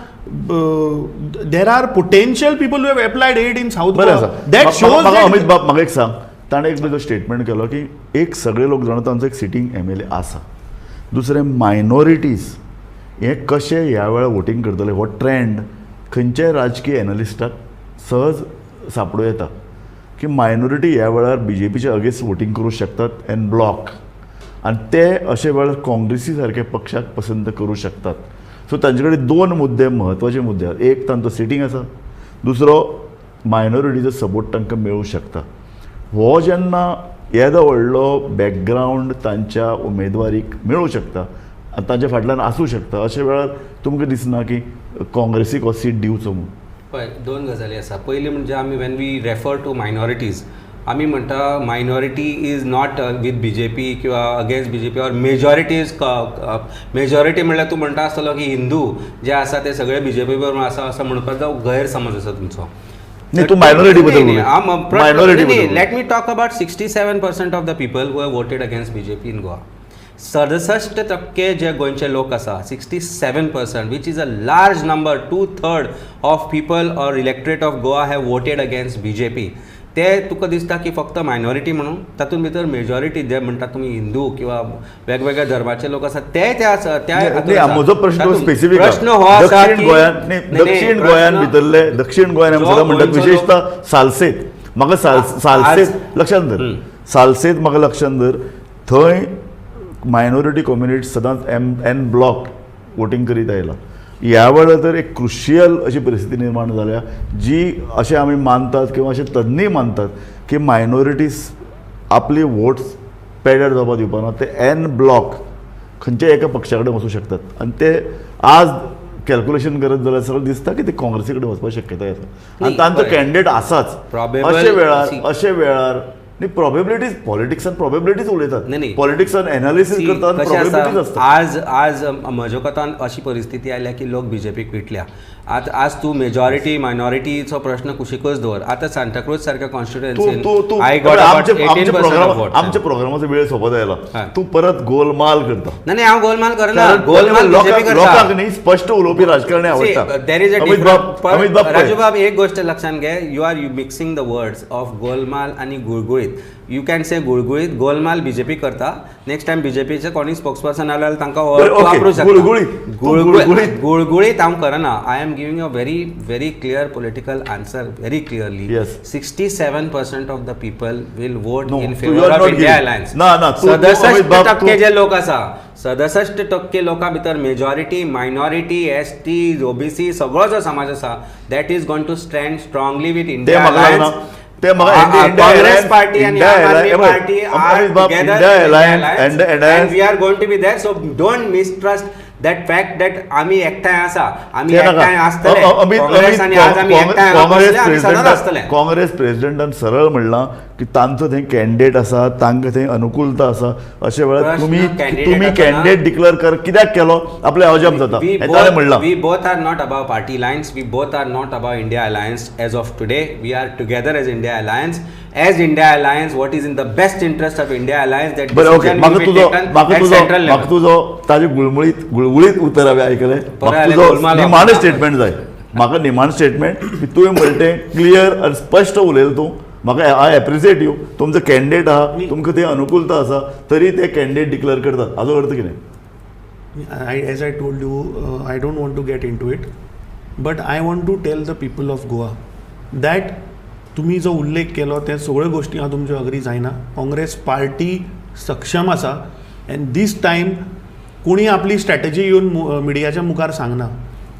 there are potential people who have applied aid in South Goa. That shows. Amit बाब म्हाका एक सांग, ताणें एक जो स्टेटमेंट केलो की एक सगळे लोक जाणा तांचो एक सिटींग MLA आसा, दुसरें मायनॉरिटीज हे कशें ह्या वेळार वोटींग करतले हो ट्रेंड खंयच्याय राजकीय एनलिस्टाक सहज सापडूं येता की मायनॉरिटी ह्या वेळार BJPच्या अगेन्स्ट वोटींग करूं शकतात एन ब्लॉक, आनी ते अशे वेळार काँग्रेसी सारक्या पक्षाक पसंत करूं शकतात. सो तांचे कडेन 2 मुद्दे म्हत्वाचे मुद्दे आसात, एक तांचो सिटींग आसा, दुसरो मायनॉरिटीचो सपोर्ट तांकां मेळूं शकता. हो जेन्ना येदो व्हडलो बॅकग्रावंड तांच्या उमेदवारीक मेळूं शकता आनी तांच्या फाटल्यान आसूं शकता, अशे वेळार तुमकां दिसना की काँग्रेसीक हो सीट दिवचो म्हणून? पळय, दोन गजाली आसा. पयली म्हणजे आमी when we refer to minorities आमी म्हणटा minority is not with BJP किंवा against BJP or majority is majority म्हणल्यार तूं म्हणटा आसतलो की हिंदू जे आसा ते सगळे बीजेपी बरोबर आसा असो म्हणपाचो गैरसमज आसा तुमचो. नाही, तू मायनॉरिटी बद्दल. Let me talk about 67% of the people who have voted against BJP in Goa. 67% जे गोंयचे लोक आसा, 67% which is a large number, 2/3 of people or electorate of Goa have voted against BJP. ते तुका दिसता की फक्त मायनॉरिटी म्हणून, तातूंत भितर मेजॉरिटी जे म्हणटा तुमी हिंदू किंवा वेगवेगळ्या धर्माचे लोक आसात ते त्या. म्हजो प्रश्न स्पेसिफीक प्रश्न हो आसा की दक्षिण गोंयांत भितरले, दक्षिण गोंयांत आमी सदां म्हणटात विशेषतः सालसेत, म्हाका सालसेत लक्षांत धर, सालसेत म्हाका लक्षांत धर, थंय मायनॉरिटी कम्युनिटी सदांच एन ब्लॉक वोटींग करीत आयला. ह्या वेळार तर एक क्रुशियल अशी परिस्थिती निर्माण जाल्या जी अशें आमी मानतात किंवा अशें तज्ञ मानतात की मायनॉरिटीज आपली वोट्स पेड्यार जावपाक दिवपाना, ते एन ब्लॉक खंयच्याय एका पक्षा कडेन वचूं शकतात आनी ते आज कॅल्क्युलेशन करत जाल्यार सगळें दिसता की ते काँग्रेसी कडेन वचपाची शक्यताय आसा आनी तांचो कॅन्डिडेट आसाच. अशे वेळार न्ही, प्रोबेबिलिटीज पॉलिटिक्सान प्रोबेबिलिटीज उलयतात, पॉलिटिक्सान एनालिसीस करतात, प्रोबेबिलिटीज आसता. आज आज म्हज्या कोतान अशी परिस्थिती आयल्या की लोक बीजेपीक विटल्या. आतां आज तूं मेजॉरिटी मायनॉरिटीचो प्रश्न कुशीकच दवर. आतां सांताक्रूज सारक्या कॉन्स्टिट्युएन्सीन I got about 18% of vote. आमच्या प्रोग्रामाचो वेळ सोंपत आयला, तूं परत गोलमाल करता. ना न्ही, हांव गोलमाल करना, गोलमाल बीजेपी करता. लोकांक न्ही स्पश्ट उलोवपी राजकारणी आवडटा. There is a difference. Raju बाब, एक गोश्ट लक्षांत घे, you are mixing the words of Golmaal आनी गुळगुळीत. You can से गुळगुळीत, गोलमाल बीजेपी करता. नेक्स्ट टायम बीजेपीचे कोणी स्पोक्स पर्सन आले जाल्यार तांकां वापरूं शकता. गुळगुळीत हांव करना. I am giving a very very clear political answer very clearly. 67% of the people will vote in favour of India Alliance. 67% जे लोक आसा, 67% लोकां भितर मेजॉरिटी, मायनॉरिटी, ST, OBC सगळो जो समाज आसा that is going to stand strongly with India Alliance. Congress party and Aam Aadmi Party are together and we are going to be there. So don't mistrust that fact that आमी एकठांय आसा, आमी एकठांय आसतले. काँग्रेस आनी आज आमी एकठांय आसतले, सदांच आसतले. काँग्रेस प्रेसिडेंटान सरळ म्हणलां की तांचो थंय कॅन्डिडेट आसा, तांकां थंय अनुकूलता आसा. अशे वेळार तुमी कॅन्डिडेट डिक्लेअर कर कित्याक केलो आपलें अजाप जाता ताणें म्हणलां. We both are not above party lines, we both are not above India Alliance as of today. We are together as India Alliance. As India Alliance, what is in the best interest of India Alliance, that decision will be taken at central level. म्हाका तुजो ताजे गुळगुळीत उतर हांवें आयकलें. म्हाका तुजो निमाणें स्टेटमेंट जाय, म्हाका निमाणें स्टेटमेंट की तुवें म्हणलें तें क्लियर आनी स्पश्ट उलयलें तूं. म्हाका I appreciate you. तुमचो कॅन्डिडेट आहा, तुमकां थंय अनुकूलता आसा, तरी ते कॅन्डिडेट डिक्लेअर करतात, हाजो अर्थ कितें? As I told you, I don't want to get into it, but I want to tell the people of Goa that तुमी जो उल्लेख केलो ते सगळ्यो गोश्टी हांव तुमच्यो अग्री जायना. काँग्रेस पार्टी सक्षम आसा एंड these time कोणी आपली स्ट्रॅटजी येवन मिडियाच्या मुखार सांगना.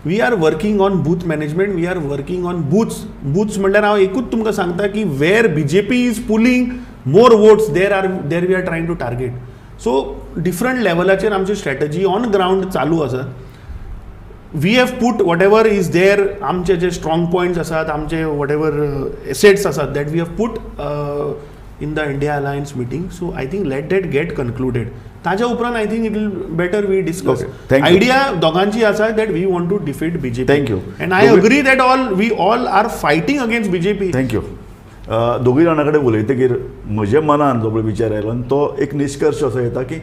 We are working on booth management, we are working on booths. Booths म्हणल्यार हांव एकूच तुमकां सांगता की where BJP is pulling more votes there we are trying to target. So different लेवलाचेर आमची स्ट्रॅटजी ऑन ग्रावंड चालू आसा. We have put whatever is there, आमचे जे स्ट्रॉंग पॉयंट्स आसात, आमचे what ever एसेट्स आसात, that we have put in the India Alliance meeting. So I think let that get concluded. ताज्या उपरांत I think it will better we discuss. Idea दोगांची आसा that we want to defeat BJP. Thank you. And I agree that all we all are fighting against BJP. Thank you. दोगूय जाणां कडेन उलयतकीर म्हज्या मनान जो पळय विचार आयलो आनी तो एक निश्कर्श असो येता की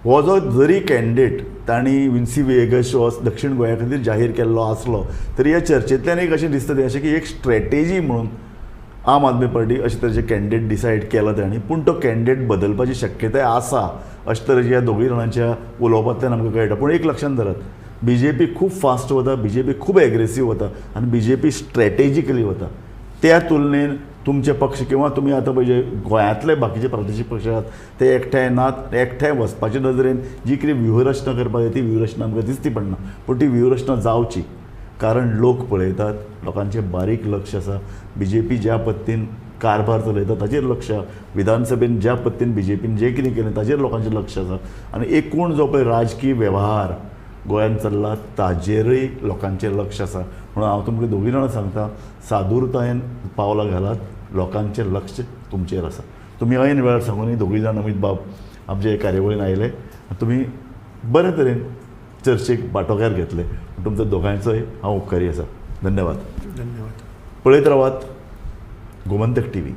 हो जो जरी कॅन्डिडेट तांणी विन्सी व्हिएगस हो दक्षिण गोंया खातीर जाहीर केल्लो आसलो तरी ह्या चर्चेंतल्यान एक अशें दिसता तें अशें की एक स्ट्रॅटेजी म्हणून आम आदमी पार्टी अशे तरेचे कॅन्डिडेट डिसायड केला तांणी, पूण तो कॅन्डिडेट बदलपाची शक्यताय आसा अशे तरेची ह्या दोगूय जाणांच्या उलोवपांतल्यान आमकां कळटा. पूण एक लक्षांत धरात, बी जे पी खूब फास्ट वता, बी जे पी खूब एग्रेसीव वता आनी बी जे पी स्ट्रॅटेजिकली वता. त्या तुलनेन तुमचे पक्ष किंवा तुमी आतां पळय जे गोंयांतले बाकीचे प्रादेशीक पक्ष आसात ते एकठांय नात. एकठांय वचपाचे नदरेन जी कितें व्यूहरचना करपाक जाय ती व्यूहरचना आमकां दिसती पडना, पूण ती व्यूहरचना जावची. कारण लोक पळयतात, लोकांचें बारीक लक्ष आसा. बी जे पी ज्या पद्दतीन कारभार चलयता ताचेर लक्ष आसा, विधानसभेन ज्या पद्दतीन बी जे पीन जें कितें केलें ताचेर लोकांचें लक्ष आसा आनी एकूण जो पळय राजकीय वेव्हार गोंयांत चल्ला ताजेरय लोकांचें लक्ष आसा. म्हणून हांव तुमकां दोगूय जाणां सांगता, सादूरतायेन पावलां घालात, लोकांचें लक्ष तुमचेर आसा. तुमी ऐन वेळार सांगून दोगूय जाण अमीत बाब आमचे कार्यावळीन आयले, तुमी बरे तरेन चर्चेक वांटोकार घेतले, तुमचो दोगांयचोय हांव उपकारी आसा. धन्यवाद. धन्यवाद. पळयत रावात गोमंतक टीव्ही.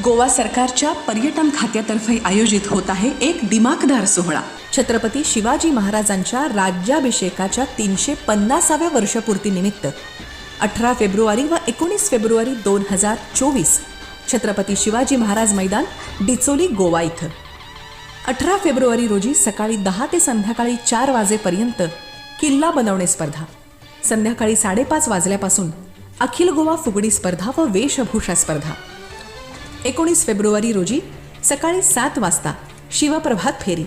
गोवा सरकारच्या पर्यटन खात्यातर्फे आयोजित होत आहे एक दिमाखदार सोहळा. छत्रपती शिवाजी महाराजांच्या राज्याभिषेकाच्या 350व्या वर्षपूर्तीनिमित्त 18 फेब्रुवारी व 19 फेब्रुवारी 2024 छत्रपती शिवाजी महाराज मैदान, डिचोली, गोवा इथं 18 फेब्रुवारी रोजी सकाळी 10 ते संध्याकाळी 4 वाजेपर्यंत किल्ला बनवणे स्पर्धा, संध्याकाळी 5:30 वाजल्यापासून अखिल गोवा फुगडी स्पर्धा व वेशभूषा स्पर्धा. 19 फेब्रुवारी रोजी सकाळी 7 वाजता शिवप्रभात फेरी,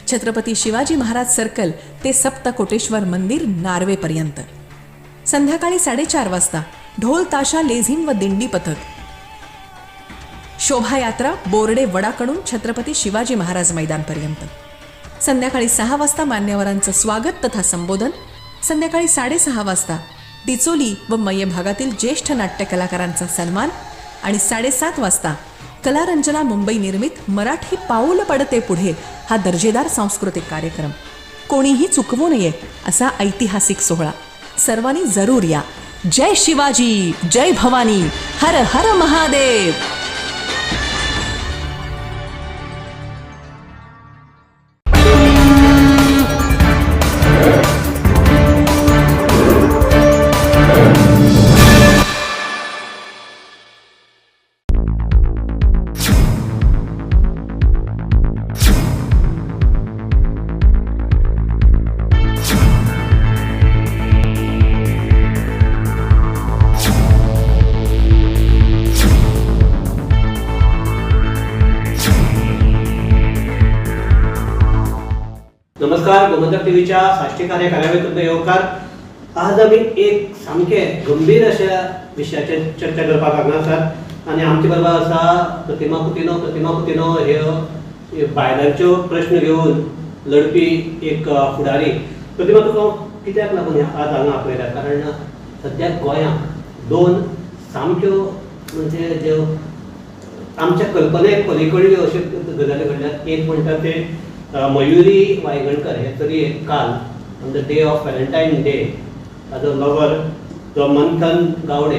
छत्रपती शिवाजी महाराज सर्कल ते सप्तकोटेश्वर मंदिर नार्वेपर्यंत. संध्याकाळी 4:30 वाजता ढोल ताशा लेझिम व दिंडी पथक शोभायात्रा बोर्डे वडाकडून छत्रपती शिवाजी महाराज मैदानपर्यंत. संध्याकाळी 6 वाजता मान्यवरांचं स्वागत तथा संबोधन. संध्याकाळी 6:30 वाजता डिचोली व मय्ये भागातील ज्येष्ठ नाट्य कलाकारांचा सन्मान आणि 7:30 वाजता कलारंजना मुंबई निर्मित मराठी पाऊल पडते पुढे हा दर्जेदार सांस्कृतिक कार्यक्रम कोणीही चुकवू नये असा ऐतिहासिक सोहळा. सर्वांनी जरूर या. जय शिवाजी, जय भवानी, हर हर महादेव. नमस्कार, गोमंतक टीव्हीच्या साश्टीकार ह्या कार्यावळीत तुमकां येवकार. आज आमी एक सामकें गंभीर अशा विशयाचेर चर्चा करपाक हांगा आसात आनी आमचे बरोबर आसा प्रतिमा कुतिन्हो. प्रतिमा कुतिन्हो ह्यो बायलांच्यो प्रश्न घेवन लढपी एक फुडारी. प्रतिमा, तुका कित्याक लागून आज हांगा आपयला? कारण सद्याक गोंयांत दोन सामक्यो म्हणजे ज्यो आमच्या कल्पनेक पलीकडल्यो अश्यो गजाली घडल्यात. एक म्हणटा ते मयुरी वायंगणकर हे चलयेक काल on the day of Valentine day ताजो लवर जो Manthan Gawade,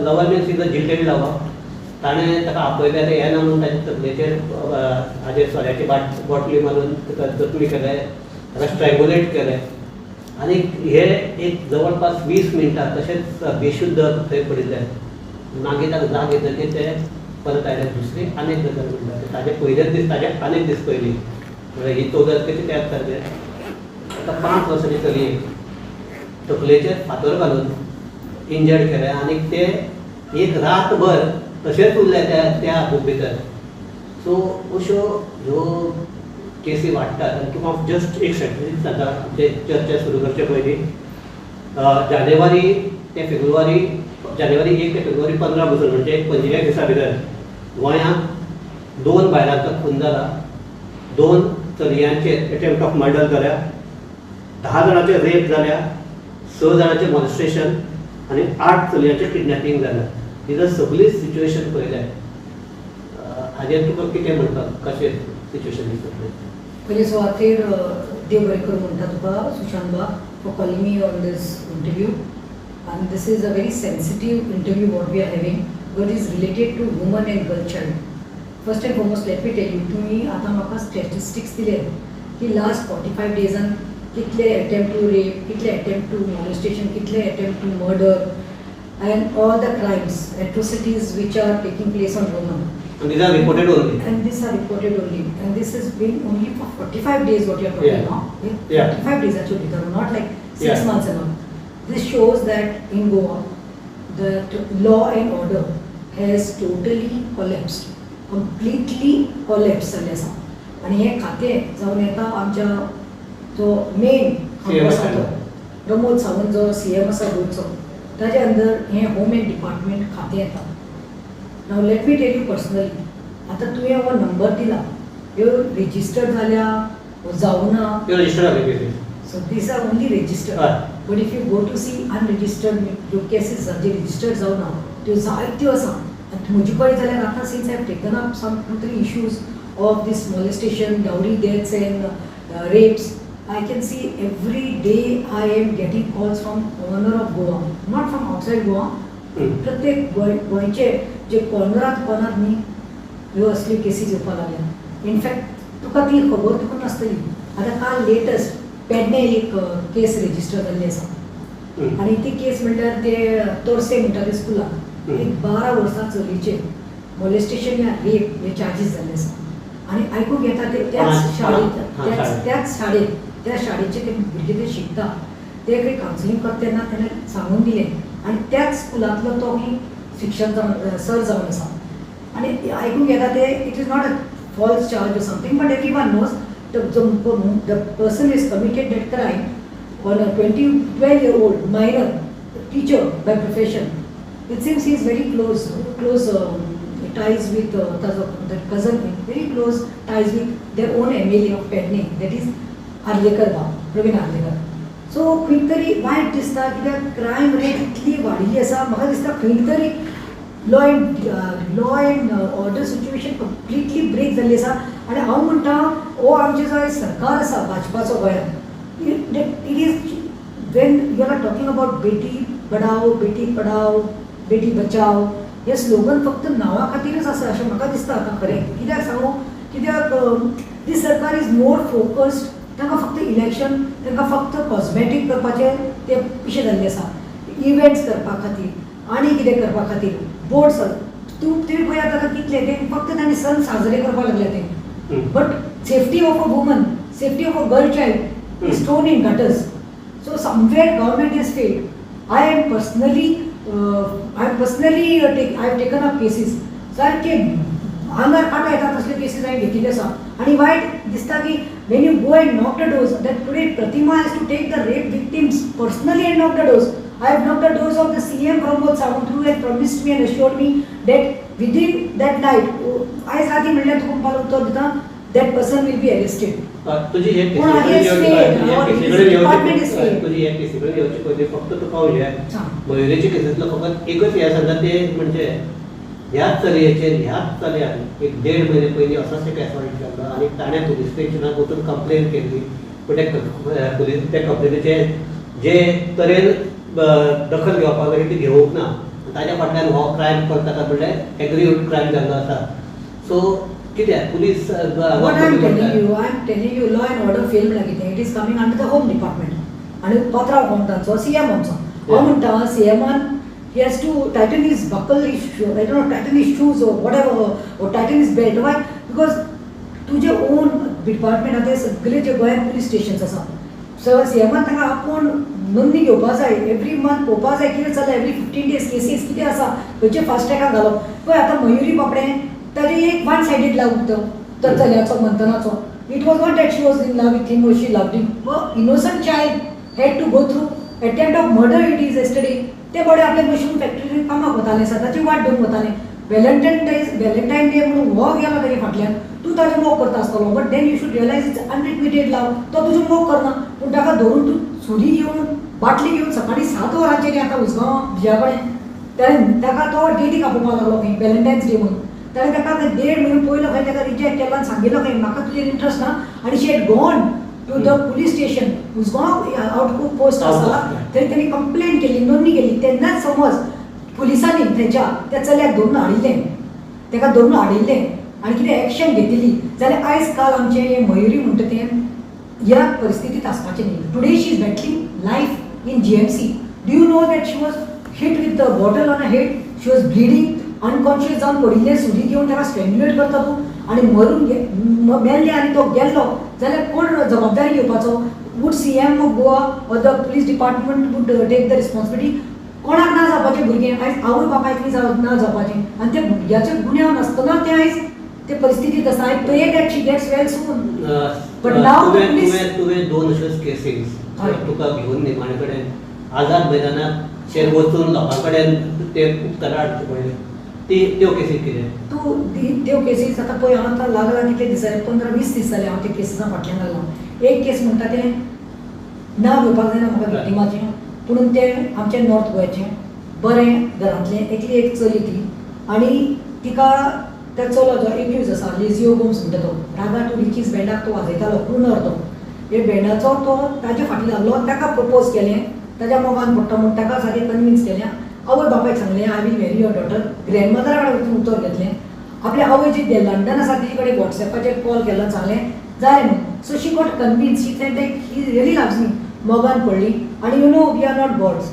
lover means is a jilted lover, ताणें ताका आपयलें आनी येना म्हणून ताच्या तकलेचेर हाजेर सोऱ्याची बाटली मारून ताका जखमी केलें, ताका स्ट्रँगुलेट केलें आनी हे एक जवळपास 20 मिनटां तशेंच बेशुद्ध थंय पडिल्लें. मागीर ताका जाग येतकीर ते परत आयले. दुसरी आनी एक गजाल म्हणटा ताजे पयलेच दीस, ताजे आनी एक दीस पयलीं म्हळ्यार ही 14 तारखेची त्याच तारखेर आतां 5 वर्सांची चलयेक तकलेचेर फातर घालून इंजर्ड केलें आनी ते एक रातभर तशेंच उरलें त्या त्या हातूंत भितर. सो अश्यो ह्यो केसी वाडटात आनी तुका हांव जस्ट एक स्टॅटिस्टिक्स सांगता आमचे चर्चा सुरू करचे पयलीं. जानेवारी ते फेब्रुवारी, जानेवारी 1 ते फेब्रुवारी 15 पसून म्हणजे 25 दिसां भितर गोंयांत 2 बायलांचो खून जाला, 2 चलयांचेर अटेम्प्ट ऑफ मर्डर जाल्या, 10 जाणांचे रेप जाल्या, 6 जाणांचें मॉलेस्टेशन आनी 8 चलयांचें किडनॅपिंग जालें. ही जर सगळी सिच्युएशन पळयल्यार हाजेर तुका कितें म्हणपाक, कशें सिच्युएशन दिसतलें? पयले सुवातेर देव बरें करूं म्हणटा तुका सुशांत बाब for calling me on this interview. And this is a very sensitive interview what we are having, but is related to woman and girl child. First and foremost, let me tell you, तुम्ही आता म्हाका स्टॅटिस्टिक्स दिले की लास्ट 45 डेजान कितले अटेम्प्ट टू रेप, कितले अटेम्प्ट टू मॉलेस्टेशन, कितले attempt to murder and all the crimes, atrocities which are taking place on woman. And these are reported only. And these are reported only. And this has been only for 45 days what you are talking now. 45 days actually, not like 6 months and all. This shows that in Goa, the law and order has totally collapsed. Completely collapsed जाल्लें आसा. आनी हें खातें जावन येता आमच्या जो मेन आसा तो प्रमोद सावंत जो सीएम आसा गोंयचो, ताजे अंदर हें होम एंड डिपार्टमेंट खातें येता. Now let me tell you personally, आतां तुवें हो नंबर दिला, ह्यो रजिस्टर्ड जाल्या जावना. So these are only registered. But if you go to see unregistered ज्यो केसीस जे रजिस्टर्ड जावना त्यो जायत्यो आसा. आनी म्हजे कडेन जाल्यार आतां since I have taken up some 2-3 issues of this molestation, dowry deaths and rapes, I can see every day I am getting calls from corner of Goa, not from outside Goa. प्रत्येक गोंयचे जे कॉर्नरात कॉर्नर न्ही ह्यो असल्यो केसीस येवपाक लागल्या. इनफॅक्ट तुका ती खबर तुका नासतली. आतां काल लेटस्ट पेडणे एक केस रजिस्टर जाल्ली आसा आनी ती केस म्हणल्यार ते तोरसे म्हणटा ते स्कुलाक एक 12 वर्सां चलयेचेर मोलेस्टेशन या रेप हे चार्जीस जाल्ले आसा. आनी आयकूंक येता ते त्याच शाळेंत त्याच शाळेंत त्या शाळेचे ते भुरगे ते शिकता ते खंय कावन्सिलींग करता तेन्ना तेणें सांगून दिलें आनी त्याच स्कुलांतलो तो खंय शिक्षक जावन सर जावन आसा. आनी आयकूंक येता ते it is not a false charge or something, but everyone knows the person is committed that crime on a 12-year-old minor teacher by profession. It seems he is very close ties with that cousin, very close ties with their own MLA of Pedne, that is Arlekar Bab, Praveen Arlekar. So खंय तरी वायट दिसता कित्याक क्रायम रेट इतली वाडिल्ली आसा. म्हाका दिसता खंय तरी law and order situation completely break जाल्ली आसा. आनी हांव म्हणटा हो आमचें जो सरकार आसा भाजपाचो गोंयांत, it is when you are talking about Beti Padhao Beti Padhao Beti Bachao hey slogan फक्त नांवा खातीरच आसा अशें म्हाका दिसता आतां खरें. कित्याक सांगू, कित्याक दीस सरकार is more focused, तांकां फक्त इलेक्शन, तांकां फक्त कॉस्मेटीक करपाचें ते पिशें जाल्लें आसा, इव्हेंट्स करपा खातीर आनी कितें करपा खातीर बोर्ड्स. तूं तुवें पळयात आतां कितले ते फक्त तांणी सण साजरे करपाक लागले ते, but safety of a woman, safety of a girl child is thrown in gutters. So somewhere government is failed. I am personally I have taken up cases सारखे आंगार कांटो येता तसले केसीस हांवें घेतिल्ले आसा. आनी वायट दिसता की when you go and knock the doors, that today Pratima has to take the rape victims personally and knock the doors. I have knocked the doors of the CM Pramod Sawant, who had promised me and assured me that within that night, आयज राती म्हणल्यार तुका पालो उतर दिता, that person will be arrested. तुजी हे केसी कडेन येवचे पयलीं फक्त तुका उलया, मयुरेच्या केसींतलो फकत एकच हें सांगता ते म्हणजे ह्याच चलयेचेर ह्याच चलयान एक 1.5 म्हयने पयलीं असोच एक एसॉल्ट जाल्लो आनी ताणें पुलीस स्टेशनाक वचून कंप्लेन केल्ली, पूण त्या पुलीस त्या कंप्लेनीचे जे तरेन दखल घेवपाक जाय ती घेवंक ना. ताज्या फाटल्यान हो क्रायम करता म्हणल्यार एग्रीड क्रायम जाल्लो आसा. सो कित्याक police What I am telling you, I am telling you law and order fail म्हणल्यार कितें, it is coming under the home department. आनी पात्रांव कोण तांचो, सीएम आमचो. हांव म्हणटा सीएमान he has to tighten his buckle, his shoe, I don't know, tighten his shoes or whatever, or tighten his belt. Why? Because तुझे own department आतां सगळे जे गोंयांत पुलीस स्टेशन्स आसा, सो सीएमान तांकां आपोवन नोंदणी घेवपा जाय, एवरी मंथ पळोवपा जाय कितें चल्लां, एवरी 15 days cases कितें आसा, खंयचे फास्ट ट्रॅकाक घालप. पळय आतां मयुरी बापडें ताजें एक वन सायडीड लव तो चल्याचो मंथनाचो. It was not that she was in love with him or she loved him. Innocent child had to go through attempt of murder it is yesterday. ते बडे आपले मशरूम फॅक्टरीन कामाक वताले, सदांची वाट घेवन वताले. व्हॅलेंटायन डे म्हणून हो गेलो ताजे फाटल्यान, तूं ताजो मोग करता आसतलो, but then you should realise it's unrequited love. तो तुजो मोग करना, पूण ताका धरून तूं सुरी घेवन बाटली घेवन सकाळीं 7 वरांचेर आतां उसगांव बिजा कडेन ताणें ताका तो डेटीक आपोवपाक लागलो खंय व्हॅलेंटायन्स डे म्हणून. ताणें ताका 1.5 म्हयनो पयलो खंय ताका रिजेक्ट केलो आनी सांगिल्लो खंय म्हाका तुजेर इंट्रस्ट ना, आनी she had gone to the police station Usgao out post आसा थंय तेणी कंप्लेन केली, नोंदणी केली. तेन्नाच समज पुलिसांनी थंयच्या त्या चल्याक धरून हाडिल्लें, ताका धरून हाडिल्लें आनी कितें एक्शन घेतिल्ली जाल्यार आयज काल आमचें हें मयुरी म्हणटा तें ह्या परिस्थितींत आसपाचें न्ही. Today she is battling life in GMC. Do you know that she was hit with the bottle on a head, she was bleeding, unconscious जावन पडिल्ले सुरी घेवन ताका स्ट्रेंग्युलेट करता तूं आनी मरून मेल्ले आनी तो गेल्लो जाल्यार कोण जबाबदारी घेवपाचो? Would CM of Goa or the police department would take the responsibility? कोणाक ना जावपाचें भुरगें आयज आवय बापायक ना जावपाचें आनी त्या भुरग्याचें गुन्यांव नासतना तें आयज ते परिस्थितीत आसा. I pray that she gets well soon, but now तुवें दोन अश्योच केसीस तुका घेवन निमाणे कडेन आझाद मैदानाचेर वचून लोकां कडेन ते उपकारा हाडचे पडले, ती त्यो केसीस कितें? तूं त्यो केसीस आतां पळय हांव आतां लागला कितले दीस जाले, 15-20 दीस जाले हांव त्या केसीसां फाटल्यान लागला. एक केस म्हणटा तें नांव घेवपाक जायना म्हाका विक्टिमाचें, पुणून तें आमचें नॉर्थ गोंयचें बरें घरांतलें एकली एक चली ती आनी तिका त्या चलो जो एक्यूज आसा लेजियो गोम्स म्हणटा तो रागा टू रिचीज बँडाक तो वाजयतालो, क्रुनर तो, हे बँडाचो तो ताजे फाटल्यान लागलो, ताका प्रपोज केलें, ताज्या मोगान पडटा म्हूण ताका सारकें कन्विन्स केलें, आवय बापायक सांगलें I will marry your daughter, ग्रँडमदरा कडेन वचून उतर घेतलें, आपल्या आवय जी लंडन आसा तिजे कडेन वॉट्सॅपाचेर कॉल केलो, सांगलें जालें म्हणून. So she got convince, she said that he really loves me, मोगान पडली. आनी you know we are not gods,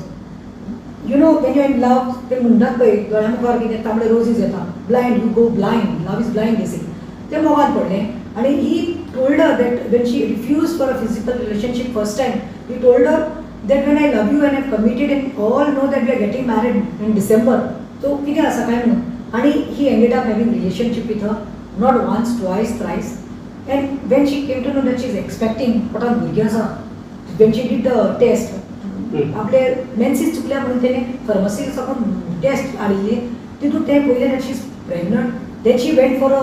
you know when you in love ते म्हणटात पळय दोळ्या मुखार कितें तांबडे रोजीज येता, blind, you go blind, love is blind basic. ते मोगान पडलें आनी he told her that when she refuse for a physical relationship first time, he told her that when I love you and have committed and all know that we are getting married in December, so कितें आसा काय म्हणून. आनी he ended up having relationship with her not once, twice, thrice. And when she came to know that she is expecting, पोटान भुरगें आसा, when she did the test, आपले मेन्सीस चुकल्या म्हणून तेणें फार्मसी साकून टेस्ट हाडिल्ली, तितून तें पळयलें that she is pregnant. Then she went for a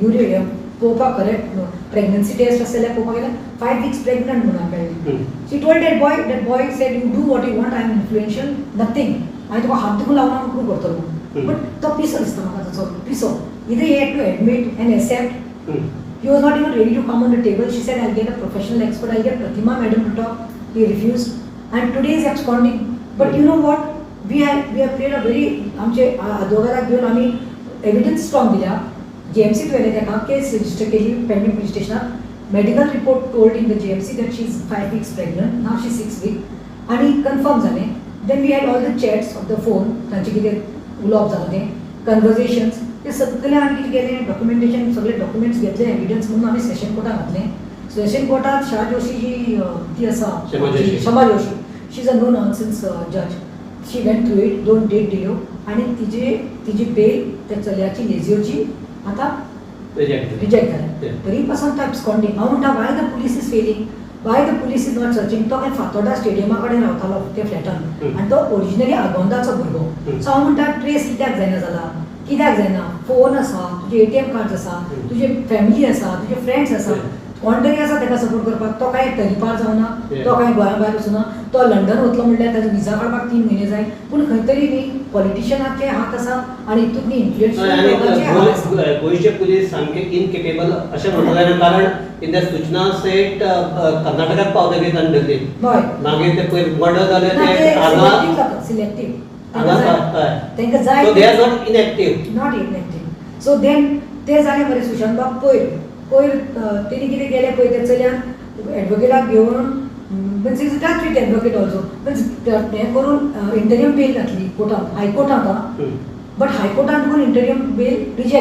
urea पळोवपाक, करेक्ट प्रेग्नन्सी टेस्ट आसा जाल्यार पळोवपाक गेल्यार 5 weeks pregnant म्हणून मेळ्ळी. She told that boy, that boy said you do what you want, I am influential, nothing, हांवें तुका हात देखून लावना म्हणून करतलो. बट तो पिसो दिसता म्हाका, ताचो पिसो. Either he had to admit and accept. He was not even ready to come on the table. She said, I'll get a professional expert, I'll get Pratima madam to talk. He refused and today is absconding. But you know what, we have played a very, आमचे आदवोगादाक घेवन आमी एविडन्स स्ट्रॉंग दिल्या, जीएमसीत व्हेलें ताका, केस रजिस्टर केली पेडणे पुलीस स्टेशनार. Medical report told in the GMC that she is 5 weeks pregnant, now she 6 week, आनी कन्फर्म जालें. Then we had all the chats of the phone, तांचें कितें उलोवप जालां तें, कन्वर्जेशन्स, ते सगळें आमी कितें केलें, डॉक्युमेंटेशन सगळे डॉक्युमेंट्स घेतले एविडन्स म्हणून आमी सेशन कोर्टाक घातलें. सेशन कोर्टात शाह जोशी जी ती आसा, Kshama Joshi, she is a no nonsense जज, she went through it, 2 date दिल्यो आनी तिजी बेल त्या चलयाची लेजियोची आतां रिजेक्ट जाल्या. तरी पासून तो एब्सकॉन्डिंग. हांव म्हणटा why the police is failing, why the police is not searching. तो काय फातोर्डा स्टेडियमा कडेन रावतालो त्या फ्लॅटान आनी तो ओरिजिनली आगोंदाचो भुरगो. सो हांव म्हणटा ट्रेस कित्याक जायना जाला, कित्याक जायना? फोन आसा, तुजें ATM cards आसा, तुजे फॅमिली आसा, तुजे फ्रेंड्स आसा, कोण तरी आसा ताका सपोर्ट करपाक. तो कांय तरीपार जावना, तो कांय गोंया भायर वचूना, तो लंडन वतलो म्हणल्यार ताजो विजा काडपाक 3 म्हयने जाय. पूण खंय तरी न्ही पॉलिटिशियनाचे हात आसा आनी हितूंत न्ही इन्फ्लुएन्शियल गोंयचे पुलीस सामके इनकेपेबल अशें म्हणूंक जायना, कारण इन the सूचना सेट कर्नाटकात पावतकीर तांणी धरली, मागीर ते पयर मर्डर जाले ते हांगा सिलेक्टीव तांकां जाय, so they are not inactive, not inactive. So then ते जालें मरे सुशांत बाब पयर पयर तेणी कितें केलें पळय, त्या चलयान एडवोकेटाक घेवन, means is touch with advocate also, means हें करून इंटरियम बेल घातली कोर्टान, हायकोर्टांत, बट हायकोर्टान देखून इंटरियम बेल रिजेक्ट